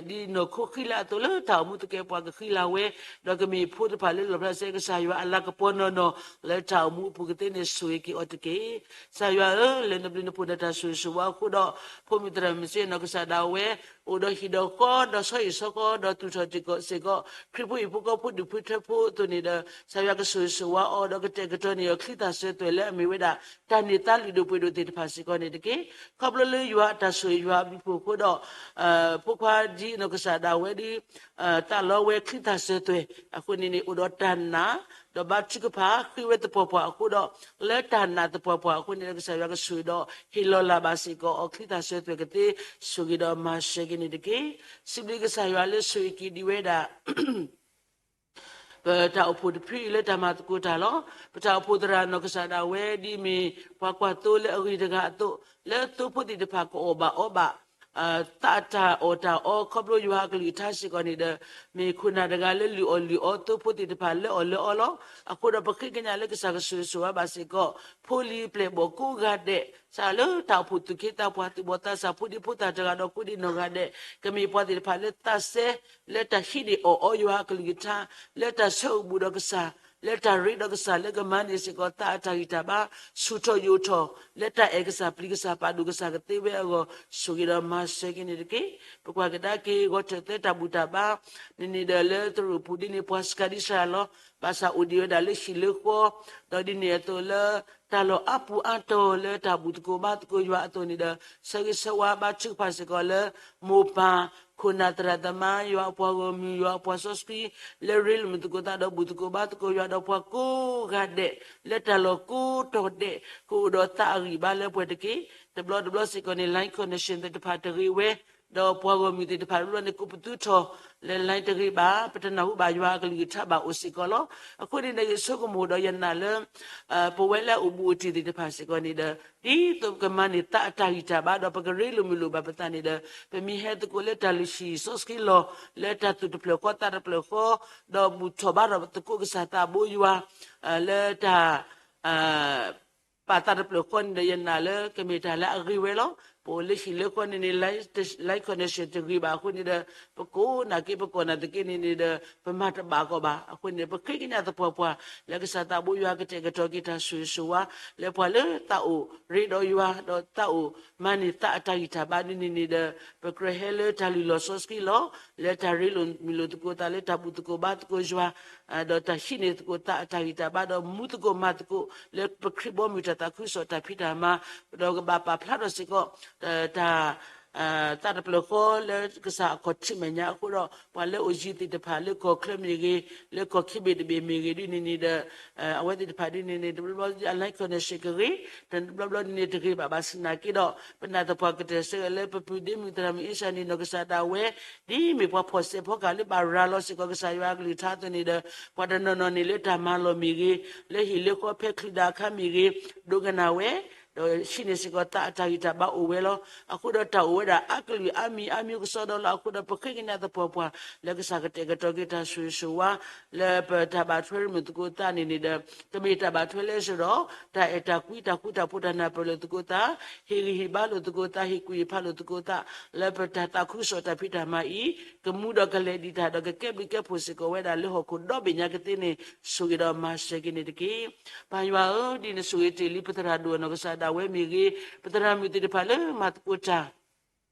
နီၢ်ခိဃံလၤအသိးလၢတၢ်အိၣ်မူသကဲးပဝးကဃံလၤဝဲ, ဒီးကမ့ၢ်ဖိတဖၣ်လၢလီၣ်ဖျါစဲကစၢ်ယွၤအလၤကပီၤနီၢ်နီၢ် လၢတၢ်အိၣ်မူအပူၤကသ့န့ၣ်ဆိၣ်ဂ့ၤက့ၤအီၤတက့ၢ်. ကစၢ်ယွၤဧၢ, လၢနဘျုးနဖှိၣ်နတၢ်ဆိၣ်ဂ့ၤဆိၣ်ဝါအဃိဒီး ဖိမုၣ်သရၣ်မုၣ်စ့နီၢ်ကစၢ်ဒၣ်ဝဲ အိၣ်ဒီးဟံၣ်ဒီးဃီ ဒီးဆီဟံၣ်ဆီဃီ ဒီးသူၣ်ထီၣ်စ့ၢ်ကီး ခရံာ်ဖိဟံၣ်ဖိဃီဖိဒူၣ်ဖိထၢဖိအသိးန့ၣ်ဒီး ကစၢ်ယွၤကဆိၣ်ဂ့ၤဆိၣ်ဝါအီၤ ဒီးကတဲာ်ကတီၤန့ၢ်အီၤချံသၣ်စၢၤသွဲၣ်လၢအမ့ၢ်ဝဲဒၣ် တၢ်န့ၢ်သါလုၢ်ဒိၣ်ပှ့ၤဒိၣ်သ့ၣ်တဖၣ်စ့ၢ်ကီးန့ၣ်တက့ၢ်. ခီဖျိလၢယွၤအတၢ်ဆိၣ်ဂ့ၤယွၤအဘျုးအဖှိၣ်အဃိဒီး ဖိခွါဒ်နီၢ်ကစၢ်ဒၣ်ဝဲဒ် သးလီဝဲချံသၣ်စၢၤသွဲၣ် အဃိန့ၣ်န့ၣ် အိၣ်ဒီးတၢ်နာ် ဒီးဘါထုကဖၣ် ဃ့ဝဲသပှၢ်ပှၢ်အဃိဒီး လၢတၢ်နာ်သပှၢ်ပှၢ်အဃိန့ၣ်ဒီး ကစၢ်ယွၤကဆိၣ်ဂ့ၤဒီး ဟ့ၣ်လီၤလၢ်ဘၣ်စ့ၢ်ကီးအီၤ ချံသၣ်စၢၤသွဲၣ်ကသ့ ဆိၣ်ဂ့ၤဒီးမၤစၢၤက့ၤန့ၣ်တက့ၢ်. စံးဘျုးကစၢ်ယွၤလၢဆိၣ်ဂ့ၤက့ၤဒံးဝဲဒၣ် ပတၢ်အိၣ်ဖှိၣ်တဖုအံၤလၢတၢ်မၤသကိးတၢ်လီၤ. ပတၢ်အိၣ်ဖှိၣ်သရၣ်နီၢ်ကစၢ်ဒၣ်ဝဲ ဒ်မ့ၢ်ပှၤကွၢ်သိလၢအဂ့ၤတဂၤအသိး လၢသိဖိသ့ၣ်တဖၣ်ကအီၣ်ဘၣ်အီဘၣ် သးတၢ်အီၣ်တၢ်အီ ခီဖျိယွၤအကလုၢ်ကထါစ့ၢ်ကီးန့ၣ်ဒီး မ့ၢ်ခိၣ်နၢ်တဂၤလၢလုၢ်အီၣ်လုၢ်အီ သိဖိသ့ၣ်တဖၣ်လၢအီၣ်လၢအီလီၤ. အဃိဒီးပဃ့ကညးလၢကစၢ်ကဆိၣ်ဂ့ၤဆိၣ်ဝါဘၣ်စ့ၢ်ကီး ဖိလံၤပျဲၢ်ဘီၣ်ကိးဂၤဒဲး စးလၢတၢ်အိၣ်ဖှိၣ်သူၣ်က့သးပှၢ် သူၣ်ဘီၣ်သးစၢ် ဖိဒံဖိသၣ်တဂၤဒီးကိးဒံနီၢ်ဂၤဒဲး ကမ့ၢ်ပှၤသ့ၣ်တဖၣ်လၢသးစဲ လၢတၢ်ဟံးန့ၢ်အီၣ်အီယွၤအကလုၢ်ကထါ လၢတၢ်ဆၢအိၣ်ဘူးဒီးကစၢ် လၢတၢ်ရ့ဒီးကစၢ် လၢကမၤန့ၢ်စ့ၢ်ကီးသးအတၢ်ဂံၢ်တၢ်ဘါ ဆူၣ်ထီၣ်ယိာ်ထီၣ် လၢတၢ်အဲၣ်ကစၢ်ပျံၤကစၢ်ပာ်ဒိၣ်ကစၢ်ကသ့ဝဲအဂီၢ် ဆိၣ်ဂ့ၤဒီးမၤစၢၤက့ၤန့ၣ်တက့ၢ်. ပကွၢ်ကဒါက့ၤ ဂီၤထၢၣ်သၢတၢ်ဘူၣ်တၢ်ဘါ န့ၣ်န့ၣ်ဒီးလၢသရိာ်ပူၤဒ်န့ၣ် ပှၤစှၤဒံစှၤလီၤ ဘၣ်ဆၣ်အိၣ်ဒံးဝဲဒၣ်လၢဟံၣ်လၢဃီ ဒီးဒ်န့ၣ်အသိးလၢ တၢ်လီၢ်အါပူၤအါတီၤလၢတၢ်ဘူၣ်သကိးဘါသကိးယွၤအသိးန့ၣ်ဒီး ဆၢဂ့ၤဆၢဝါဘါထုကဖၣ်စ့ၢ်ကီးလၢ မိၢ်ပၢ် ခိၣ်နၢ်သရၣ်သမါ ယွၤအပှၤဂီၢ်မုၢ် ယွၤအပှၤစီဆှံ လၢရ့လိာ်မုာ်သကိးသးဒီးဘူၣ်သကိးဘါသကိးယွၤဒီးပှၤကိးဂၤဒဲး လၢတၢ်လီၢ်ကိးတီၤဒဲး ကအိၣ်ဒီးသးအဂံၢ်ဘါလၢပှဲၤတက့ၢ်. တဘျီတဘျီစ့ၢ်ကီးန့ၣ် line connection သ့ၣ်တဖၣ်တဂ့ၤဝဲ ဒီးပှၤဂီၢ်မုၢ်သ့ၣ်တဖၣ်တဘျီန့ၣ် ကိးပသူထီၣ်လၢ line တဂ့ၤဘၣ် ပတနၢ်ဟူဘၣ်ယွၤအကလုၢ်ကထါဘၣ်အိၣ်စ့ၢ်ကီးလီၤ. အဃိန့ၣ်ဒီးယဆိကမိၣ်ဒီးယနာ်လၢ ပဝဲလၢအအိၣ်ဘူးအိၣ်တံၢ်သ့ၣ်တဖၣ်စ့ၢ်ကီးန့ၣ်ဒီး ဒ်သိးပကမၤန့ၢ်သးအတၢ်ဂံၢ်တၢ်ဘါဒီးပကရ့လိာ်မုာ်လိာ်ဘၣ်ပသးန့ၣ်ဒီး ပမ့ၢ်ဟဲသကိးလၢတၢ်လုၢ်ဟံၣ်စီဆှံလီၤ လၢတၢ်သူၣ်တဖျၢၣ်ဃီသးတဖျၢၣ်ဃီ ဒီးဘူၣ်ထီၣ်ဘါထီၣ်သကိးကစၢ်သးဘိယွၤ လၢတၢ် ပာ်သးတဖျၢၣ်ဃီန့ၣ်ဒီး ယနာ်လၢကမ့ၢ်တၢ်လၢအဂ့ၤဝဲလီၤ. ပအိၣ်လၢဟံၣ်လၢဃီန့ၣ်န့ၣ် line connection တဂ့ၤဘၣ်အဃိန့ၣ်ဒီး ပကိးနာ်က့ ပကိးနာ်သက့န့ၣ်န့ၣ်ဒီး ပမၤတဘၣ်ကီးဘၣ်. အဃိန့ၣ် ပဃ့ကညးသပှၢ်ပှၢ် လၢကစၢ်သးဘိယွၤကတဲာ်ကတီၤက့ၤတၢ်ဆိၣ်ဂ့ၤဆိၣ်ဝါ လၢပှၤလၢသးအိၣ်ရ့ဒီးယွၤ ဒီးသးအိၣ်မၤန့ၢ်သးအတၢ်ဂံၢ်တၢ်ဘါဒ်န့ၣ်န့ၣ်ဒီး ပကြၢးဟဲလၢတၢ်လုၢ်လီၢ်စီဆှံလီၤ. လၢတၢ်ရ့လိာ်မုာ်လိာ်သကိးသး လၢတၢ်ဘူၣ်သကိးဘါသကိးယွၤ ဒီးတၢ်ဟံးန့ၢ်သကိးသးအတၢ်ဂံၢ်တၢ်ဘါ ဒီးမူသကိးမၤသကိး လၢပခရံာ်ဘီမုၢ်တၢ်သးခုကစီၣ်တၢ်ဖံးတၢ်မၤ ဒီးကဘၣ်ပာ်ဖျါထီၣ်စ့ၢ်ကီး တၢ် သးတဖျၢၣ်ဃီလၢကစၢ်အခီၣ်ထံးမဲာ်ညါအဃိဒီး ပှၤလၢအိၣ်ယံၤသ့ၣ်တဖၣ်လၢကီၢ်ချၢမ့ၢ်ဂ့ၤ, လၢကီၢ်ခံဘ့ၣ်တဘ့ၣ်မ့ၢ်ဂ့ၤဒ်န့ၣ်န့ၣ်ဒီး အဝဲသ့ၣ်တဖၣ်ဒ်န့ၣ်န့ၣ် တဘျီဘျီ အ line connection ကဂ့ၤ, တဘျီဘျီန့ၣ်န့ၣ်တဂ့ၤဘၣ်ဘၣ်ဆၣ်သနာ်က့ဒီး ပနာ်သပှၢ်ကတၢၢ်ဆၢဂ့ၤလၢပပုၢ်ဒ့မုၣ်သရၣ်မုၣ်အ့ၡါန့ၣ် နီၢ်ကစၢ်ဒၣ်ဝဲ ဒ်မ့ၢ်ပှၤဖီၣ်စဲးဖီကဟၣ်လၢဘၣ်ရၤလီၤစ့ၢ်ကီးကစၢ်ယွၤအကလုၢ်ကထါအသိးန့ၣ်ဒီး ပှၤတနီၤနီၤန့ၣ်လၢတၢ်မၤလီၢ်မ့ၢ်ဂ့ၤ, လၢဟံၣ်လၢဃီဖဲချုးဒၣ်အခါမ့ၢ်ဂ့ၤ, ဒိကနၣ်ဝဲ ဒီးဟံးန့ၢ်စ့ၢ်ကီးသးအတၢ်ဂံၢ်တၢ်ဘါအိၣ်ဝဲလီၤ. အဃိဒီးတၢ်အိၣ်ဝဲဒၣ်အါကလုာ်အါမံၤအါမံၤကစီဒီလီၤ. အဃိဒီးပဃ့ကညးသပှၢ်ပှၢ် လၢကစၢ်ကတဲာ်ကတီၤက့ၤတၢ်ဆိၣ်ဂ့ၤဆိၣ်ဝါ လၢပတၢ်ဘၣ်ထွဲရ့လိာ်သကိးသးန့ၣ်န့ၣ်ဒီး ကမ့ၢ်တၢ်ဘၣ်ထွဲလၢစ့ၢ်ဒီး တၢ်အဲၣ်တၢ်ကွံတၢ်ဃူတၢ်ဖိးတၢ်နၢ်ပၢၢ်လိာ်သကိးသး, ဟ့ၣ်ဂံၢ်ဟ့ၣ်ဘါလိာ်သကိးသး, ဟ့ၣ်ကူၣ်ဟ့ၣ်ဖးလိာ်သကိးသး လၢပတၢ်သးခုကစီၣ်တၢ်ဖံးတၢ်မၤအံၤ ကမူဒီးကလဲၤဒံးတၢ်ဒီးကကဲဘျုးကဲဖှိၣ်စ့ၢ်ကီးဝဲဒၣ်လၢဟီၣ်ခိၣ်ဒီဘ့ၣ်ညါကသ့န့ၣ် ဆိၣ်ဂ့ၤဒီးမၤစၢၤက့ၤန့ၣ်တက့ၢ်. ပၢ်ယွၤဧၢ, ဒ်နဆိၣ်ဂ့ၤတ့ၢ်လံပသရၣ်ဒိၣ်အနီၢ်ကစၢ်ဒၣ်ဝဲမ့ၢ်ဂ့ၤ, ပသရၣ်မုၣ်သ့ၣ်တဖၣ်လၢမၤသကိးတၢ်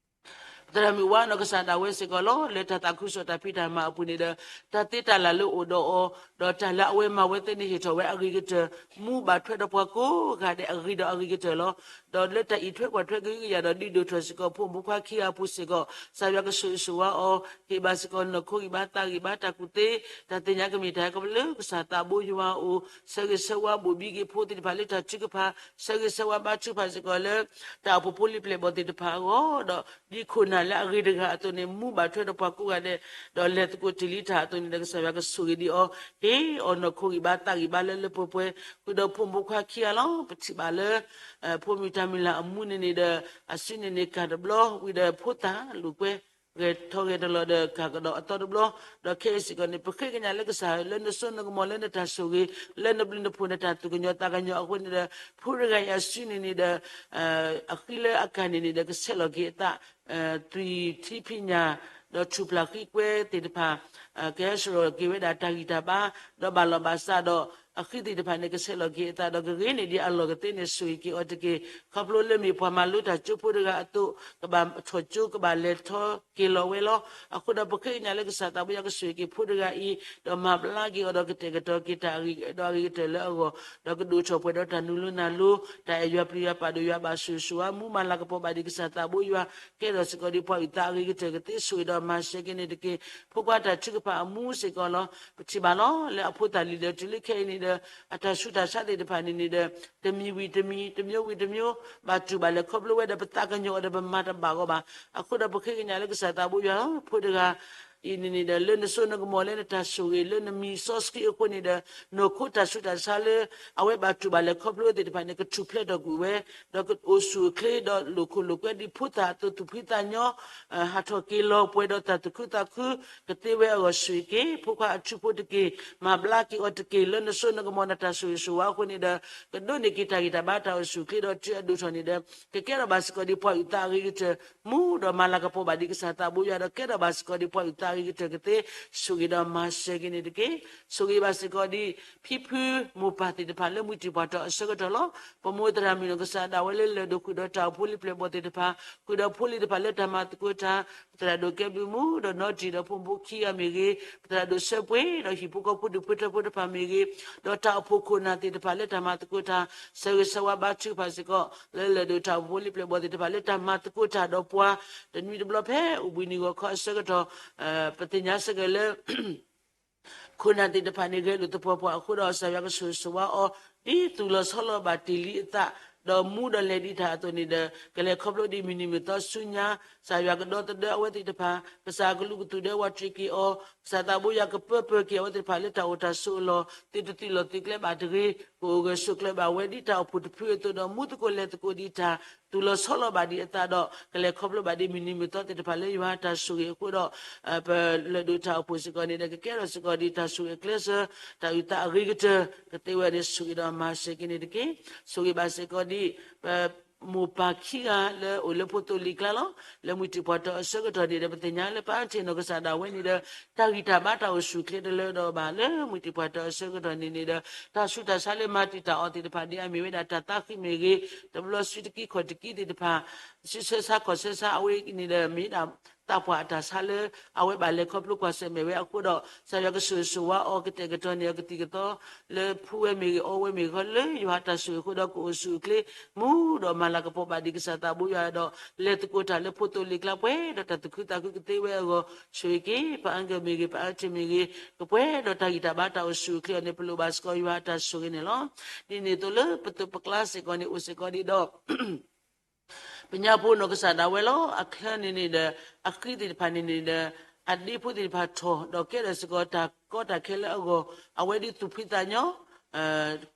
ပသရၣ်မုၣ်ဝါနီၢ်ကစၢ်ဒၣ်ဝဲစ့ၢ်ကီးလီၤ. လၢတၢ်သးခုကစီၣ်တၢ်ဖံးတၢ်မၤအပူၤန့ၣ်ဒီး တၢ်သ့တၢ်လၢ်လၢအိၣ်ဒီးအီၤ, ဒီးတၢ်လၢအဝဲမၤဝဲသ့ၣ်န့ၣ် ဟ့ၣ်ထီၣ်ဝဲအဂ့ၤကတၢၢ်, မူဘၣ်ထွဲဒီးပှၤကိးဂၤဒဲးအဂ့ၤဒီးအဂ့ၤကတၢၢ်လီၤ. ဒီးလၢတၢ်အံးထွဲကွၢ်ထွဲကဟုကယာ်ဒီးဒုးဒိၣ်ထီၣ်စ့ၢ်ကီး ဖိမုၣ်ဖိခွါခံဂၤအပူၤစ့ၢ်ကီး ကစၢ်ယွၤကဆိၣ်ဂ့ၤဆိၣ်ဝါအီၤ, ဟ့ၣ်ဘၣ်စ့ၢ်ကီးနီၢ်ခိဂံၢ်ဘါသးဂံၢ်ဘါတၢ်ကူၣ်သ့, တၢ်သ့ၣ်ညါကမ့ၢ်တၢ်ဟဲကီးလၢကစၢ်သးဘိယွၤအအိၣ်, ဆၢဂ့ၤဆၢဝါဘိၣ်ဘံက့ၤဖိသ့ၣ်တဖၣ်လၢတၢ်ထုကဖၣ်, ဆၢဂ့ၤဆၢဝါဘါထုကဖၣ်စ့ၢ်ကီးလၢ တၢ်အိၣ်ဖှိၣ်ဖိလံၤပျဲၢ်ဘီၣ်သ့ၣ်တဖၣ်အဂီၢ်, ဒီးဒ်ခိၣ်နၢ်လၢအဂ့ၤတဂၤအသိးန့ၣ် မူဘၣ်ထွဲဒီးပှၤကိးဂၤဒဲး, ဒီးလဲၤသကိးတ့ၢ်လံတၢ်အသိးန့ၣ်ဒီး ကစၢ်ယွၤကဆိၣ်ဂ့ၤဒံးအီၤ, ဟ့ၣ်အီၤနီၢ်ခိဂံၢ်ဘါသးဂံၢ်ဘါလၢလၢပှဲၤပှဲၤ, ဃုာ်ဒီးဖိမုၣ်ဖိခွါခံဂၤလီၤ. ပထံၣ်ဘၣ်လၢ ဖိမုၣ်တၢ်မုၢ်လၢ်အမူန့ၣ်န့ၣ်ဒီး အစုန့ၣ်န့ၣ်ကၤတဘျီ ဝံၤဒီးဖိသၣ်လိာ်ကွဲ ဂဲၤထီၣ်ဂဲၤတလီၤဒီးကၤကဒီးအသီတဘျီ, ဒီးခဲအံၤစ့ၢ်ကီးန့ၣ် ပဃ့ကညးလၢကစၢ်ဧၢ လၢနစိနကမီၤ လၢနတၢ်ဆိၣ်ဂ့ၤ လၢနဘျုးနဖှိၣ်နတၢ်သူၣ်ကညီၤသးကညီၤအဃိန့ၣ်ဒီး ဖိတဂၤအံၤအစုန့ၣ်န့ၣ်ဒီး အဃံလၢအကၤန့ၣ်န့ၣ်ဒီး ကဆဲးလီၤက့ၤအသး သွံၣ်ထံဖံးညၣ် ဒီးထူၣ်ဖျါဃံကွဲသ့ၣ်တဖၣ် ကဟဲစှၤလီၤက့ၤဝဲဒၣ်တၢ်ဂံၢ်တၢ်ဘါ, ဒီးဘၣ်လီၢ်ဘၣ်စးဒီး အဃံသ့ၣ်တဖၣ်န့ၣ် ကဆဲးလီၤက့ၤအသး ဒီးကဂ့ၤန့ၢ်ဒံးအလီၢ်ကသ့န့ၣ် ဆိၣ်ဂ့ၤက့ၤအီၤတက့ၢ်. ခီဖျိလၢမ့ၢ်ပှၤမၤလိတၢ်ကၠိဖိတဂၤအသိး ကဘၣ်ထီၣ်ကၠိ ကဘၣ်လဲၤထီၣ်က့ၤလီၤဝဲလီၤ. အဃိဒီးပဃ့ကညးလၢကစၢ်သးဘိယွၤကဆိၣ်ဂ့ၤက့ၤဖိတဂၤအံၤ, ဒီးမၤဘျါက့ၤအီၤဒီးကတဲာ်ကတီၤက့ၤတၢ်အဂ့ၤဒီးအဂ့ၤကတၢၢ်လၢအဂီၢ်, ဒီးကဒိၣ်ထီၣ်ပှဲၤဒီးတၢ်နူၤလိနၢ်လိ, တၢ်အဲၣ်ယွၤပျံၤယွၤပာ်ဒိၣ်ယွၤဘၣ်ဆိၣ်ဂ့ၤဆိၣ်ဝါ မူမၤလၤကပီၤဘၣ်ဒံးကစၢ်သးဘိယွၤ, ကဲထီၣ်စ့ၢ်ကီးဒံးပှၤအုၣ်သးအဂ့ၤကတၢၢ်ကသ့ ဆိၣ်ဂ့ၤဒီးမၤစၢၤက့ၤန့ၣ်တက့ၢ်. ဖိခွါတၢ်ထုကဖၣ်အမူစ့ၢ်ကီးလီၤ. ပထံၣ်ဘၣ်လီၤ လၢအဖိသၣ်လံၤဒီးတုၤလၢခဲအံၤန့ၣ်ဒီး အတၢ်ဆူးတၢ်ဆါသ့ၣ်တဖၣ်န့ၣ်န့ၣ်ဒီး တမံၤဝံၤတမံၤ တမျိုးဝံၤတမျိုး ဘၣ်တူၢ်ဘၣ်လဲၤခီဖျိဝဲဒီးပသးကညီၤအီၤဒီးပမၤတဘၣ်ဂီၢ်ဘၣ်. အဃိဒီးပဃ့ကညးလၢကစၢ်သးဘိယွၤဧၢ ဖိတဂၤ အံၤန့ၣ်န့ၣ်ဒီး လၢနစိနကမီၤလၢနတၢ်ဆိၣ်ဂ့ၤလၢနမံၤစီဆှံအဃိန့ၣ်ဒီး နီၢ်ခိတၢ်ဆူးတၢ်ဆါလၢ အဝဲဘၣ်တူၢ်ဘၣ်လဲၤခီဖျိသ့ၣ်တဖၣ်န့ၣ် ကထူၣ်ဖျဲးထီၣ်ကွံာ်ဝဲ, ဒီးကအိၣ်ဆူၣ်အိၣ်ချ့ဒီးလိာ်ခိၣ်လိာ်ကွဲဒ်ဖိသၣ်အသိး သူၣ်ဖှံသးညီ ဟးထီၣ်က့ၤလီၤပှဲၤဒီးတၢ်သူၣ်ခုသးခု ကသ့ဝဲအဂီၢ် ဆိၣ်ဂ့ၤက့ၤ ဖိခွါအထူဖိတက့ၢ်. မၤဘျါက့ၤအီၤတက့ၢ် လၢနစိနကမီၤနတၢ်ဆိၣ်ဂ့ၤဆိၣ်ဝါအဃိန့ၣ်ဒီး ကဒိးန့ၢ်က့ၤတၢ်ဂံၢ်တၢ်ဘါတၢ်အိၣ်ဆူၣ်အိၣ်ချ့ဒီးတုၤအဒိၣ်ထီၣ်န့ၣ်ဒီး ကကဲထီၣ်ဘၣ်စ့ၢ်ကီးဒံးပှၤအုၣ်သးအဂ့ၤကတၢၢ် မူဒီးမၤလၤကပီၤဘၣ်ဒံးကစၢ်သးဘိယွၤဒီးကဲထီၣ်ဘၣ်စ့ၢ်ကီးဒံးပှၤအုၣ်သးအဂ့ၤကတၢၢ်ကသ့ ဆိၣ်ဂ့ၤဒီးမၤစၢၤက့ၤန့ၣ်တက့ၢ်. ဆိၣ်ဂ့ၤဘၣ်စ့ၢ်ကီးဒံး ဖံဖုမိၢ်ပၢ်သ့ၣ်တဖၣ်လၢမှံတံၢ်ပှၤတီၤအဆၢကတီၢ်လီၤ. ပမိၢ်သရၣ်မုၣ်နီၢ်ကစၢ်ဒၣ်ဝဲလၢလၢၢ်ဒိၣ်ဃုာ်ဒီးတၢ်အိၣ်ဖှိၣ်လံာ်ပျဲၢ်ဘီၣ်သ့ၣ်တဖၣ် ဃုာ်ဒီးဖိလံၤတဖၣ်လၢတၢ်မၤသကိးတၢ် ပသရၣ်ဒိၣ်ကဲဘျုးမူဒီးနီတံၢ်ဒီးဖိမုၣ်ဖိခံဂၤမ့ၢ်ဂ့ၤ, ပသရၣ်ဒိၣ်ဆၢပှ့ၤဒီးဟံၣ်ဖိဃီဖိဒူၣ်ဖိထၢဖိတဖၣ်မ့ၢ်ဂ့ၤ, ဒီးတၢ်အိၣ်ဖှိၣ်ခိၣ်နၢ်သ့ၣ်တဖၣ်လၢတၢ်မၤသကိးတၢ် ဆၢဂ့ၤဆၢဝါဘါထုကဖၣ်စ့ၢ်ကီး လၢလၢၢ်ဒိၣ်တၢ်အိၣ်ဖှိၣ်လံာ်ပျဲၢ်ဘီၣ်သ့ၣ်တဖၣ်လၢတၢ်မၤသကိးတၢ်ဒီးပှၤ တနွံတဘျီဖဲအိၣ်ဘှံးနံၤဂီၤခီအဆၢကတီၢ် ပသ့ၣ်ညါစ့ၢ်ကီးလၢ ခိၣ်နၢ်သ့ၣ်တဖၣ်န့ၣ် ဂဲၤလိာ်သပှၢ်ပှၢ်အဃိဒီး ကစၢ်ယွၤကဆိၣ်ဂ့ၤဆိၣ်ဝါအီၤ ဒ်သူၣ်လီၤဆီလီၤဘၣ်တ့ၢ်လံအသး, ဒီးမူဒီးလဲၤဒံးတၢ်အသိးန့ၣ်ဒီး ကလဲၤခီဖျိဒံးမုၢ်နံၤမုၢ်သီဆူညါ, ကစၢ်ယွၤကဒီသဒၢအဝဲသ့ၣ်တဖၣ်, ကစၢ်ကလူးကသူၣ်ဒၢဝးတရံးက့ၤအီၤ, ကစၢ်သးဘိယွၤကပၢပၢၤက့ၤအဝဲသ့ၣ်တဖၣ်လၢတၢ်အိၣ်တၢ်ဆိးအလီၢ်, သုတသုးလီၢ်သုးကျဲဘၣ်တဂ့ၤ, ကအိၣ်ဂၢၢ်ဆိးကျၢၤဘၣ်ဝဲဒ်တၢ်အိၣ်ဖှိၣ်တဖုအသိးဒီး မူသကိးလဲၤသကိးဒံးတၢ် သူၣ်လီၤဆီလီၤဘၣ်ဒံးအသးဒီး ကလဲၤခီဖျိဘၣ်ဒံးမုၢ်နံၤမုၢ်သီသ့ၣ်တဖၣ်လၢယွၤတၢ်ဆိၣ်ဂ့ၤအဃိဒီး ပလၢၢ်ဒိၣ်တၢ်အိၣ်ဖှိၣ်စ့ၢ်ကီးန့ၣ်ဒီး ကကဲထီၣ်စ့ၢ်ကီးဒံးတၢ်ဆိၣ်ဂ့ၤအကျဲးစၢး တၢ်အုၣ်သးအဂ့ၤကတၢၢ် ကသ့ဝဲန့ၣ် ဆိၣ်ဂ့ၤဒီးမၤစၢၤက့ၤန့ၣ်တက့ၢ်. ဆိၣ်ဂ့ၤဘၣ်စ့ၢ်ကီးဒံး ပမိၢ်ပၢ်ခံဂၤလၢအိၣ်လၢဖိသိလံၤကျါလီၤ. လၢမှံတံၢ်ပှၤတီၤအဆၢကတီၢ်န့ၣ်ဒီး ပသ့ၣ်ညါလၢပအါတ့ၢ်နီၢ်ကစၢ်ဒၣ်ဝဲန့ၣ်ဒီး တၢ်ဂံၢ်တၢ်ဘါတၢ်အိၣ်ဆူၣ်အိၣ်ချ့တလၢဒီးဘၣ် လၢမှံတံၢ်ပှၤတီၤအဆၢကတီၢ်န့ၣ်န့ၣ်ဒီး တၢ်ဆူးတၢ်ဆါလၢမၤတံာ်တာ်အီၤသ့ၣ်တဖၣ် ဒ်အမ့ၢ်ဝဲဒၣ်တၢ်သးဃံမ့ၢ်ဂ့ၤ, တဘျီစုတကံၢ်ခီၣ်တကံၢ်သ့ၣ်တဖၣ် စုဆၢဆါခီၣ်ဆၢဆါအဝဲန့ၣ်ဒီး မ့ၢ်ဒၣ်သးပှၢ်အတၢ်ဆါလၢ အဝဲဘၣ်လဲၤခီဖျိကွၢ်ဆၢၣ်မဲာ်ဝဲအဃိဒီး ကစၢ်ယွၤကဆိၣ်ဂ့ၤဆိၣ်ဝါအီၤ ကတဲာ်ကတီၤန့ၢ်အီၤကသံၣ်ကသီ လၢဖှူဝဲမ့ၢ်ဂ့ၤ အီဝဲမ့ၢ်ဂ့ၤ လၢယွၤအတၢ်ဆိၣ်ဂ့ၤအဃိဒီး ကအိၣ်ဆူၣ်အိၣ်ချ့ မူဒီးမၤလၤကပီၤဘၣ်ဒံးကစၢ်သးဘိယွၤဒီး လဲၤသကိးတၢ်လၢဖိသိလံၤကျါပှဲၤဒီးတၢ်သူၣ်ခုသးခုကသ့ဝဲအဂီၢ် ဆိၣ်ဂ့ၤက့ၤ ပအါဂၤမ့ၢ်ဂ့ၤ ပအါတ့ၢ်မ့ၢ်ဂ့ၤ ကပှဲၤဒီးတၢ်ဂံၢ်တၢ်ဘါတၢ်အိၣ်ဆူၣ်အိၣ်ချ့အီၤန့ၣ် ပလိၣ်ဘၣ်စ့ၢ်ကီးယွၤအတၢ်ဆိၣ်ဂ့ၤန့ၣ်လီၤ. ဒ်န့ၣ်အသိးလၢပသိးပကျါစ့ၢ်ကီးန့ၣ် အိၣ်စ့ၢ်ကီးဒံးဒီး ပညါဖိနီၢ်ကစၢ်ဒၣ်ဝဲလီၤ. အချၢန့ၣ်န့ၣ်ဒီး အဃံသ့ၣ်တဖၣ်န့ၣ်န့ၣ်ဒီး အဒ့ဖိသ့ၣ်တဖၣ်ထီၣ် ဒီးကဲထီၣ်စ့ၢ်ကီးတၢ်ကီတၢ်ခဲလၢအဂီၢ် အဝဲဒ်သူၣ်ဖှံသးညီ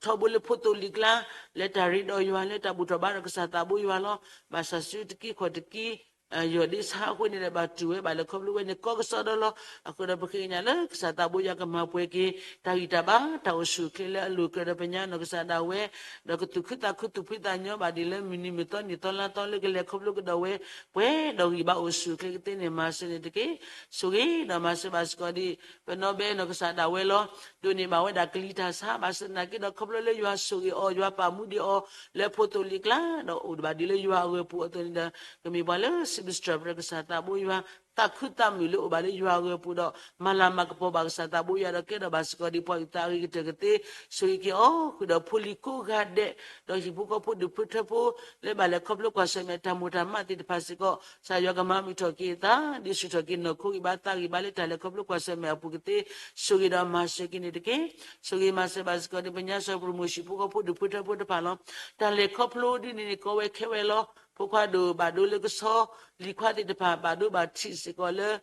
ထီဘိလၢဖိသိလံၤကျါ လၢတၢ်ရ့ဒီးယွၤ လၢတၢ်ဘူၣ်ထီၣ်ဘါထီၣ်ကစၢ်သးဘိယွၤလီၤ. ဘၣ်ဆၣ်စုတကံၢ်ခီၣ်တကံၢ် ယီၢ်ဒ့ဆါအဃိန့ၣ်ဒီး ဘၣ်တူၢ်ဝဲဘၣ်လဲၤခီဖျိဝဲန့ၣ် ကီကစီဒီလီၤ. အဃိဒီးပဃ့ကညးလၢကစၢ်သးဘိယွၤကမၤပှဲၤက့ၤ တၢ်ဂံၢ်တၢ်ဘါ တၢ်အိၣ်ဆူၣ်အိၣ်ချ့လၢအလိၤကြၢးဒီးပညါနီၢ်ကစၢ်ဒၣ်ဝဲ ဒီးကသူၣ်ခုသးခုသူၣ်ဖှံသးညီဘၣ်ဒ်လၢမုၢ်နံၤမုၢ်သီနံၣ်သီလါသီလၢကလဲၤခီဖျိကဒီးဝဲ ပှဲၤဒီးဂံၢ်ဘါအိၣ်ဆူၣ်အိၣ်ချ့ကသ့န့ၣ် မၤစၢၤန့ၣ်တက့ၢ်. ဆိၣ်ဂ့ၤဒီးမၤစၢၤဘၣ်စ့ၢ်ကီးဒံး ပနီၢ်ဘဲနီၢ်ကစၢ်ဒၣ်ဝဲလီၤ. ဒိးန့ၢ်ဘၣ်ဝဲဒၣ်ကလံၤတၢ်ဆါ ဘၣ်ဆၣ်သနာ်က့ဒီး ခီဖျိလၢယွၤဆိၣ်ဂ့ၤအီၤ ယွၤပာ်မူဒံးအီၤ လၢဖိသိလံၤကျါ ဒီးအိၣ်ဘၣ်ဒ်လၢယွၤအဂၢၤပူၤအသိးန့ၣ်ဒီး ကမ့ၢ်ပှၤလၢစံးဘျုးစံးထီၣ်ပတြၢၤကစၢ်သးဘိယွၤ သးခုသးမုာ်လၢအိၣ်ဘၣ်လၢယွၤအဂၢၤပူၤဒီး မၤလၤမၤကပီၤဘၣ်ကစၢ်သးဘိယွၤဒီး ကဲထီၣ်ဘၣ်စ့ၢ်ကီးဒံးပှၤအုၣ်သးအဂ့ၤကတၢၢ်ကသ့ ဆိၣ်ဂ့ၤက့ၤအီၤ ဃုာ်ဒီးဖိလံၤကိးဂၤဒဲး ဒီးဟံၣ်ဖိဃီဖိဒူၣ်ဖိထၢဖိ လၢဘၣ်လဲၤခီဖျိကွၢ်ဆၢၣ်မဲာ်တၢ်မိၢ်တၢ်မးသ့ၣ်တဖၣ်စ့ၢ်ကီး ကစၢ်ယွၤကမၤမုာ်ထီၣ်က့ၤအသး ဒုးဆူၣ်ထီၣ်က့ၤနီၢ်ခိဂံၢ်ဘါသးဂံၢ်ဘါလၢတၢ်လဲၤခီဖျိကွၢ်ဆၢၣ်မဲာ်အပူၤကသ့ ဆိၣ်ဂ့ၤဒီးမၤစၢၤက့ၤန့ၣ်တက့ၢ်. ဆိၣ်ဂ့ၤမၤစၢၤဘၣ်စ့ၢ်ကီးဒံးပညါစီၤပရမုၢ်ဟံၣ်ဖိဃီဖိဒူၣ်ဖိထၢဖိတဖၣ်လီၤ. တၢ်လဲၤခီဖျိဒ်န့ၣ်န့ၣ် ကီဝဲခဲဝဲလီၤ. ဖိခွါဒိၣ်ဘၣ်ဒိလၢကဆီ လံၤခွါသ့ၣ်တဖၣ် ဘၣ်ဒိဘၣ်ထံးစ့ၢ်ကီးလၢ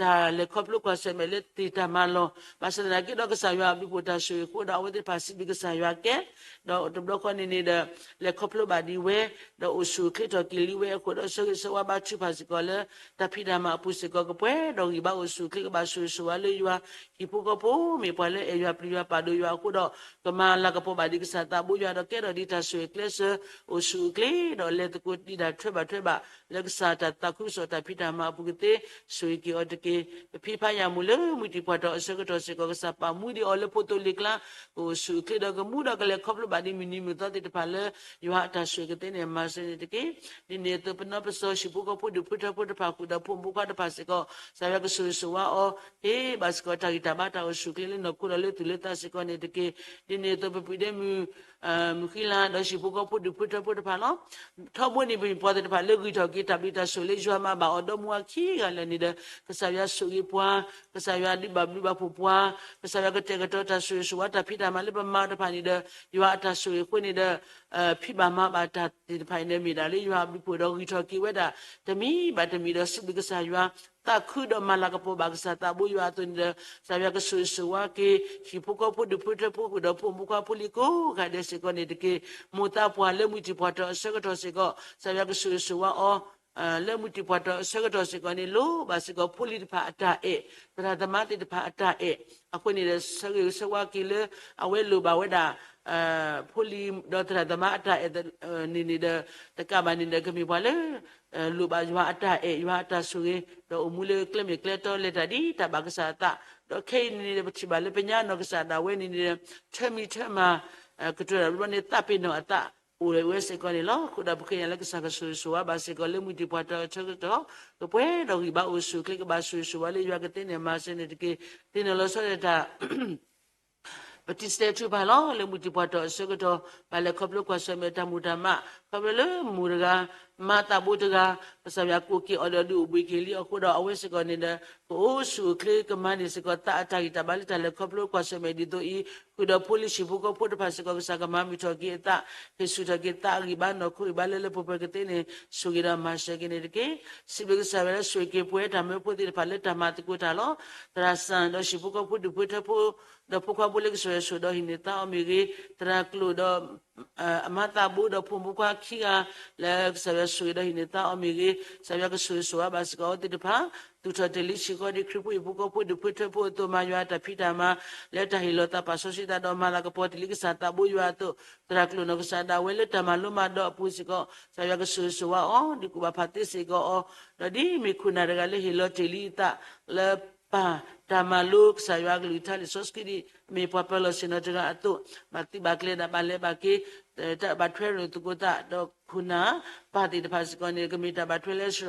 တၢ်လဲၤခီဖျိကွၢ်ဆၢၣ်မဲာ်လၢတၢ်မၤလီၢ်, ဘၣ်ဆၣ်သနာ်က့ဒီးကစၢ်ယွၤအဘျုးအဖှိၣ်တၢ်ဆိၣ်ဂ့ၤအဃိဒီး အဝဲသ့ၣ်တဖၣ်စံးဘျုးကစၢ်ယွၤကဲ, ဒီးတဘျီဃီန့ၣ်န့ၣ်ဒီး လဲၤခီဖျိဘၣ်ဒံးဝဲ, ဒီးအိၣ်ဆူၣ်အိၣ်ချ့ထီၣ်က့ၤလံဝဲအဃိဒီး ဆၢဂ့ၤဆၢဝါဘါထုကဖၣ်စ့ၢ်ကီးလၢ တၢ်ဖံးတၢ်မၤအပူၤစ့ၢ်ကီး ကပှဲၤဒီးဂံၢ်ဘါအိၣ်ဆူၣ်အိၣ်ချ့ ကဘၣ်ဆိၣ်ဂ့ၤဆိၣ်ဝါလၢယွၤ, ဟံၣ်ဖိဃီဖိ မ့ၢ်ပှၤလၢအဲၣ်ယွၤပျံၤယွၤပာ်ဒိၣ်ယွၤအဃိဒီး ကမၤလၤကပီၤဘၣ်ဒံးကစၢ်သးဘိယွၤဒီးကဲထီၣ်ဒံးတၢ်ဆိၣ်ဂ့ၤကျဲစၢး အိၣ်ဆူၣ်အိၣ်ချ့ ဒီးလဲၤသကိးဒံးတၢ်ထွဲဘၣ်ထွဲဘၣ် လၢကစၢ်တၢ်သးခုကစီၣ်တၢ်ဖံးတၢ်မၤအပူၤကသ့ ဆိၣ်ဂ့ၤက့ၤအီၤတက့ၢ်. ပဖံဖးယၢ်မူလၢမုၢ်တံၢ်ပှၢ်ထီၣ်အဆၢကတီၢ်စ့ၢ်ကီး ကစၢ်ပာ်မူဒံးအီၤလၢဖိသိလ့ၣ်ကျါ ကအိၣ်ဆူၣ်အိၣ်ချ့ဒီးကမူဒီးကလဲၤခီဖျိဘၣ်ဒံးမုၢ်နံၤမုၢ်သီသ့ၣ်တဖၣ်လၢ ယွၤအတၢ်ဆိၣ်ဂ့ၤကသ့န့ၣ် မၤစၢၤန့ၣ်တက့ၢ်. ဒ်န့ၣ်အသိးပနီပစီဟံၣ်ဖိဃီဖိဒူၣ်ဖိထၢဖိတဖၣ်ဃုာ်ဒီးဖိမုၣ်ဖိခွါတဖၣ်စ့ၢ်ကီး ကစၢ်ယွၤကဆိၣ်ဂ့ၤဆိၣ်ဝါအီၤ ဟ့ၣ်ဘၣ်စ့ၢ်ကီးတၢ်ဂံၢ်တၢ်ဘါတၢ်အိၣ်ဆူၣ်အိၣ်ချ့လၢနီၢ်ခိဒီးလၢသူၣ်လၢသးစ့ၢ်ကီးန့ၣ်တက့ၢ်. ဒ်န့ၣ်အသိးပပုၢ်ဒ့မုၣ် မုၢ်ဃံလၤဒီးဟံၣ်ဖိဃီဖိဒူၣ်ဖိထၢဖိတဖၣ်လီၤ. ထီဘိန့ၣ်ပမ့ၢ်ပှၤသ့ၣ်တဖၣ်လၢဂံၢ်ထီၣ်က့ၤတၢ်ဘျုးတၢ်ဆိၣ်ဂ့ၤလၢ ယွၤမၤဘၣ်အီၤဒီမါခံဂၤလၢာ်န့ၣ်ဒီး ကစၢ်ယွၤဆိၣ်ဂ့ၤပှၤ, ကစၢ်ယွၤဒုးဘၣ်ဘျုးဘၣ်ဖှိၣ်ပှၤ, ကစၢ်ယွၤကတဲာ်ကတီၤတၢ်ဆိၣ်ဂ့ၤဆိၣ်ဝါတၢ်ဖံးတၢ်မၤလၢပမၤတဖၣ်န့ၣ်ဒီး ယွၤအတၢ်ဆိၣ်ဂ့ၤအဃိန့ၣ်ဒီး ဖံးဘၣ်မၤဘၣ်တၢ်သ့ၣ်တဖၣ်အံၤန့ၣ် မ့ၢ်ဒၣ်လၢယွၤအဘျုးအဖှိၣ်ဒီးဂံၢ်ထီၣ်က့ၤဝဲဒၣ် တမံၤဘၣ်တမံၤဒီးစံးဘျုးကစၢ်ယွၤ သးခုဒီးမၤလၤကပီၤဘၣ်ကစၢ်သးဘိယွၤအသိးန့ၣ်ဒီး ကစၢ်ယွၤကဆိၣ်ဂ့ၤဆိၣ်ဝါက့ၤ ဟံၣ်ဖိဃီဖိဒူၣ်ဖိထၢဖိဃုာ်ဒီးဖိမုၣ်ဖိခွါဖိလံၤကိးဂၤဒဲးစ့ၢ်ကီးန့ၣ်တက့ၢ်. မိၢ်သးပှၢ်လၢမုၢ်တံၢ်ပှၢ်ထီၣ်အဆၢကတီၢ်စ့ၢ်ကီး ကစၢ်ယွၤကဆိၣ်ဂ့ၤဆိၣ်ဝါအီၤ လၢမုၢ်တံၢ်ပှၢ်ထီၣ်အဆၢကတီၢ်စ့ၢ်ကီးန့ၣ် လိၣ်ဘၣ်စ့ၢ်ကီးဖိလံၤတဖၣ်အတၢ်အဲၣ်, သရၣ်သမါသ့ၣ်တဖၣ်အတၢ်အဲၣ်, အဃိန့ၣ်ဒီး ဆၢဂ့ၤဆၢဝါက့ၤလၢ အဝဲလိၣ်ဘၣ်ဝဲဒၣ် ဖိလံၤဒီးသရၣ်သမါအတၢ်အဲၣ်န့ၣ်န့ၣ်ဒီး တကးဘၣ်န့ၣ်ဒီး ကမ့ၢ်ပှၤလၢ လိၣ်ဘၣ်ယွၤအတၢ်အဲၣ် ယွၤအတၢ်ဆိၣ်ဂ့ၤ ဒီးအိၣ်မူလၢကျဲမ့ၢ်ကျဲတီလဲၤတၢ်ဒ်တၢ်ဘၣ်ကစၢ်အသး, ဒီးခဲအံၤန့ၣ်န့ၣ်ဒီး ပထံၣ်ဘၣ်လၢပညါနီၢ်ကစၢ်ဒၣ်ဝဲန့ၣ်န့ၣ်ဒီး ထၢမံၤထၢမၤ ကတိၤတၢ်ဘျီန့ၣ် သးပ့ၤနီၣ်အသး အိၣ်ဝဲစ့ၢ်ကီးန့ၣ်လီၤ. အဃိဒီးပဃ့ကညးလၢကစၢ်ကဆိၣ်ဂ့ၤဆိၣ်ဝါဘၣ်စ့ၢ်ကီးလၢမုၢ်တံၢ်ပှၢ်ထီၣ်အဆၢကတီၢ် ကပှဲၤဒီးဂံၢ်ဘါအိၣ်ဆူၣ်အိၣ်ချ့ ကဘၣ်ဆိၣ်ဂ့ၤဆိၣ်ဝါလၢယွၤကသ့န့ၣ် မၤစၢၤန့ၣ်တက့ၢ်. သ့ၣ်နီၣ်လီၤဆီဒၣ်တၢ် ပတံၤစဲးထုကဖၣ်လီၤ. လၢမုၢ်တံၢ်ပှၢ်ထီၣ်အဆၢကတီၢ် ဘၣ်လဲၤခီဖျိကွၢ်ဆၢၣ်မဲာ်တၢ်မူးတၢ်မး ခီဖျိလၢမိၢ်တဂၤ မါသးဘိတဂၤ ကစၢ်ယွၤကိးက့ၤအီၤဒီးဒုးအိၣ်ဘှံးက့ၤလံအဃိဒီး အဝဲစ့ၢ်ကီးန့ၣ်ဒီး ကအိၣ်ဆူၣ်အိၣ်ချ့ ကမၤန့ၢ်စ့ၢ်ကီးသးအတၢ်ဂံၢ်တၢ်ဘါလၢတၢ်လဲၤခီဖျိကွၢ်ဆၢၣ်မဲာ်ဒ်သိးအံၤ ဃုာ်ဒီးဖိလံၤဟံၣ်ဖိဃီဖိတဖၣ်စ့ၢ်ကီး ကစၢ်ကမၤမုာ်ထီၣ်က့ၤအသး ဟ့ၣ်ဆူၣ်ထီၣ်က့ၤသးအဂံၢ်ဘါနီၢ်ခိဂံၢ်ဘါလၢလၢပှဲၤပှဲၤကသ့န့ၣ် ဆိၣ်ဂ့ၤဒီးမၤစၢၤက့ၤန့ၣ်တက့ၢ်. စံးဘျုးကစၢ်ဝဲလၢဆိၣ်ဂ့ၤက့ၤပဝဲတၢ်မၢဖိသ့ၣ်တဖၣ်လၢတၢ်မၤသကိးတၢ်လီၤ. သရၣ်စၣ်ဒီးဟံၣ်ဖိဃီဖိဒူၣ်ဖိထၢဖိ ဒီးဖိခွါဖိလၢကစၢ်ယွၤဆိၣ်ဒီးဟံးန့ၢ်သါအီၤမ့ၢ်ဂ့ၤ, သရၣ်ကျိာ်ဒီး အမါသးဘိဒီးဖိမုၣ်ဖိခွါခံဂၤ လၢကစၢ်ယွၤဆိၣ်ဂ့ၤဒီးဟံးန့ၢ်သါအီၤမ့ၢ်ဂ့ၤ, ကစၢ်ယွၤကဆိၣ်ဂ့ၤဆိၣ်ဝါဘၣ်စ့ၢ်ကီးအဝဲသ့ၣ်တဖၣ်, သူၣ်ထီၣ်တ့ၢ်လံဆံးဃီဒ်ခရံာ်ဖိဟံၣ်ဖိဃီဖိဒူၣ်ဖိထၢဖိအသိး မၤယွၤအတၢ်ဖံးတၢ်မၤ လၢတၢ်ဟ့ၣ်လီၤသးပာ်စီဆှံသးဒီးမၤလၤကပီၤတ့ၢ်လံကစၢ်သးဘိယွၤအသိး, သရၣ်ကျိာ်နီၢ်ကစၢ်ဒၣ်ဝဲလၢတၢ်မၤလိမၤဒိးအပူၤစ့ၢ်ကီး ကစၢ်ယွၤကဆိၣ်ဂ့ၤဆိၣ်ဝါအီၤ ဒ်ကူၣ်ဘၣ်ဖးသ့စ့ၢ်ကီးအီၤ, ဒီးဒ်မ့ၢ်ခိၣ်နၢ်တဂၤလၢဟ့ၣ်လီၤတ့ၢ်လံအသး လၢပၢ်တၢ်မၤလိကစၢ်ယွၤအကလုၢ်ကထါလံာ်စီဆှံဒ် မ့ၢ်ပှၤပၢၤလီၢ်ဆ့ၣ်နီၤတဂၤအသိး, ဘၣ်သံဘၣ်ကျဲဒၣ်ဘၣ်လဲၤဘၣ်က့ၤ, တၢ်ဘၣ်ထွဲရူၢ်သကိးသးဒီးခိၣ်နၢ် ပၢ်သ့ၣ်တဖၣ်စ့ၢ်ကီးန့ၣ် ကမ့ၢ်တၢ်ဘၣ်ထွဲလၢဆှီ,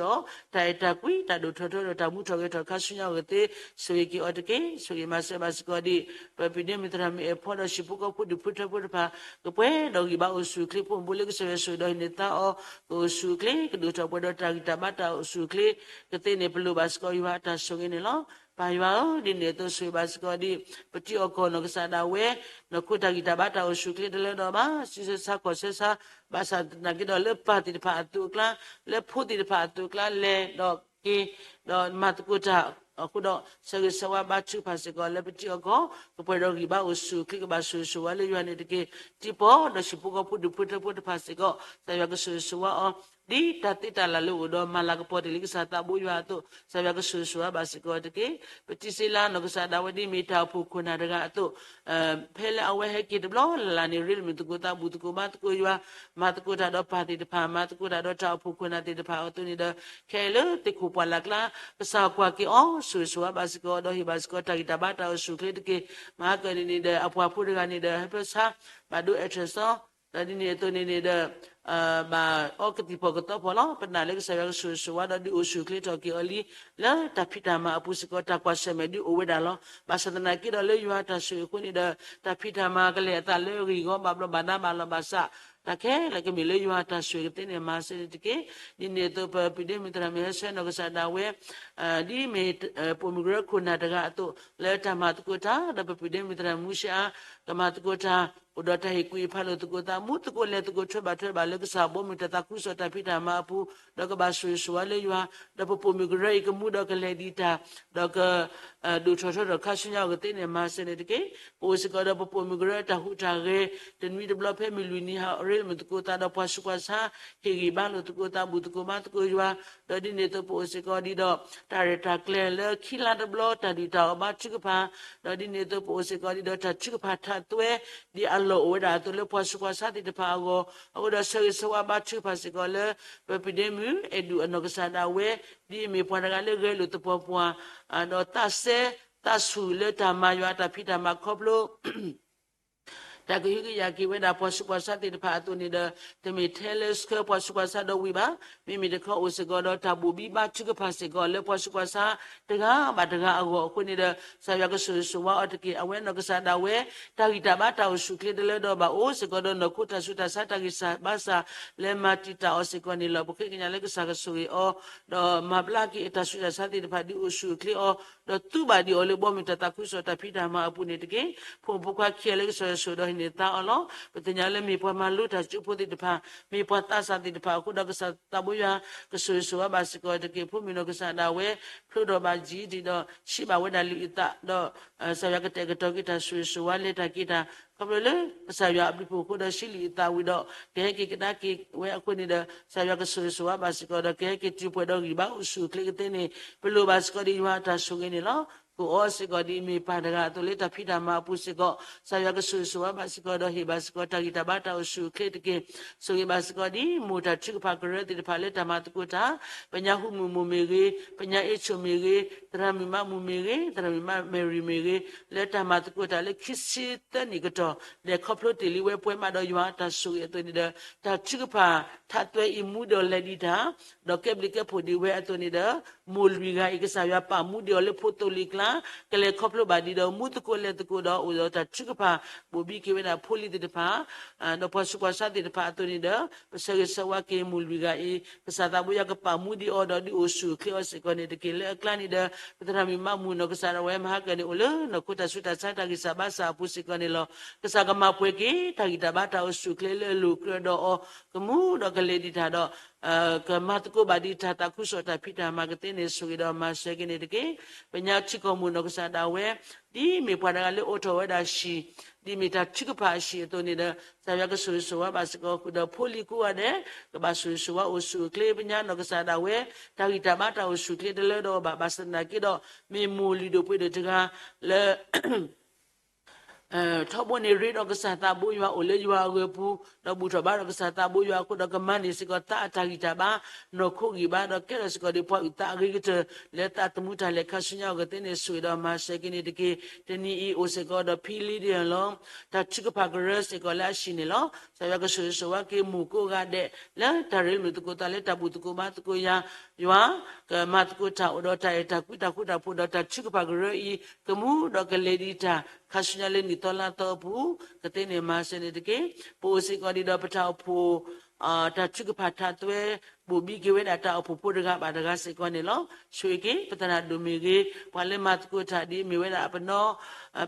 တၢ်အဲၣ်တၢ်ကွံ တၢ်ဒိၣ်ထီၣ်ထီဒီးတၢ်မူထီၣ်ဂဲၤထီၣ်ခါဆူညါအဂီၢ်သ့, ဆိၣ်ဂ့ၤက့ၤအီၤတက့ၢ်. ဆိၣ်ဂ့ၤမၤစၢၤဘၣ်စ့ၢ်ကီးဒ် ပပုၢ်ဒ့မုၣ်သရၣ်မုၣ်အဲၣ်ဖီဒီးဟံၣ်ဖိဃီဖိဒူၣ်ဖိထၢဖိတဖၣ် ကပှဲၤဒီးဂံၢ်ဘါအိၣ်ဆူၣ်အိၣ်ချ့ ဖိမုၣ်ဖိလၢကစၢ်ယွၤဆိၣ်ဂ့ၤဒီးဟံးန့ၢ်သါအီၤ ကအိၣ်ဆူၣ်အိၣ်ချ့ ကဒိၣ်ထီၣ်ပှဲၤဒီးတၢ်ဂံၢ်တၢ်ဘါတၢ်အိၣ်ဆူၣ်အိၣ်ချ့ကသ့န့ၣ် ပလိၣ်ဘၣ်စ့ၢ်ကီးယွၤအတၢ်ဆိၣ်ဂ့ၤန့ၣ်လီၤ. ပၢ်ယွၤဧၢ, ဒ်န့ၣ်အသိးဆိၣ်ဂ့ၤဘၣ်စ့ၢ်ကီးဒ် ပတံၤအီၣ်ကီၢ်နီၢ်ကစၢ်ဒၣ်ဝဲ နီၢ်ခိတၢ်ဂံၢ်တၢ်ဘါတၢ်အိၣ်ဆူၣ်အိၣ်ချ့တလၢဒီးဘၣ် ဆံဆဲဆါခီၣ်ဆဲဆါ ဘၣ်ဆၣ်သနာ်က့ဒီးလၢပၢ်သ့ၣ်တဖၣ်အသိးအကျါ လၢဖိသ့ၣ်တဖၣ်အသိးအကျါလဲၤဒီးက့ၤ ဒီးမၤသကိးတၢ်အဃိဒီး ဆၢဂ့ၤဆၢဝါဘါထုကဖၣ်စ့ၢ်ကီးလၢပတံၤအီၣ်ကီၢ် ကပှဲၤဒီးဂံၢ်ဘါအိၣ်ဆူၣ်အိၣ်ချ့ ကဘၣ်ဆိၣ်ဂ့ၤဆိၣ်ဝါလၢယွၤန့ၣ်တက့ၢ်. တံၤပီၢ်ဒီးဟံၣ်ဖိဃီဖိဒူၣ်ဖိထၢဖိတဖၣ်စ့ၢ်ကီး ကစၢ်ယွၤကဆိၣ်ဂ့ၤဆိၣ်ဝါအီၤ ဒ်တၢ်သ့တၢ်လၢ်လၢအအိၣ်ဒီးမၤလၤကပီၤတ့ၢ်လံကစၢ်သးဘိယွၤအသိး ကစၢ်ယွၤကဆိၣ်ဂ့ၤဆိၣ်ဝါဘၣ်စ့ၢ်ကီးတက့ၢ်. ပတံၤစ့လါနီၢ်ကစၢ်ဒၣ်ဝဲဒ်မ့ၢ်တၢ်အိၣ်ဖှိၣ်ခိၣ်နၢ်တဂၤအသိး ဖဲလၢအဝဲဟဲက့ၤတဘျီလၢ်လၢ်န့ၣ် ရ့လိာ်မုာ်သကိးသး ဘူၣ်သကိးဘါသကိးယွၤ မၤသကိးတၢ်ဒီးပၢ်သ့ၣ်တဖၣ် မၤသကိးတၢ်ဒီးတၢ်အိၣ်ဖှိၣ်ခိၣ်နၢ်သ့ၣ်တဖၣ်အသိးန့ၣ်ဒီး ခဲအံၤလၢသ့ၣ်ခိၣ်ပှၢ်လၢ်ကျါ ကစၢ်ကွၢ်က့ၤအီၤ ဆိၣ်ဂ့ၤဆိၣ်ဝါဘၣ်စ့ၢ်ကီး ဒီးဟ့ၣ်ဘၣ်စ့ၢ်ကီးတၢ်ဂံၢ်တၢ်ဘါတၢ်အိၣ်ဆူၣ်အိၣ်ချ့တက့ၢ်. မၤကၢၢ်န့ၣ်န့ၣ်ဒီး အပှၤဖိတဂၤန့ၣ်ဒီး ဟဲဖၢဆါ ဘၣ်ဒိအဲၣ်ထၢၣ်စီ ဒီးဒ်န့ၣ်အသိးန့ၣ်န့ၣ်ဒီး ဘၣ်အီကသံၣ်ဖီၣ်ကသီဖီၣ်လီၤ. ပနာ်လၢကစၢ်ယွၤကဆိၣ်ဂ့ၤဆိၣ်ဝါဒီးဒုးအိၣ်ဆူၣ်အိၣ်ချ့ထီၣ်က့ၤအီၤလံ လၢတၢ်ဖံးတၢ်မၤအပူၤစ့ၢ်ကီး တၢ်ကွၢ်ဆၢၣ်မဲာ်ဒုးအိၣ်ဝဲဒၣ်လီၤ. ဘၣ်ဆၣ်သနာ်က့ဒီးလၢယွၤတၢ်ဆိၣ်ဂ့ၤအဃိန့ၣ်ဒီး တၢ်ဖံးတၢ်မၤကလဲၤအသးလၢအဂ့ၢ်အဂီၢ် ဘၣ်ဘျီးဘၣ်ဒါဘၣ်လီၤဘၣ်စး တၢ်ခဲလၢာ်ကမ့ၢ်လၢယွၤတၢ်ဆိၣ်ဂ့ၤကသ့န့ၣ် မၤစၢၤန့ၣ်တက့ၢ်. ဒ်န့ၣ်အသိး ပပုၢ်ဒ့မုၣ်သရၣ်မုၣ်ဟဲဆှၢနီၢ်ကစၢ်ဒၣ်ဝဲ ဒ်မ့ၢ် ပိာ်မုၣ်ကရၢခိၣ်နၢ်တဂၤအသိး လၢတၢ်မၤသကိးတၢ် ဒီးပပုၢ်ဒ့မုၣ်သရၣ်မုၣ်မူရှ့အါ ကမၤသကိးတၢ် အိၣ်ဒီးတၢ်ဟ့ၣ်ကူၣ်ဟ့ၣ်ဖးလိာ်သကိးသး မူသကိးလဲၤသကိးထွဲဘၣ်ထွဲဘၣ်လၢကစၢ်ဘီမုၢ်တၢ်သးခုကစီၣ်တၢ်ဖံးတၢ်မၤအပူၤ ဒီးကဘၣ်ဆိၣ်ဂ့ၤဆိၣ်ဝါလၢယွၤ ဒီးပပိာ်မုၣ်ကရၢအံၤကမူဒီးကလဲၤဒံးတၢ် ဒီးက ဒိၣ်ထီၣ်ထီထီၣ်ခါဆူညါအဂီၢ်သ့န့ၣ် မၤစၢၤန့ၣ်တက့ၢ်. ပအိၣ်စ့ၢ်ကီးဒီးပပိာ်မုၣ်ကရၢတၢ်ဟူးတၢ်ဂဲၤ တနွံတဘျီဖဲမုၢ်လွံၢ်နံၤဟးရ့လိာ်မုာ်သကိးသးဒီးပှၤဆူးပှၤဆါ ဟ့ၣ်ဂံၢ်ဘါလိာ်သကိးသး ဘူၣ်သကိးဘါသကိးယွၤ, ဒီးဒ်န့ၣ်အသိးပအိၣ်စ့ၢ်ကီးဒံးဒီး တၢ်ရဲၣ်တၢ်ကျဲၤလၢခံလါတဘျီ တၢ်ဒုၣ်တၢ်အီၣ်ဘါထုကဖၣ်, ဒီးဒ်န့ၣ်အသိးပအိၣ်စ့ၢ်ကီးဒံးဒီးတၢ်ထုကဖၣ်ထးသွဲ ဒ်အလီၢ်အိၣ်ဝဲဒၣ်အသိးလၢပှၤဆူးပှၤဆါသ့ၣ်တဖၣ်အဂီၢ်, အဃိဒီးဆၢဂ့ၤဆၢဝါဘါထုကဖၣ်စ့ၢ်ကီးလၢ ပပဒ့မုၣ်အဲၣ်ဒူၣ်အနီၢ်ကစၢ်ဒၣ်ဝဲ ဒ်အမ့ၢ်ပှၤတဂၤလၢဂဲၤလိာ်သပှၢ်ပှၢ် ဒီးသးစဲသးဆူၣ်လၢတၢ်မၤယွၤအတၢ်ဖံးတၢ်မၤခီဖျိ တၢ်ကဟုကယာ်က့ၤဝဲဒၣ်ပှၤဆူးပှၤဆါသ့ၣ်တဖၣ်အသိးန့ၣ်ဒီး တမ့ၢ်ထဲလၢဆှၢပှၤဆူးပှၤဆါဒီးဝံၤဘၣ်. မ့မ့ၢ်တခီအိၣ်စ့ၢ်ကီးဒီးတၢ်ဘိၣ်ဘံဘါထုကဖၣ်စ့ၢ်ကီးလၢပှၤဆူးပှၤဆါတဂၤဘၣ်တဂၤအဂီၢ်အဃိန့ၣ်ဒီး ကစၢ်ယွၤကဆိၣ်ဂ့ၤဆိၣ်ဝါအီၤတက့ၢ်. အဝဲနီၢ်ကစၢ်ဒၣ်ဝဲ တၢ်ဂံၢ်တၢ်ဘါတၢ်အိၣ်ဆူၣ်အိၣ်ချ့တလၢဒီးဘၣ်အိၣ်စ့ၢ်ကီးဒီးနီၢ်ခိတၢ်ဆူးတၢ်ဆါတၢ်ဂံၢ်စၢ်ဘါစၢ်လၢမၤတံာ်တာ်အီၤစ့ၢ်ကီးန့ၣ်လီၤ. ပဃ့ကညးလၢကစၢ်ကဆိၣ်ဂ့ၤအီၤ ဒီးမၤဘျါက့ၤအတၢ်ဆူးတၢ်ဆါသ့ၣ်တဖၣ်ဒ်အိၣ်ဆူၣ်အိၣ်ချ့အီၤ ဒီးသူဘၣ်ဒံးအီၤလၢဘီမုၢ်တၢ်သးခုကစီၣ်တၢ်ဖံးတၢ်မၤအပူၤန့ၣ်တက့ၢ်. ဖိမုၣ်ဖိခွါခံဂၤလၢကစၢ်ယွၤဆိၣ်ဂ့ၤဒီးဟ့ၣ်န့ၢ်သါအီၤလီၤ. ပသ့ၣ်ညါလၢမ့ၢ်ပှၤမၤလိတၢ်စုဖိသ့ၣ်တဖၣ် မ့ၢ်ပှၤသးစၢ်သ့ၣ်တဖၣ်အဃိဒီးကစၢ်သးဘိယွၤ ကဆိၣ်ဂ့ၤဆိၣ်ဝါဘၣ်စ့ၢ်ကီးတက့ၢ်. ဖိမုၣ်နီၢ်ကစၢ်ဒၣ်ဝဲ ဖျိထီၣ်ဘၣ်ကံဒံးဒီး ဆံးဘၣ်ဝဲဒၣ်လံာ်အုၣ်သးဒီး ကစၢ်ယွၤကတဲာ်ကတီၤက့ၤတၢ်ဆိၣ်ဂ့ၤဆိၣ်ဝါလဲၤတၢ်က့ၤတၢ် ခီဖျိလၢကစၢ်ယွၤအဘျုးအဖှိၣ်အဃိဒီးဆံးလံာ်အုၣ်သးဝံၤဒီး ကဟဲက့ၤကဒါက့ၤဝဲအဃိန့ၣ်ဒီး ကစၢ်ယွၤကဆိၣ်ဂ့ၤဆိၣ်ဝါဘၣ်စ့ၢ်ကီးဒီး ကဟဲက့ၤတုၤပှဲၤဒီးဂံၢ်ဘါအိၣ်ဆူၣ်အိၣ်ချ့ကသ့န့ၣ် ပလိၣ်ဘၣ်စ့ၢ်ကီးဒ်ယွၤအတၢ်ဆိၣ်ဂ့ၤန့ၣ်လီၤ. ကိးအီၤစ့ၢ်ကီးဒ်အမ့ၢ်ပၢ်တဂၤအသိးလၢတၢ်ဖံးတၢ်မၤအပူၤစ့ၢ်ကီး ကစၢ်ယွၤကဆိၣ်ဂ့ၤဆိၣ်ဝါဘၣ်စ့ၢ်ကီးဒီးဟ့ၣ်ဘၣ်စ့ၢ်ကီးတၢ်ဂံၢ်တၢ်ဘါတၢ်အိၣ်ဆူၣ်အိၣ်ချ့တက့ၢ်. ဆိၣ်ဂ့ၤဘၣ်စ့ၢ်ကီးဒ် မိၢ်တၢ်ထုကဖၣ်ကရၢသ့ၣ်တဖၣ်လၢတၢ်မၤသကိးတၢ် ပညါဟူမုၢ်မိၢ်မ့ၢ်ဂ့ၤ, ပညါအ့ၣ်ဆိၣ်မ့ၢ်ဂ့ၤ, သရၣ်မုၣ်မးမူးမ့ၢ်ဂ့ၤ, သရၣ်မုၣ်မးမဲရံမ့ၢ်ဂ့ၤ, လၢတၢ်မၤသကိးတၢ်လၢခံဆံသၢနံၣ်ကတီၢ် လဲၤခီဖျိတ့ၢ်လံဝဲပှဲၤမးဒီးယွၤအတၢ်ဆိၣ်ဂ့ၤအသိးန့ၣ်ဒီး တၢ်ထုကဖၣ်ထးသွဲအံၤမူဒံးအီၤလဲၤဒံးတၢ် ဒီးကဲဘျုးကဲဖှိၣ်ဒံးဝဲအသိးန့ၣ်ဒီး မိၢ်လွံၢ်ဂၤအံၤ ကစၢ်ယွၤပာ်မူဒံးအီၤလၢဖိသိလံၤကျါ ကလဲၤခီဖျိဘၣ်ဒံးဒီးမူသကိးလဲၤသကိးဒီး အိၣ်ဒီးတၢ်ထုကဖၣ် ဘိၣ်ဘံက့ၤဝဲဒၣ်ဖိလံၤသ့ၣ်တဖၣ် ဒီးပှၤဆူးပှၤဆါသ့ၣ်တဖၣ်အသိးန့ၣ်ဒီး ပဆၢဂ့ၤဆၢဝါက့ၤမိၢ်လွံၢ်ဂၤအံၤ ကစၢ်သးဘိယွၤကပာ်မူဒံးအီၤဒီးဒုးအိၣ်ဆူၣ်အိၣ်ချ့အီၤစ့ၢ်ကီးန့ၣ်တက့ၢ်. လၢအကျါန့ၣ်ဒီး ပသရၣ်မုၣ်မးမူးနီၢ်ကစၢ်ဒၣ်ဝဲမဟါကၢန့ၣ် အိၣ်လၢနီၢ်ခိတၢ်ဆူးတၢ်ဆါတၢ်ဂံၢ်စၢ်ဘါစၢ်အပူၤစ့ၢ်ကီးန့ၣ်လီၤ. ကစၢ်ကမၤပှဲၤက့ၤ တၢ်ဂံၢ်တၢ်ဘါတၢ်အိၣ်ဆူၣ်အိၣ်ချ့လၢအလိၤကြၢးဒီးအီၤ ကမူဒီးကလဲၤဒံးတၢ်ဒီး ကမၤသကိးဘၣ်ဒံးတၢ်သးခုကစီၣ်တၢ်ဖံးတၢ်မၤကသ့န့ၣ် ဆိၣ်ဂ့ၤဒီးမၤစၢၤက့ၤန့ၣ်တက့ၢ်. ပညါထံကီၢ်မိၢ်နီၢ်ကစၢ်ဒၣ်ဝဲ ဒ်မ့ၢ်ပှၤတဂၤလၢအိးထီၣ်ဝဲဒၣ်အဟံၣ် ဒ်မ့ၢ်တၢ်ထုကဖၣ်အဟံၣ်အသိးန့ၣ်ဒီး ကစၢ်ယွၤကဆိၣ်ဂ့ၤဆိၣ်ဝါဘၣ်စ့ၢ်ကီးဃုာ်ဒီးဖိလံၤကိးဂၤဒဲး ကဘၣ်ဆိၣ်ဂ့ၤဆိၣ်ဝါအိၣ်ဆူၣ်အိၣ်ချ့ ပညါနီၢ်ကစၢ်ဒၣ်ဝဲ တၢ်ဂံၢ်တၢ်ဘါတၢ်အိၣ်ဆူၣ်အိၣ်ချ့တလၢဒီးအီၤဘၣ် ဘၣ်ဆၣ်သနာ်က့ဒီး မ့ၢ်မိၢ်လုၢ်ဒိၣ်ပှ့ၤဒိၣ်တဂၤလၢ ထီဘိန့ၣ်ရ့ဒီးကစၢ်သးဘိယွၤအိၣ်လၢယွၤအဂီၢ်ပူၤ ဒီးဘူၣ်ထီၣ်ဘါဒီးကစၢ်သးဘိယွၤအဃိဒီးကမၤန့ၢ်စ့ၢ်ကီးသးအတၢ်ဂံၢ်တၢ်ဘါ နီၢ်ခိဂံၢ်ဘါဒီးကဲထီၣ်စ့ၢ်ကီးဒံးပှၤအုၣ်သးအဂ့ၤကတၢၢ် လၢသးသမူတၢ်လဲၤခါဆူညါအဂီၢ်သ့န့ၣ် ဆိၣ်ဂ့ၤဒီးမၤစၢၤက့ၤန့ၣ်တက့ၢ်. တနံၤအံၤအိၣ်စ့ၢ်ကီးဒီးဖံလံဒၢလီၤ တၢ်ထုကဖၣ်ကရၢစ့ၢ်ကီးလၢအဟံၣ်န့ၣ်လီၤ. ကစၢ်ယွၤကဆိၣ်ဂ့ၤဆိၣ်ဝါက့ၤမိၢ်ကိးဂၤဒဲး လၢတၢ်ရ့လိာ်သကိးသးလၢတၢ်ဘူၣ်သကိးဘါသကိးယွၤ ယွၤ ကမၤသကိးတၢ်အိၣ်ဒီးတၢ်အဲၣ်တၢ်ကွံတၢ်ဃူတၢ်ဖိးဒီးတၢ်ထုကဖၣ်ကရၢအံၤ ကမူဒီးကလဲၤဒံးတၢ် ခါဆူညါလၢနံၣ်သီလါသီအပူၤ ကသ့န့ၣ်မၤစၢၤန့ၣ်တက့ၢ်. ပအိၣ်စ့ၢ်ကီးဒံးဒီးပတၢ်အိၣ်ဖှိၣ် တၢ်ထုကဖၣ်ထးသွဲ ဘိၣ်ဘံက့ၤဝဲဒၣ်တၢ်အိၣ်ဖှိၣ်ဖိတဂၤဘၣ်တဂၤစ့ၢ်ကီးန့ၣ်လီၤ. ဆိၣ်ဂ့ၤက့ၤ ပသရၣ်ဒိၣ်မ့ၢ်ဂ့ၤ, ပှၤလၢမၤသကိးတၢ်ဒ်မ့ၢ်ဝဲဒၣ်ပနီၢ်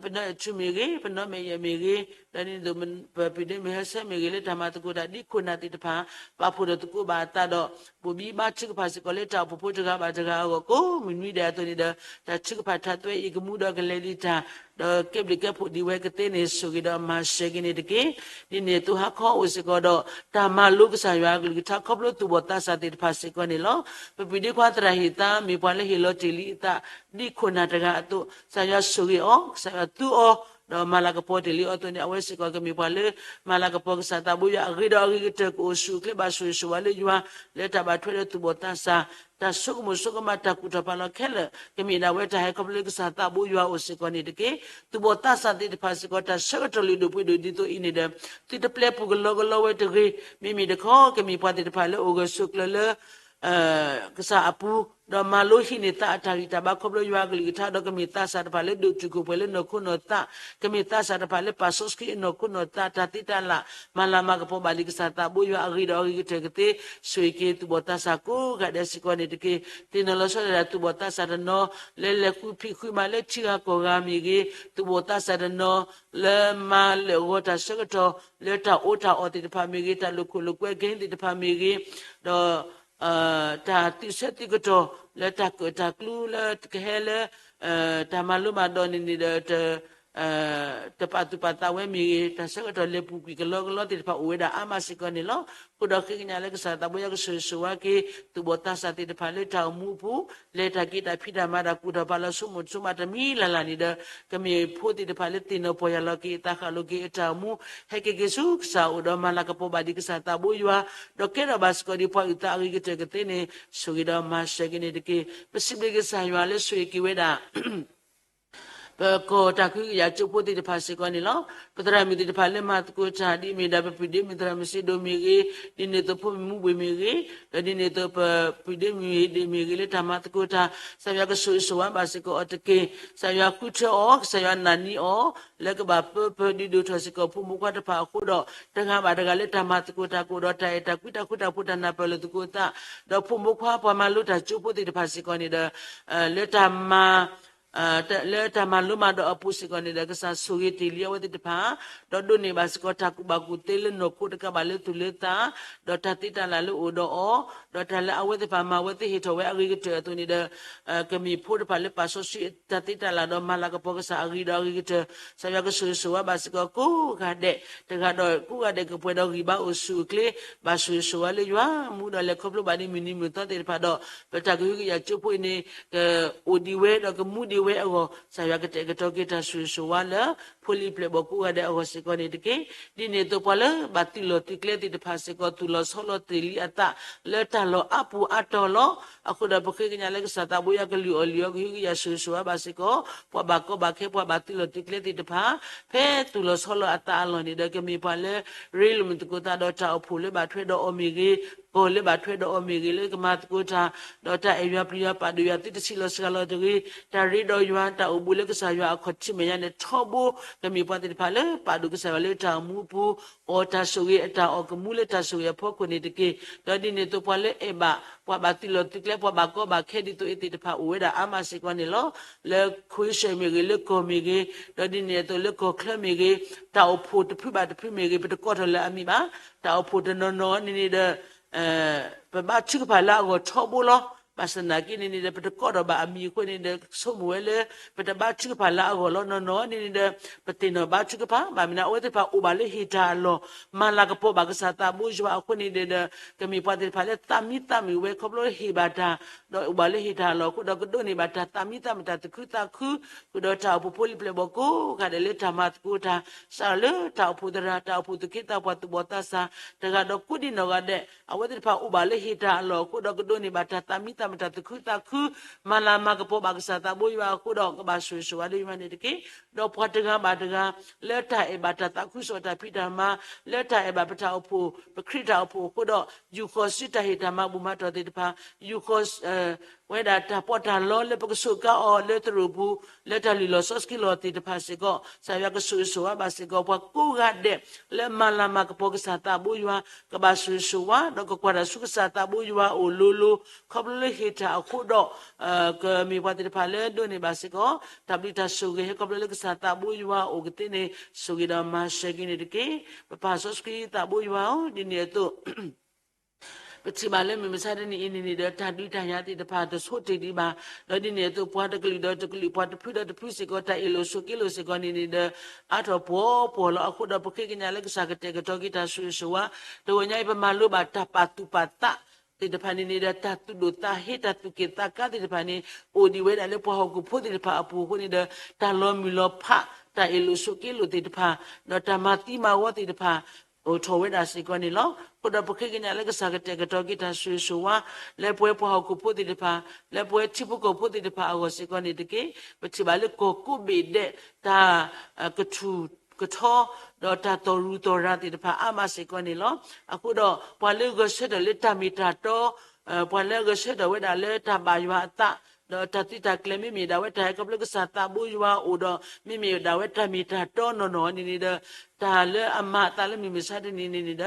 ပနီၢ်အဲၣ်ထူမ့ၢ်ဂ့ၤ, ပနီၢ်မဲာ်ယဲၢ်မ့ၢ်ဂ့ၤ, ဒီးဒ်န့ၣ်အသိး ပပဒ့မုၣ်ဟဲဆၢမ့ၢ်ဂ့ၤ လၢတၢ်မၤသကိးတၢ်ဒ်ခိၣ်နၢ်သ့ၣ်တဖၣ် ပာ်ဖှိၣ်ဒီးသကိးဘၣ်အသးဒီး ဘိၣ်ဘံဘါထုကဖၣ်စ့ၢ်ကီးလၢတၢ်အိၣ်ဖှိၣ်ဖိတဂၤဘၣ်တဂၤအဂီၢ် ကိးမုၢ်နွံဒဲးအသိးန့ၣ်ဒီး တၢ်ထုကဖၣ်ထးသွဲအံၤကမူဒီးကလဲၤဒံးတၢ် ဒီးကဲဘျုးကဲဖှိၣ်ဒံးဝဲကသ့န့ၣ် ဆိၣ်ဂ့ၤဒီးမၤစၢၤက့ၤန့ၣ်တက့ၢ်. ဒ်န့ၣ်အသိးဟါခီအိၣ်စ့ၢ်ကီးဒီး တၢ်မၤလိကစၢ်ယွၤအကလုၢ်ကထါခီဖျိသူၣ်ဘီၣ်သးစၢ်သ့ၣ်တဖၣ်စ့ၢ်ကီးန့ၣ်လီၤ. ပပှၤဒ့ခွါသရၣ်ဟ့ၣ်သါ မ့ၢ်ပှၤလၢဟ့ၣ်လီၤတ့ၢ်လံအသး ဒ်ခိၣ်နၢ်တဂၤအသိး ကစၢ်ယွၤဆိၣ်ဂ့ၤအီၤ ကစၢ်ယွၤသူအီၤ ဒီးမၤလၤကပီၤတ့ၢ်လံအီၤအသိးန့ၣ် အဝဲစ့ၢ်ကီးကမ့ၢ်ပှၤလၢ မၤလၤကပီၤကစၢ်သးဘိယွၤအဂ့ၤဒီးအဂ့ၤကတၢၢ် ကအိၣ်ဆူၣ်အိၣ်ချ့ဘၣ်ဆိၣ်ဂ့ၤဆိၣ်ဝါလၢယွၤ လၢတၢ်ဘၣ်ထွဲဒီးသူၣ်ဘီၣ်သးစၢ် တၢ်ဆိကမိၣ်ဆိကမးတၢ်ကူၣ်ထီၣ်ဖးလီၤခဲလၢာ် ကမ့ၢ်ဒၣ်ဝဲတၢ်ဟဲခီဖျိလၢကစၢ်သးဘိယွၤအအိၣ်စ့ၢ်ကီးန့ၣ်တက့ၢ်. သူၣ်ဘီၣ်သးစၢ်သ့ၣ်တဖၣ်စ့ၢ်ကီး တၢ်ဆၢကတီၢ်လုၢ်ဒိၣ်ပှ့ၤဒိၣ်ဒ်သိးအံၤန့ၣ်ဒီး သုတပျဲပူၤကလီကလီဝဲတဂ့ၤ. မ့မ့ၢ်တခီ ကမ့ၢ်ပှၤသ့ၣ်တဖၣ်လၢအိၣ်ဂၢၢ်ဆိးကျၢၤလၢ ကစၢ်အပူၤ, ဒီးမၤလိဟံးန့ၢ်သးအတၢ်ဂံၢ်တၢ်ဘါခီဖျိယွၤအကလုၢ်ကထါ, ဒီးကမ့ၢ်သးစၢ်တဖၣ်လၢဒိၣ်တုာ်ခိၣ်ပှဲၤလၢနီၢ်ခိနီၢ်သး, ကမ့ၢ်သးစၢ်တဖၣ်လၢပာ်စီဆှံအနီၢ်ခိနီၢ်သး, တၢ်သ့တၢ်လၢ်, မၤလၤမၤကပီၤဘၣ်လံကစၢ်သးဘိယွၤအဂ့ၤဒီးအဂ့ၤကတၢၢ်ကသ့, ဆိၣ်ဂ့ၤက့ၤသူၣ်ဘီၣ်သးစၢ်ကိးဂၤဒဲးစ့ၢ်ကီးန့ၣ်တက့ၢ်. သ့ၣ်နီၣ်လီၤဆီဒၣ်တၢ်သူၣ်ဘီၣ်သးစၢ်တနီၤ, လၢလဲၤဃုဖံးဃုမၤလၢထံဂၤကီၢ်ဂၤမ့ၢ်ဂ့ၤ, သူၣ်ဘီၣ်သးစၢ်တနီၤ, လၢမၤလၢာ်ဂီၤတၢ်ဆၢကတီၢ်, လၢတၢ်အီၣ်တၢ်အီသ့ၣ်တဖၣ်မ့ၢ်ဂ့ၤ, တၢ်လိာ်ခိၣ်လိာ်ကွဲကဲသ့ၣ်တဖၣ်မ့ၢ်ဂ့ၤ, ဒီး တၢ်သုးဆၢသုးကတီၢ် လၢတၢ်ကၢၣ်တၢ်ကျူလၢကဟဲလၢ တၢ်မၤလိမၤဒိးန့ၣ်န့ၣ်ဒီး တပာ်သူၣ်ပာ်သးဝဲမ့ၢ်ဂ့ၤ, တၢ်ဆၢကတီၢ်လဲၤပူၤကွံာ်ကလီကလီသ့ၣ်တဖၣ်အိၣ်ဝဲဒၣ်အါမးစ့ၢ်ကီးန့ၣ်လီၤ. အဃိဒီးဃ့ကညးလၢကစၢ်သးဘိယွၤကဆိၣ်ဂ့ၤဆိၣ်ဝါက့ၤ သူၣ်ဘီၣ်သးစၢ်သ့ၣ်တဖၣ်လၢတၢ်အိၣ်မူအပူၤ, လဲၤတၢ်က့ၤတၢ်ဖံးတၢ်မၤတၢ်ကူၣ်တၢ်ပာ်လီၤ ဆိကမိၣ်ဆိကမးတမံၤလၢ်လၢ်န့ၣ်ဒီး ကမ့ၢ်ဖိသ့ၣ်တဖၣ်လၢသ့ၣ်နီၣ်ပီၢ်ယၢ်လီၤက့ၤအသးဃၣ်လိာ်က့ၤအတၢ်အိၣ်မူ, ဟဲက့ၤက့ၤဆူကစၢ်အအိၣ်ဒီးမၤလၤကပီၤဘၣ်ဒံးကစၢ်သးဘိယွၤ, ဒီးကဲထီၣ်ဘၣ်စ့ၢ်ကီးဒ်ပှၤအုၣ်သးအဂ့ၤကတၢၢ်ကသ့န့ၣ် ဆိၣ်ဂ့ၤဒီးမၤစၢၤက့ၤန့ၣ်တက့ၢ်. ပစံးဘျုးကစၢ်ယွၤလၢဆိၣ်ဂ့ၤက့ၤဝဲဒၣ် ပကီၢ်တၢ်ကဟုကယာ်ကၠိဖိသ့ၣ်တဖၣ်စ့ၢ်ကီးန့ၣ်လီၤ. ပသရၣ်မုၣ်သ့ၣ်တဖၣ်လၢမၤသကိးတၢ် ဒ်မ့ၢ်ဒၣ်ပပုၢ်ဒ့မုၣ်သရၣ်မုၣ်စ့ဒိၣ်မ့ၢ်ဂ့ၤ, ဒ်န့ၣ်အသိးဖိမုၣ်မူဘ့ၣ်မ့ၢ်ဂ့ၤ, ဒီးဒ်န့ၣ်အသိးပပုၢ်ဒ့မုၣ်ဟ့ၣ်ဒ့ၣ်မ့ၢ်ဂ့ၤလၢတၢ်မၤသကိးတၢ်, ကစၢ်ယွၤကဆိၣ်ဂ့ၤဆိၣ်ဝါဘၣ်စ့ၢ်ကီးအီၤတက့ၢ်. ကစၢ်ယွၤဃုထၢအီၤ, ကစၢ်ယွၤနာ်န့ၢ်အီၤ, လၢကဘၣ်ပၢပၢဒုးဒိၣ်ထီၣ်စ့ၢ်ကီးဖိမုၣ်ခွါတဖၣ်အဃိဒီး တဂၤဘၣ်တဂၤလၢတၢ်မၤသကိးတၢ်ကအိၣ်ဒီးတၢ်အဲၣ်တၢ်ကွံတၢ်ဃူတၢ်ဖိးတၢ်နၢ်ပၢၢ်လိာ်သကိးအသး, ဒီးဖိမုၣ်ခွါပှၤမၤလိတၢ်ကၠိဖိသ့ၣ်တဖၣ်စ့ၢ်ကီးန့ၣ်ဒီး လၢတၢ်မၤ လၢတၢ်မၤလိမၤဒိးအပူၤစ့ၢ်ကီးန့ၣ်ဒီး ကစၢ်ဆိၣ်ဂ့ၤတ့ၢ်လံအဝဲသ့ၣ်တဖၣ်, ဒီးဒိးန့ၢ်ဘၣ်စ့ၢ်ကီးတၢ်ကူၣ်ဘၣ်ကူၣ်သ့လၢနီၢ်ခိတကးဘၣ်လၢသူၣ်လၢသး, ဒီးတၢ်သ့တၢ်လၢ်လၢအိၣ်ဒီးအီၤ, ဒီးတၢ်လၢအဝဲသ့ၣ်တဖၣ်မၤဝဲသ့ၣ်ဟ့ၣ်ထီၣ်ဝဲအဂ့ၤကတၢၢ်အသိးန့ၣ်ဒီး ကမ့ၢ်ဖိတဖၣ်လၢပာ်စီဆှံတၢ်သ့တၢ်လၢ်ဒီးမၤလၤကပီၤကစၢ်အဂ့ၤဒီးအဂ့ၤကတၢၢ်, ကစၢ်ယွၤကဆိၣ်ဂ့ၤဆိၣ်ဝါဘၣ်စ့ၢ်ကီးကိးဂၤဒဲး, တဂၤဒီးကိးဂၤဒဲးကပှဲၤဒီးဂံၢ်ဘါအိၣ်ဆူၣ်အိၣ်ချ့, ဘၣ်ဆိၣ်ဂ့ၤဆိၣ်ဝါလၢယွၤမူဒီးလဲၤခီဖျိဘၣ်ဒ်မုၢ်နံၤမုၢ်သီသ့ၣ်တဖၣ်ဒီး ပတၢ်ကဟုကယာ်ကၠိဖိအံၤန့ၣ် ကအိၣ်ဒံးဝဲဒီးကမူဒံးဝဲအဂီၢ် ကစၢ်ယွၤကတဲာ်ကတီၤက့ၤတၢ်ဆိၣ်ဂ့ၤဆိၣ်ဝါလၢ ဖိလံၤပျဲၢ်ဘီၣ်ကိးဂၤဒဲးအဂီၢ်စ့ၢ်ကီးန့ၣ်တက့ၢ်. ဒ်န့ၣ်အသိးပှၤလၢဘၣ်သုးလီၢ်သုးကျဲသ့ၣ်တဖၣ်စ့ၢ်ကီး သူၣ်လီၤဆီလီၤတ့ၢ်လံအသး လၢတၢ်လီၢ်အါပူၤအါတီၤလီၤ. အဃိဒီးပဃ့ကညးလၢကစၢ်သးဘိယွၤကလုၢ်အီၣ်လုၢ်အီ ကဟုကယာ်ဆိၣ်ဂ့ၤဆိၣ်ဝါဘၣ်စ့ၢ်ကီး ပှၤဘၣ်ကီဘၣ်ခဲပှၤဘၣ်သုးလီၢ်သုးကျဲသ့ၣ်တဖၣ် ဖဲသူၣ်လီၤဆီလီၤအသးအလီၢ်န့ၣ်ဒီး ကမ့ၢ်ပှၤလၢ ရ့လိာ်မုာ်သကိးသးဒီးတၢ်အိၣ်ဖှိၣ်လၢဘၣ်ထွဲဒီးအီၤမ့ၢ်ဂ့ၤ, ကီၢ်လၢဘၣ်ထွဲဒီးအီၤမ့ၢ်ဂ့ၤလၢကမၤသကိးတၢ်, ဒီးတၢ်အဲၣ်ယွၤပျံၤယွၤပာ်ဒိၣ်ယွၤသုတဆံးလီၤစှၤလီၤတဂ့ၤ, တၢ်ရ့ဒီးယွၤ တၢ်အိၣ်ဘူးလၢကစၢ်ယွၤအခီၣ်ထံးမဲာ်ညါန့ၣ်ထီဘိ, ကမ့ၢ်ပှၤသ့ၣ်တဖၣ်လၢပာ်ဒိၣ်ကစၢ်ယွၤလၢတၢ်အိၣ်မူအပူၤ အီၣ်တၢ်ဆိၣ်ဂ့ၤအတၢ်အီၣ်ကမူလၢတၢ်ဆိၣ်ဂ့ၤအဖီခိၣ်န့ၣ်တက့ၢ်. ဒီးဒ်န့ၣ်အသိးပှၤလၢအဲၣ်ဘၣ် ပှၤဘၣ်သုးလီၢ်သုးကျဲ ပှၤဘၣ်ကီဘၣ်ခဲဒ်သိးအံၤသ့ၣ်တဖၣ်အိၣ်ဝဲဒၣ်အါမးစ့ၢ်ကီးန့ၣ်လီၤ. လၢခဝ့ၡၢၣ်မ့ၢ်ဂ့ၤ လၢကီၢ်မ့ၢ်ဂ့ၤ, ဒီးဒ်န့ၣ်အသိးလၢကီၢ်ချၢမ့ၢ်ဂ့ၤ, တၢ်အိၣ်ဖှိၣ်တဖုဘၣ်တဖုမ့ၢ်ဂ့ၤ ပတကိးထီၣ်လၢအမံၤဘၣ်. တၢ်အိၣ်ဖှိၣ်တနီၤနီၤန့ၣ်န့ၣ်ဒီး ပဘါထုကဖၣ်လၢအဂီၢ်ထီဘိလီၤ. ဘၣ်ဆၣ်သနာ်က့န့ၣ်န့ၣ်ဒီး ပတကိးထီၣ်ဘၣ်အမံၤအဃိန့ၣ်ဒီး ဆိကမိၣ်ဝဲလၢ ပတဘါထုကဖၣ်လၢအဂီၢ်လီၤ. နီၢ်နီၢ်န့ၣ်န့ၣ်ဒီး ပသ့ၣ်နီၣ်ဘါထုကဖၣ် ဘၣ်မနုၤ အဝဲသ့ၣ်တဖၣ်အိၣ်ဘၣ်လၢဟ့ၣ်တၢ်အလီၢ် မၤလၤကပီၤဘၣ်ကစၢ်သးဘိယွၤအဃိန့ၣ်ဒီး ကမ့ၢ်ပှၤသ့ၣ်တဖၣ်လၢသးမံသးမုာ်ဝဲ ခီဖျိလၢဟ့ၣ်ဘၣ်တၢ် ဒီးအိၣ်ဘၣ်လၢဟ့ၣ်တၢ်အလီၢ်အဃိဒီး ကဒိးန့ၢ်ဘၣ်တၢ်သးမံသးမုာ်တၢ်သူၣ်ခုသးခု, ဃုာ်ဒီးတၢ်အိၣ်ဖှိၣ်ဖိလံၤပျဲၢ်ဘီၣ်ကိးဂၤဒဲးလၢတၢ်မၤသကိးတၢ် စးထီၣ်လၢတၢ်အိၣ်ဖှိၣ်သရၣ် တၢ်အိၣ်ဖှိၣ်သူၣ်က့သးပှၢ်သူၣ်ဘီၣ်သးစၢ် တဂၤဒီးကိးဒံးနီၢ်ဂၤဒဲး အဝဲသ့ၣ်တဖၣ်အိၣ်ဘၣ်လၢဟ့ၣ်တၢ်အလီၢ်အဃိဒီး ကဒိးန့ၢ်ဘၣ်တၢ်သးမံသးမုာ်တၢ်သူၣ်ခုသးခု, မၤလၤမၤကပီၤဘၣ်ကစၢ်သးဘိယွၤအဃိဒီး ကဘၣ်ဆိၣ်ဂ့ၤဆိၣ်ဝါလၢယွၤန့ၣ်တက့ၢ်. ဒီးပှၤတဂၤဘၣ်တဂၤ လၢတၢ်အဲၣ်ဘၣ်တၢ်သးခုကစီၣ်တၢ်ဖံးတၢ်မၤ လၢတၢ်အဲၣ်ဘၣ်ပတၢ်အိၣ်ဖှိၣ် ပခရံာ်တၢ်အိၣ်ဖှိၣ်အဃိဒီး ယူာ်ဃီၤစုတၢ်ဟ့ၣ်တၢ်မၤဘူၣ်မၤတီၢ်သ့ၣ်တဖၣ် ယူာ်ဃီၤ ဝဲဒၣ်တၢ်ပီးတၢ်လီလၢပကစူးကါအီၤလၢသရိာ်ပူၤ လၢတၢ်လုၢ်လီၢ်စီဆှံလီၢ်သ့ၣ်တဖၣ်စ့ၢ်ကီး ကစၢ်ယွၤကဆိၣ်ဂ့ၤဆိၣ်ဝါဘၣ်စ့ၢ်ကီး ပှၤကိးဂၤဒဲး လၢမၤလၤမၤကပီၤကစၢ်သးဘိယွၤ ကဘၣ်ဆိၣ်ဂ့ၤဆိၣ်ဝါ ဒီးကကွၢ်တၢ်ဆူကစၢ်သးဘိယွၤအအိၣ်လိၤလိၤ ခီဖျိလၢဟ့ၣ်တၢ်အဃိဒီး ကမ့ၢ်ပှၤသ့ၣ်တဖၣ်လၢဒိးန့ၢ်ဘၣ်စ့ၢ်ကီး တၢ်ဘျုးတၢ်ဆိၣ်ဂ့ၤ ဟဲခီဖျိလၢကစၢ်သးဘိယွၤအအိၣ်ကသ့န့ၣ် ဆိၣ်ဂ့ၤဒီးမၤစၢၤက့ၤန့ၣ်တက့ၢ်. ပပၢ်စီဆှံသးဘိယွၤဧၢ, ဒ်န့ၣ်အသိး ပထံၣ်ဘၣ်လၢမုၢ်မဆါတနံၤအံၤန့ၣ်န့ၣ်ဒီး တၢ်ဒုးတၢ်ယၤသ့ၣ်တဖၣ်တဆိတ့ၢ်ဒံးဘၣ်, ဒီးဒ်န့ၣ်အသိး ပှၤတကလုာ်ဒီးတကလုာ် ပှၤတဖုဒီးတဖုစ့ၢ်ကီး တၢ်အ့ၣ်လိာ်ဆိးက့လိာ်စ့ၢ်ကီးန့ၣ်န့ၣ်ဒီး အါထီၣ်ပှီၤပှီၤလီၤ. အဃိဒီးပဃ့ကညးလၢကစၢ်ကတဲာ်ကတီၤက့ၤတၢ်ဆိၣ်ဂ့ၤဆိၣ်ဝါ, တဝဲညါအံၤ ပမၤလိဘၣ်တၢ်ပာ်သူၣ်ပာ်သးသ့ၣ်တဖၣ်န့ၣ်န့ၣ်ဒီး တၢ်သူၣ်ဒိၣ်သးဟ့ တၢ်သူၣ်က့ၣ်သးကါသ့ၣ်တဖၣ်န့ၣ် အိၣ်ဒံးဝဲဒၣ်လၢပှၤဟီၣ်ခိၣ်ဖိသ့ၣ်တဖၣ်အပူၤအဃိန့ၣ်ဒီး တၢ်လီၤမုၢ်လီၤဖး တၢ်အ့ၣ်လိာ်ဆိးက့လိာ်သ့ၣ်တဖၣ် ဒီးတၢ်မၤသံမၤဝီသ့ၣ်တဖၣ် အိၣ်ထီၣ်ဝဲဒၣ်စ့ၢ်ကီးန့ၣ်လီၤ. အဃိဒီးပဃ့ကညးလၢကစၢ်ကတဲာ်ကတီၤက့ၤတၢ်ဆိၣ်ဂ့ၤဆိၣ်ဝါ လၢပဝဲပှၤဟီၣ်ခိၣ်ဖိသ့ၣ်တဖၣ် လၢပဝဲထံဖိကီၢ်ဖိသ့ၣ်တဖၣ်အဂီၢ်စ့ၢ်ကီးန့ၣ်တက့ၢ်. ပထံၣ်ဘၣ်လၢကီၢ်ကိးဘ့ၣ်ဒဲး တၢ် ကထူၣ်ကထီ ဒီးတၢ်သီၣ်ရူၤသီၣ်ရၤသ့ၣ်တဖၣ်အါမးစ့ၢ်ကီးန့ၣ်လီၤ. အဃိဒီးပှၤလၢဂဲၤဆၢထၢၣ်လၢတၢ်မ့ၢ်တၢ်တီ ပှၤလၢအဂဲၤဆၢထၢၣ်ဝဲဒၣ်လၢတၢ်ဘၣ်ယွၤအသး, ဒီးတၢ်သံတၢ်ကျဲၤ မ့မ့ၢ်ဒၣ်ဝဲတၢ်ဟဲခီဖျိကစၢ်သးဘိယွၤအအိၣ်ဒီး မ့မ့ၢ်ဒၣ်ဝဲတၢ်မ့ၢ်တၢ်တီနီၢ်နီၢ်န့ၣ်န့ၣ်ဒီး တၢ်လၢအမၤအသးလၢမုၢ်မဆါတနံၤန့ၣ်န့ၣ်ဒီး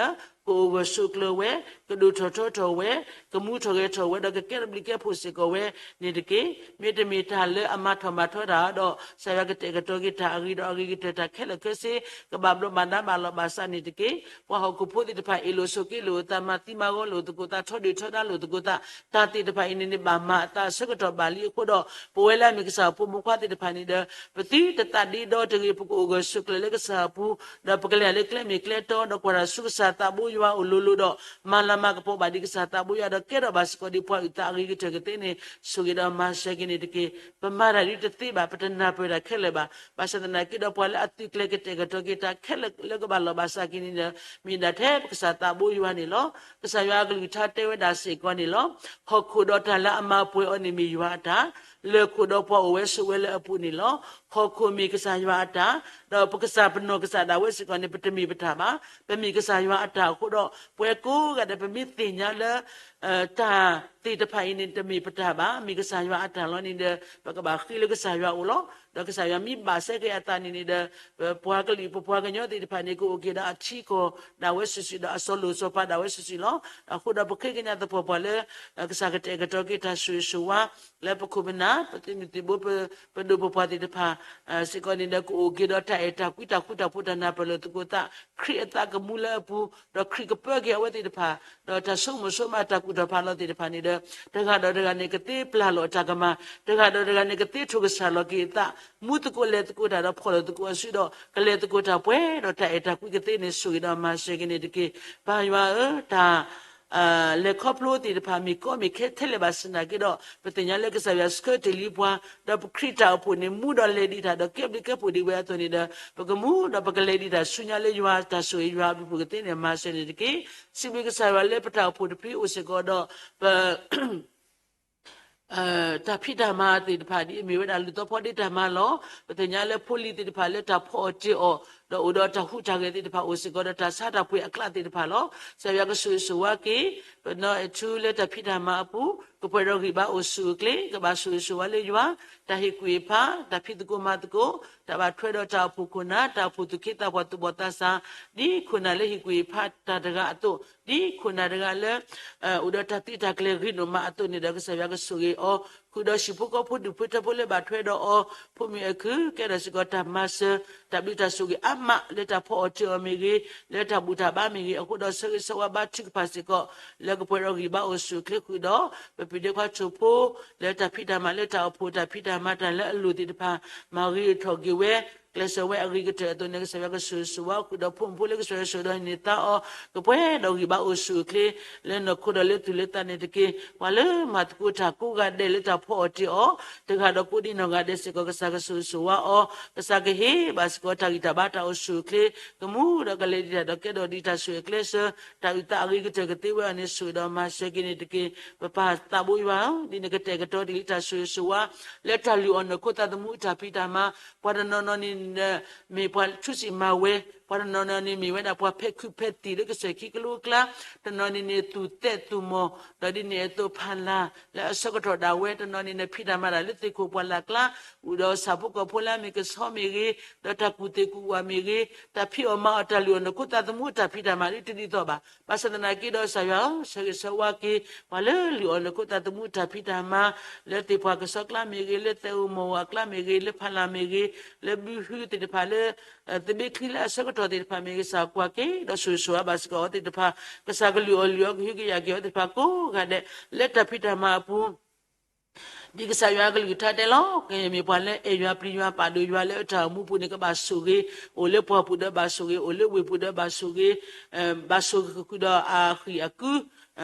ကအိၣ်ဂၢၢ်ဆိးကျၢၤဝဲ, ကဒိၣ်ထီၣ်ထီထီၣ်ဝဲ, ကမူထီၣ်ဂဲၤထီၣ်ဝဲ ဒီးကကဲထီၣ်ဘျုးကဲဖှိၣ်စ့ၢ်ကီးဝဲန့ၣ်တက့ၢ်. မ့တမ့ၢ်တၢ်လၢအမၤထီၣ်မၤထီတၢ်ဒီး ကစၢ်ယွၤကတဲာ်ကတီၤက့ၤတၢ်အဂ့ၤဒီးအဂ့ၤကတၢၢ်တၢ်ခဲလၢာ်ခဲဆ့ ကဘၣ်ဘျီးဘၣ်ဒါဘၣ်လီၤဘၣ်စးန့ၣ်တက့ၢ်. ပှၤဟီၣ်ခိၣ်ဖိသ့ၣ်တဖၣ် အ့ၣ်လိာ်ဆိးက့လိာ်အသး မၤသံမၤဂီၤလိာ်သကိးသး ထီဒုၣ်ထီဒါလိာ်သကိးသး တၢ်သ့ၣ်တဖၣ်အံၤန့ၣ်န့ၣ် ဘၣ်မၤအသးအဆၢကတီၢ်ဘၣ်လံအဃိဒီး ပဝဲလၢအမ့ၢ်ကစၢ်ဖိမုၣ်ဖိခွါသ့ၣ်တဖၣ်န့ၣ်ဒီး ပသုတသးဒ့ဒီတဂ့ၤ, ပကအိၣ်ဂၢၢ်ဆိးကျၢၤလၢကစၢ်အပူၤ, ဒီးပကလဲၤလၢကျဲမ့ၢ်ကျဲတီ, ဒီးကွၢ်တၢ်ဆူကစၢ်သးဘိယွၤအအိၣ်လိၤလိၤဒီး မၤလၤမၤကပီၤဘၣ်ဒံးကစၢ်သးဘိယွၤ ဒီးကဲထီၣ်ဘၣ်စ့ၢ်ကီးဒံးပှၤအုၣ်သးအဂ့ၤကတၢၢ်ကသ့န့ၣ် ဆိၣ်ဂ့ၤဒီးမၤစၢၤက့ၤန့ၣ်တက့ၢ်. ပမၤတၢ်ဒ်တသ့ဘၣ်, ပတနၢ်ပၢၢ်တၢ်ခဲလၢာ်ဘၣ်. ဘၣ်ဆၣ်သနာ်က့ဒီး ပှၤလၢအသုးကျဲၤကတဲာ်ကတီၤက့ၤတၢ်ခဲလၢာ်လၢကဘၣ်လီၤဘၣ်စးက့ၤန့ၣ်ဒီး မ့ၢ်ဒၣ်ထဲပကစၢ်သးဘိယွၤန့ၣ်လီၤ. ကစၢ်ယွၤအကလုၢ်ကထါတဲဝဲဒၣ်စ့ၢ်ကီးန့ၣ်လီၤ. ဟီၣ်ခိၣ်ဒီးတၢ်လၢအမၤပှဲၤအီၤန့ၣ်မ့ၢ်ယွၤအတၢ်, လၢၢ်ခိၣ်ဒီးပှၤအိၣ်ဝဲဆိးဝဲလၢအပူၤန့ၣ်လီၤ. ဟီၣ်ခိၣ်မ့ၢ်ကစၢ်ယွၤအတၢ်, ဒီးပကစၢ်ပနီၢ်ကစၢ်ဒၣ်ဝဲစ့ၢ်ကီးန့ၣ် ပတမ့ၢ်ပတၢ်ဘၣ်, ပမ့ၢ်ကစၢ်ယွၤအတၢ်အဃိဒီး ပှၤကိးဂၤဒဲး ပမ့ၢ်သ့ၣ်ညါလၢ တၢ်သ့ၣ်တဖၣ်အံၤန့ၣ် တမ့ၢ်ပတၢ်ဘၣ်, မ့ၢ်ကစၢ်ယွၤအတၢ်လီၤန့ၣ်ဒီး ပကဘၣ်ဃ့လၢကစၢ်ယွၤအအိၣ်လီၤ. ဒီးကစၢ်ယွၤမ့ၢ်ဘၣ်စဲက့ၤအသးန့ၣ်န့ၣ်ဒီး ပပှၤကလုာ် ပပှၤကညီသ့ၣ်တဖၣ်န့ၣ် ကအိၣ်က့ၤဒီးအထံကီၢ်ဒၣ်ဝဲစုာ်စုာ် ဒီးအစီၤလိၣ်စီၤပၤဒၣ်ဝဲစုာ်စုာ်လီၤ. အဃိဒီးပဃ့ကညးသပှၢ်ပှၢ်လၢ ကစၢ်ကတဲာ်ကတီၤက့ၤတၢ်ဆိၣ်ဂ့ၤဆိၣ်ဝါ လၢပခိၣ်ပနၢ် ပသုးမုၢ်သံၣ်ဘိ ပဒိၣ်ပပှၢ်သ့ၣ်တဖၣ် စ့ၢ်ကီးန့ၣ်ဒီး ကအိၣ်က့ၤဒီးတၢ်အဲၣ်တၢ်ကွံ တၢ်ဃူတၢ်ဖိး တၢ်နၢ်ပၢၢ်လိာ်သကိးသး ခရံာ်အသးကမူလၢအပူၤ, ဒီးခရံာ်ကပၢက့ၤအဝဲသ့ၣ်တဖၣ်, ဒီးတၢ်ဆိကမိၣ်ဆိကမး တၢ်ကူၣ်ထီၣ်ဖးလီၤသ့ၣ်တဖၣ်န့ၣ်ဒီး တဂၤဒီးတဂၤန့ၣ် ကသ့ပျၢ်လီၤအတၢ်ကမၣ်, တဂၤဒီးတဂၤန့ၣ် ကသ့ထိၣ်ကစၢ်လီၤက့ၤအသး, မူသကိးလဲၤသကိးတၢ်ဒီးဖီၣ်လိာ်သကိးအစုဒီး ကလဲၤသကိးတၢ်ပှဲၤဒီးတၢ်အဲၣ်တၢ်ကွံကသ့န့ၣ် ဆိၣ်ဂ့ၤဒီးမၤစၢၤက့ၤန့ၣ်တက့ၢ်. ပၢ်ယွၤဧၢ, တၢ် လဲၤခီဖျိသ့ၣ်တဖၣ် မ့ၢ်ကီမ့ၢ်ခဲထဲလဲၣ်ဘၣ်ဆၣ်သနာ်က့ဒီး ပသ့ၣ်ညါလၢကစၢ်ယွၤဆှၢတ့ၢ်လံပှၤ, ဒီးပခရံာ်တၢ်အိၣ်ဖှိၣ်န့ၣ် မူဒီးလဲၤဒံးတၢ်ဒီးကဲဘျုးကဲဖှိၣ်ဒံးဝဲအသိးန့ၣ်ဒီး ပကမူဒီးပကလဲၤဒံးတၢ်ဆူညါလၢယွၤတၢ်ဆိၣ်ဂ့ၤ ယွၤအဘျုးအဖှိၣ်ကသ့န့ၣ် မၤစၢၤန့ၣ်တက့ၢ်. စံးဘျုးကစၢ်ယွၤလၢပတၢ်အိၣ်ဖှိၣ်တဖုအိၣ်စ့ၢ်ကီးဒီး ပ တၢ်ဖံးတၢ်မၤသ့ၣ်တဖၣ် ဒ်အမ့ၢ်ဝဲဒၣ်လုၢ်သီဖီဒ့တၢ်မၤလီၤ. ပသ့ၣ်ညါလၢဖိလံၤသ့ၣ်တဖၣ်လၢတၢ်ဖီအီၤတ့ၢ်အီၤ ဒီးအိၣ်ဒီးတၢ်ဟူးတၢ်ဂဲၤသ့ၣ်တဖၣ်အိၣ်စ့ၢ်ကီးဒီးတၢ်ဆါတၢ်ပှ့ၤအကျးသ့ၣ်တဖၣ်လီၤ. ကစၢ်ယွၤကဆိၣ်ဂ့ၤဆိၣ်ဝါက့ၤ ပနီၢ်အဲၣ်ထူလၢတၢ်ဖံးတၢ်မၤအပူၤ ကပှဲၤဒီးဂံၢ်ဘါအိၣ်ဆူၣ်အိၣ်ချ့ ကဘၣ်ဆိၣ်ဂ့ၤဆိၣ်ဝါလၢယွၤ တၢ်ဟ့ၣ်ကူၣ်ဟ့ၣ်ဖး တၢ်ဖံးသကိးမၤသကိး တၢ်ဘၣ်ထွဲဒီးတၢ်အိၣ်ဖှိၣ်ခိၣ်နၢ် တၢ်အိၣ်ဖှိၣ်သူၣ်က့သးပှၢ်သူၣ်ဘီၣ်သးစၢ် ဒ်ခိၣ်နၢ်လၢဟ့ၣ်ကူၣ်ဟ့ၣ်ဖးတၢ်တဂၤအသိး ဒ်ခိၣ်နၢ်တဂၤလၢ အိၣ်ဒီးတၢ်သံတၢ်ကျဲၤဂ့ၤဒိၣ်မးအသိးန့ၣ်ဒီး ကစၢ်ယွၤကဆိၣ်ဂ့ၤအီၤ ဃုာ်ဒီးဟံၣ်ဖိဃီဖိဒူၣ်ဖိထၢဖိလၢဘၣ်ထွဲဒီးအီၤ ဖိမုၣ်အဲၣ်ခု ကဲထီၣ်စ့ၢ်ကီးတၢ်မၤစၢၤ တၢ်ဘျုးတၢ်ဆိၣ်ဂ့ၤအါမး လၢတၢ်ဖီအီၤတ့ၢ်အီၤမ့ၢ်ဂ့ၤ လၢတၢ်ဘူၣ်တၢ်ဘါမ့ၢ်ဂ့ၤ အဃိဒီးဆၢဂ့ၤဆၢဝါဘါထုကဖၣ်စ့ၢ်ကီး လၢကပှဲၤဒီးဂံၢ်ဘါအိၣ်ဆူၣ်အိၣ်ချ့ဃုာ်ဒီး ပပျံၤဒ့ခွါထိၣ်ဖိ လၢတၢ်ဖံးတၢ်မၤလၢတၢ်အိၣ်ဖှိၣ်တၢ်ဖံးတၢ်မၤတၢ်လၢအလိၣ်သ့ၣ်တဖၣ် မၤဂ့ၤထီၣ်က့ၤဝဲ ကျဲးစၢးဝဲအဂ့ၤကတၢၢ်အသိးန့ၣ် ကစၢ်ယွၤကဆိၣ်ဂ့ၤဆိၣ်ဝါ ဃုာ်ဒီးဖိမုၣ်ဖိလၢကစၢ်ယွၤဆိၣ်ဒီးန့ၢ်သါအီၤ ကပှဲၤဒီးဂံၢ်ဘါအိၣ်ဆူၣ်အိၣ်ချ့ လၢနီၢ်ခိဒီးလၢသူၣ်လၢသးန့ၣ်တက့ၢ်. ပှၤလၢမၤသကိးတၢ်ကိးဂၤဒဲးလၢတၢ်ဖီအီၤတ့ၢ်အီၤ တဂၤဒီးကိးဒံနီၢ်ဂၤဒဲးစ့ၢ်ကီး ကစၢ်ကဆိၣ်ဂ့ၤဆိၣ်ဝါအီၤ ကစၢ်ကဟ့ၣ်ဘၣ်စ့ၢ်ကီးတၢ်ဂံၢ်တၢ်ဘါတၢ်အိၣ်ဆူၣ်အိၣ်ချ့ ကမူဒီးကလဲၤဒံးတၢ်ဒီးကဲထီၣ်ဒံးတၢ်ဆိၣ်ဂ့ၤကျဲးစၢး တၢ်အုၣ်သးအဂ့ၤကတၢၢ်ကသ့ဝဲအီၤန့ၣ် ဆိၣ်ဂ့ၤဒီးမၤစၢၤက့ၤန့ၣ်တက့ၢ်. ပပၢ်သးဘိယွၤဧၢ, ဒ်နကတဲာ်ကတီၤတ့ၢ်လံတၢ်ဆိၣ်ဂ့ၤဆိၣ်ဝါ လၢတၢ်လုၢ်အီၣ်နီၢ်ခိသးသမူအတၢ်ဖံးတၢ်မၤ ပှၤတနီၤနီၤန့ၣ် မ့ၢ်ပှၤထူစံးမၤဝဲ, ပှၤတနီၤနီၤန့ၣ်မ့ၢ်ဝဲဒၣ်ပှၤဖဲးခုးဖဲးတံၢ်လၢကစၢၢ်ခံကလိအကျါ, တနီၤန့ၣ်န့ၣ်သူၣ်သဲးသူၣ်မီၢ်, ဒီးဒ်န့ၣ်အသိးဖးလၢ် လၢအဆၢကတီၢ်ဒၣ်ဝဲ, တနီၤန့ၣ်န့ၣ်ဖံးတၢ်မၤတၢ်လၢသ့ၣ်ခိၣ်ပှၢ်လၢ်ကျါ, အိၣ်ဒီးဆၣ်ဖိကီၢ်ဖိလၢအမ့ၢ်ကဆီမ့ၢ်ဂ့ၤ, ဒီးတၢ်ကူၣ်သ့ၣ်ကူၣ်ဝၣ်မ့ၢ်ဂ့ၤ, တၢ်ဖံးအီၣ်မၤအီၣ်တၢ်လုၢ်အီၣ်နီၢ်ခိသးသမူအတၢ်ဖံးတၢ်မၤဒ်တဒ်သိးဘၣ်. ဘၣ်ဆၣ်သနာ်က့ဒီးကစၢ်ယွၤဧၢ, ဆၢဂ့ၤဆၢဝါက့ၤ ပှၤလၢလုၢ်အီၣ်နီၢ်ခိသးသမူအတၢ်ဖံးတၢ်မၤ လၢသ့ၣ်ပှၢ်ကဆီကျါမ့ၢ်ဂ့ၤ, လၢသဲးဧိၤမီၢ်ဧိၤအကျါမ့ၢ်ဂ့ၤ, လၢဖးလၢ်မ့ၢ်ဂ့ၤ, လၢဘုဟုသ့ၣ်တဖၣ်လၢ သဘ့ချံလၢအဆၢကတီၢ်သ့ၣ်တဖၣ်မ့ၢ်ဂ့ၤ, ကစၢ်ကွၢ်က့ၤဒီးဆိၣ်ဂ့ၤဆိၣ်ဝါဘၣ်စ့ၢ်ကီးအဝဲသ့ၣ်တဖၣ်, ကစၢ်ကလုၢ်အီၣ်လုၢ်အီကဟုကယာ်က့ၤအဝဲသ့ၣ်တဖၣ်ကိးဂၤဒဲး လၢတၢ်ဖံးတၢ်မၤအပူၤ ဒ်ကစၢ်ယွၤအကလုၢ်ကထါတဲလီၤ. ကယဲၢ်မ့ၢ်ပှၤလၢအဲၣ်ယွၤပျံၤယွၤပာ်ဒိၣ်ယွၤလၢအတၢ်အိၣ်မူပူၤန့ၣ် ကဘၣ်ဆိၣ်ဂ့ၤ, အိၣ်လၢပှၢ်ပူၤဒီးဘၣ်ဆိၣ်ဂ့ၤ, အိၣ်လၢဝ့ၢ်ပူၤဒီးဘၣ်ဆိၣ်ဂ့ၤ, ဘၣ်ဆိၣ်ဂ့ၤဃုာ်ဒီးအဃံၣ်အကု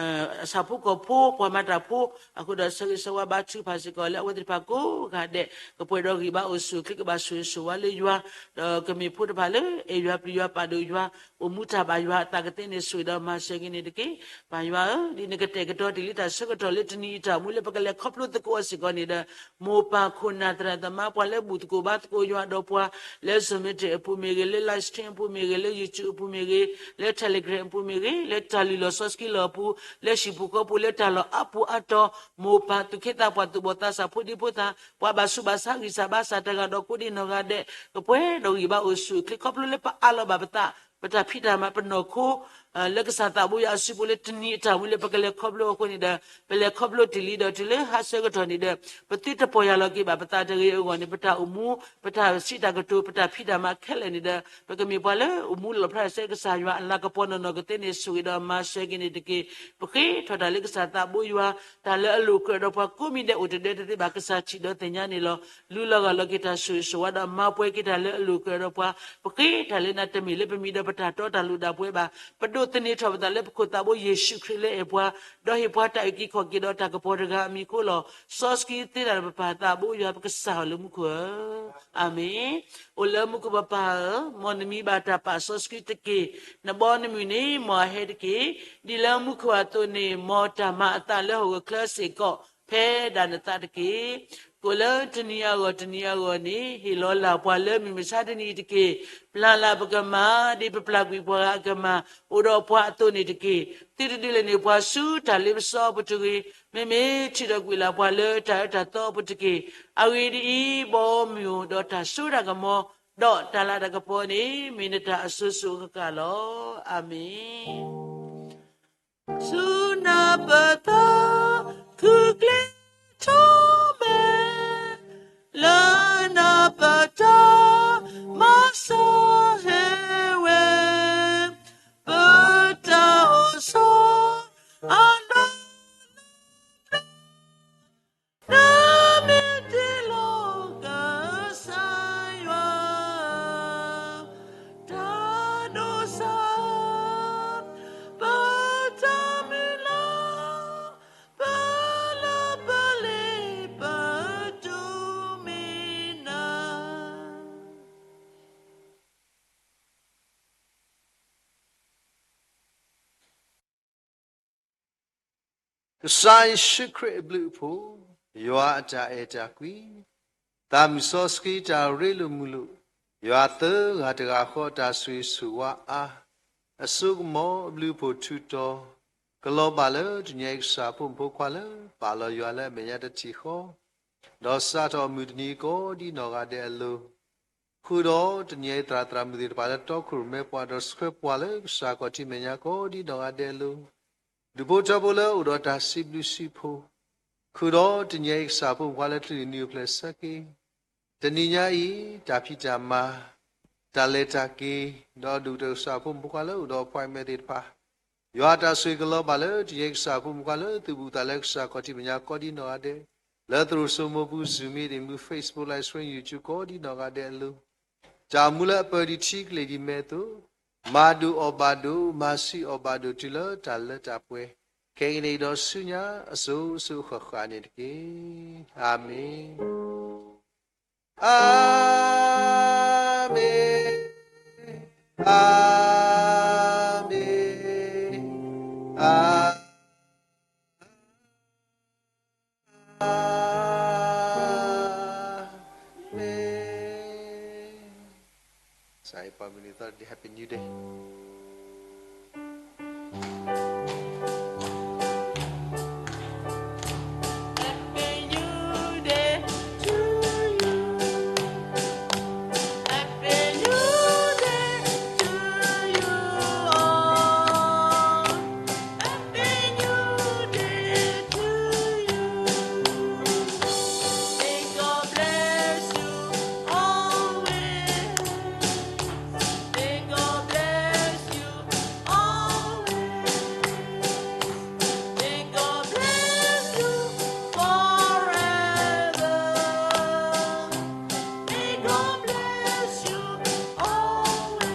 ဆၣ်ဖိကီၢ်ဖိ ပှၤမၤတၢ်ဖိ, အဃိဒီးဆၢဂ့ၤဆၢဝါဘါထုကဖၣ်စ့ၢ်ကီးလၢအဝဲသ့ၣ်တဖၣ်ကိးဂၤဒဲး ကပှဲၤဒီးဂံၢ်ဘါအိၣ်ဆူၣ်အိၣ်ချ့ ကဘၣ်ဆိၣ်ဂ့ၤဆိၣ်ဝါလၢယွၤ, ဒီးကမ့ၢ်ဖိတဖၣ်လၢအဲၣ်ယွၤပျံၤယွၤပာ်ဒိၣ်ယွၤ, အိၣ်မူတၢ်ဘၣ်ယွၤအသးကသ့န့ၣ် ဆိၣ်ဂ့ၤဒီးမၤစၢၤက့ၤန့ၣ်တက့ၢ်. ပၢ်ယွၤဧၢ, ဒ်နကတဲာ်ကတီၤတ့ၢ်လံတၢ်ဆၢကတီၢ်လၢတနံၤအံၤတၢ်အိၣ်မူလၢပကလဲၤခီဖျိသကိးအီၤ ကီးန့ၣ်ဒီး မိၢ်ပၢ်ခိၣ်နၢ်သရၣ်သမါ ပှၤလၢဘူၣ်သကိးဘါသကိးယွၤဒီးပှၤ လၢ Zoom meeting အပူၤမ့ၢ်ဂ့ၤ, လၢ live stream အပူၤမ့ၢ်ဂ့ၤ, လၢ YouTube အပူၤမ့ၢ်ဂ့ၤ, လၢ Telegram အပူၤမ့ၢ်ဂ့ၤ, လၢတၢ်လုၢ်လီၢ်စီဆှံလီၢ်အပူၤ, လၢဟံၣ်ပူၤဃီပူၤ, လၢတၢ်လီၢ်အါပူၤအါတီၤ, မိၢ်ပၢ်သူၣ်က့သးပှၢ် သူၣ်ဘီၣ်သးစၢ် ဖိဒံဖိသၣ်, ပှၤဘၣ်ဆူးဘၣ်ဆါ ဂံၢ်စၢ်ဘါစၢ်တဂၤဒီးကိးဒံနီၢ်ဂၤဒဲး ကပှဲၤဒီးဂံၢ်ဘါအိၣ်ဆူၣ်အိၣ်ချ့ ခီဖျိလၢပအးလီၤဘၣ်ပသး ပတၢ်ဖံးတၢ်မၤ ပနီၢ်ခိ လၢကစၢ်သးဘိယွၤအစုပူၤလၢတနံၤအတၢ်မူလၢပကလဲၤခီဖျိအဃိန့ၣ်ဒီး ပလဲၤခီဖျိတ့ၢ်လံဒီးတုၤလၢဟါဆၢကတီၢ်န့ၣ်ဒီး ပသုတပီၢ်ယၢ်လီၤက့ၤဘၣ်ပသးတဂ့ၤအဂီၢ်န့ၣ် ပတၢ်အိၣ်မူ ပတၢ်စံးတၢ်ကတိၤ ပတၢ်ဖံးတၢ်မၤခဲလၢာ်န့ၣ်ဒီး ပကမ့ၢ်ပှၤလၢအိၣ်မူလီၣ်ဖျါစဲကစၢ်ယွၤအလၤကပီၤနီၢ်နီၢ်ကသ့န့ၣ် ဆိၣ်ဂ့ၤဒီးမၤစၢၤက့ၤန့ၣ်တက့ၢ်. ပဃ့ထီၣ်တၢ်လၢကစၢ်သးဘိယွၤ တၢ်လၢအလိာ်ကြၢးဒီးပှၤကိးမံၤဒဲးအိၣ်တဒၢတသ့ဘၣ် ကစၢ်ထံၣ်ဒီးသ့ၣ်ညါန့ၣ်လီၤ. လူလီၤဂာ်လီၤက့ၤတၢ်ဆိၣ်ဂ့ၤဆိၣ်ဝါဒီးမၤပှဲၤက့ၤတၢ်လၢအလိာ်ကြၢးဒီးပှၤ ပဃ့တၢ်လၢနၤတမ့ၢ်လၢပမံၤဒီးပတၢ်တီတၢ်လိၤဒၣ်ပှဲၤဘၣ်. ပဒိးသန့ၤထီၣ်ပသးလၢပခိၣ်သးဘိယ့ၣ်ၡူးခရံာ်လၢအဲၣ်ပှၤ ဒီးဟ့ၣ်ပှၤတၢ်အုၣ်က့ၤခီၣ်က့ၤဒီးတၢ်ကပီၤတဂၤအမံၤအဃိလီၤ. စီဆှံသ့တၢ်ဒီးပပၢ်သးဘိယွၤ ပကစၢ်အီၤလၢမူခိၣ်ဧၢ, အၤမ့ၣ်. အိၣ်လၢမူခိၣ်ပပၢ်ဧၢ, မ်နမံၤဘၣ်တၢ်ပာ်စီဆှံတက့ၢ်. နဘီနမုၢ်န့ၣ် မ်အဟဲတက့ၢ်. ဒ်လၢမူခိၣ်အသိးန့ၣ် မ်တၢ်မၤအသးလၢဟီၣ်ခိၣ်ချၢစ့ၢ်ကီး ဖဲဒၣ်နသးတက့ၢ်. ကိးလၢတနံၤအဂီၢ်တနံၤအဂီၢ်န့ၣ် ဟ့ၣ်လီၤလၢ်ပှၤလၢမုၢ်မဆါတနံၤအံၤတက့ၢ်. ပျၢ်လၢ်ပကမၤ ဒ်ပပျၢ်ကွံာ်ပှၤဂၤအကမၤ အိၣ်ဒီးပှၤအသိးန့ၣ်တက့ၢ်. သုတဒုးလဲၤန့ၢ်ပှၤဆူတၢ်လ့ပစီအပူၤတဂ့ၤ. မ့မ့ၢ်ထံၣ်ဒီးကွံာ်လၢ်ပှၤလၢတၢ်အၢတၢ်သီအပူၤတက့ၢ်. အဂ့ၢ်ဒ်အံၤ, ဘီမုၢ်အိၣ်ဒီးတၢ်စိတၢ်ကမီၤ, ဒီးတၢ်လၤတၢ်ကပီၤန့ၣ် မ့ၢ်နတၢ်အစိၤစိၤအဃၣ်ဃၣ်လီၤ. အၤမ့ၣ်. ဆူနၢ်ပၢၢ်သး ခုၣ်ကျဲထီၣ်မဲာ်, လၢနၢ်ပၢၢ်တၢ်မၤစၢၤဟဲဝဲ, ပတၢ်အိၣ်ဆီအလီၢ် နမ့ၢ်တ့လီၤကစၢ်ယွၤ တၢ်ဒိးစၢ် ပတၢ်မုၢ်လၢ် ပလၢပလ့ပဒိးမ့ၢ်နၤ ကစၢ်ယ့ၣ်ၡူးခရံာ်အဘျုးအဖှိၣ်, ယွၤအတၢ်အဲၣ်တၢ်ကွံ, သးမုၢ်စီဆှံတၢ်ရ့လိာ်မုာ်လိာ်, ယွၤသၢဂၤတဂၤဃီအတၢ်ဆိၣ်ဂ့ၤဆိၣ်ဝါအါ, အစိကမီၤအဘျုးအဖှိၣ်ထူးတီၤ, ကလီၤဘၣ်လၢတနံၤအံၤကစၢ်ဖိမုၣ်ဖိခွါလၢ ပာ်လီၤယွၤလၢအမဲာ်ညါတထံၣ်ဃီ, ဒီးစးထီၣ်အမုၢ်တနံၤကိးဒ်နီၢ်ဂၤဒဲးအလိၤ, ဃုာ်ဒီးတနံၤအံၤသရၣ်သရၣ်မုၣ်သ့ၣ်တဖၣ်လၢတီခိၣ်ရိၣ်မဲပှၤဒီးဆှၢပှၤလၢကစၢ်ခီၣ်ထံးမဲာ်ညါကိးဒ်နီၢ်ဂၤဒဲးအလိၤ, ဒူၣ်ဖိထၢဖိလၢအိၣ်ဒီးတၢ်စံးဘျုးစံးဖှိၣ်, ဃုာ်ဒီးတနံၤအံၤကစၢ်ဖိမုၣ်ဖိခွါလၢချုးနံၤအိၣ်ဖျဲၣ်ဆၢက့ၤ, တနံၤညါအံၤ တၢ်ဖံးတၢ်မၤ, တၢ်လဲၤတၢ်က့ၤ, ဒီးဒူၣ်ကစၢ်ဖိမုၣ်ဖိခွါလၢအိၣ်ဒီး appointment သ့ၣ်တဖၣ် ယွၤအတၢ်ဆိၣ်ဂ့ၤကလီၤဘၣ်လၢတနံၤအံၤကစၢ်ဖိမုၣ်ဖိခွါလၢသုးဘူးသးလၢကစၢ်ခီၣ်ထံးမဲာ်ညါကိးဒ်နီၢ်ဂၤဒဲး, လၢသရိာ်စိမိၤပူၤ Zoom meeting မူ Facebook live stream YouTube ကိးဒ်နီၢ်ဂၤဒဲးအလိၤ, တၢ်အိၣ်မူလၢအပၢၢ်ဒံးထံကလ့ၢ်ဒံးမဲအသိး, မၤဒိၣ်အီၣ်ဘၣ်ဒိၣ်, မၤဆံးအီၣ်ဘၣ်ဒိၣ်တုၤလၢတၢ်လၢတၢ်ပှဲၤ, ခဲကနံၣ်အံၤဒီးဆူညါအစိၤစိၤအဃၣ်ဃၣ်န့ၣ်တက့ၢ်. အၤမ့ၣ်. အၤမ့ၣ်, အၤမ့ၣ်, အၤမ့ၣ်. Happy New Day. Happy New Day to you. Happy New Day to you all. Happy New Day to you. May God bless you always. May God bless you always. May God bless you forever. May God bless you always.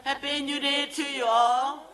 Happy New Day to you all.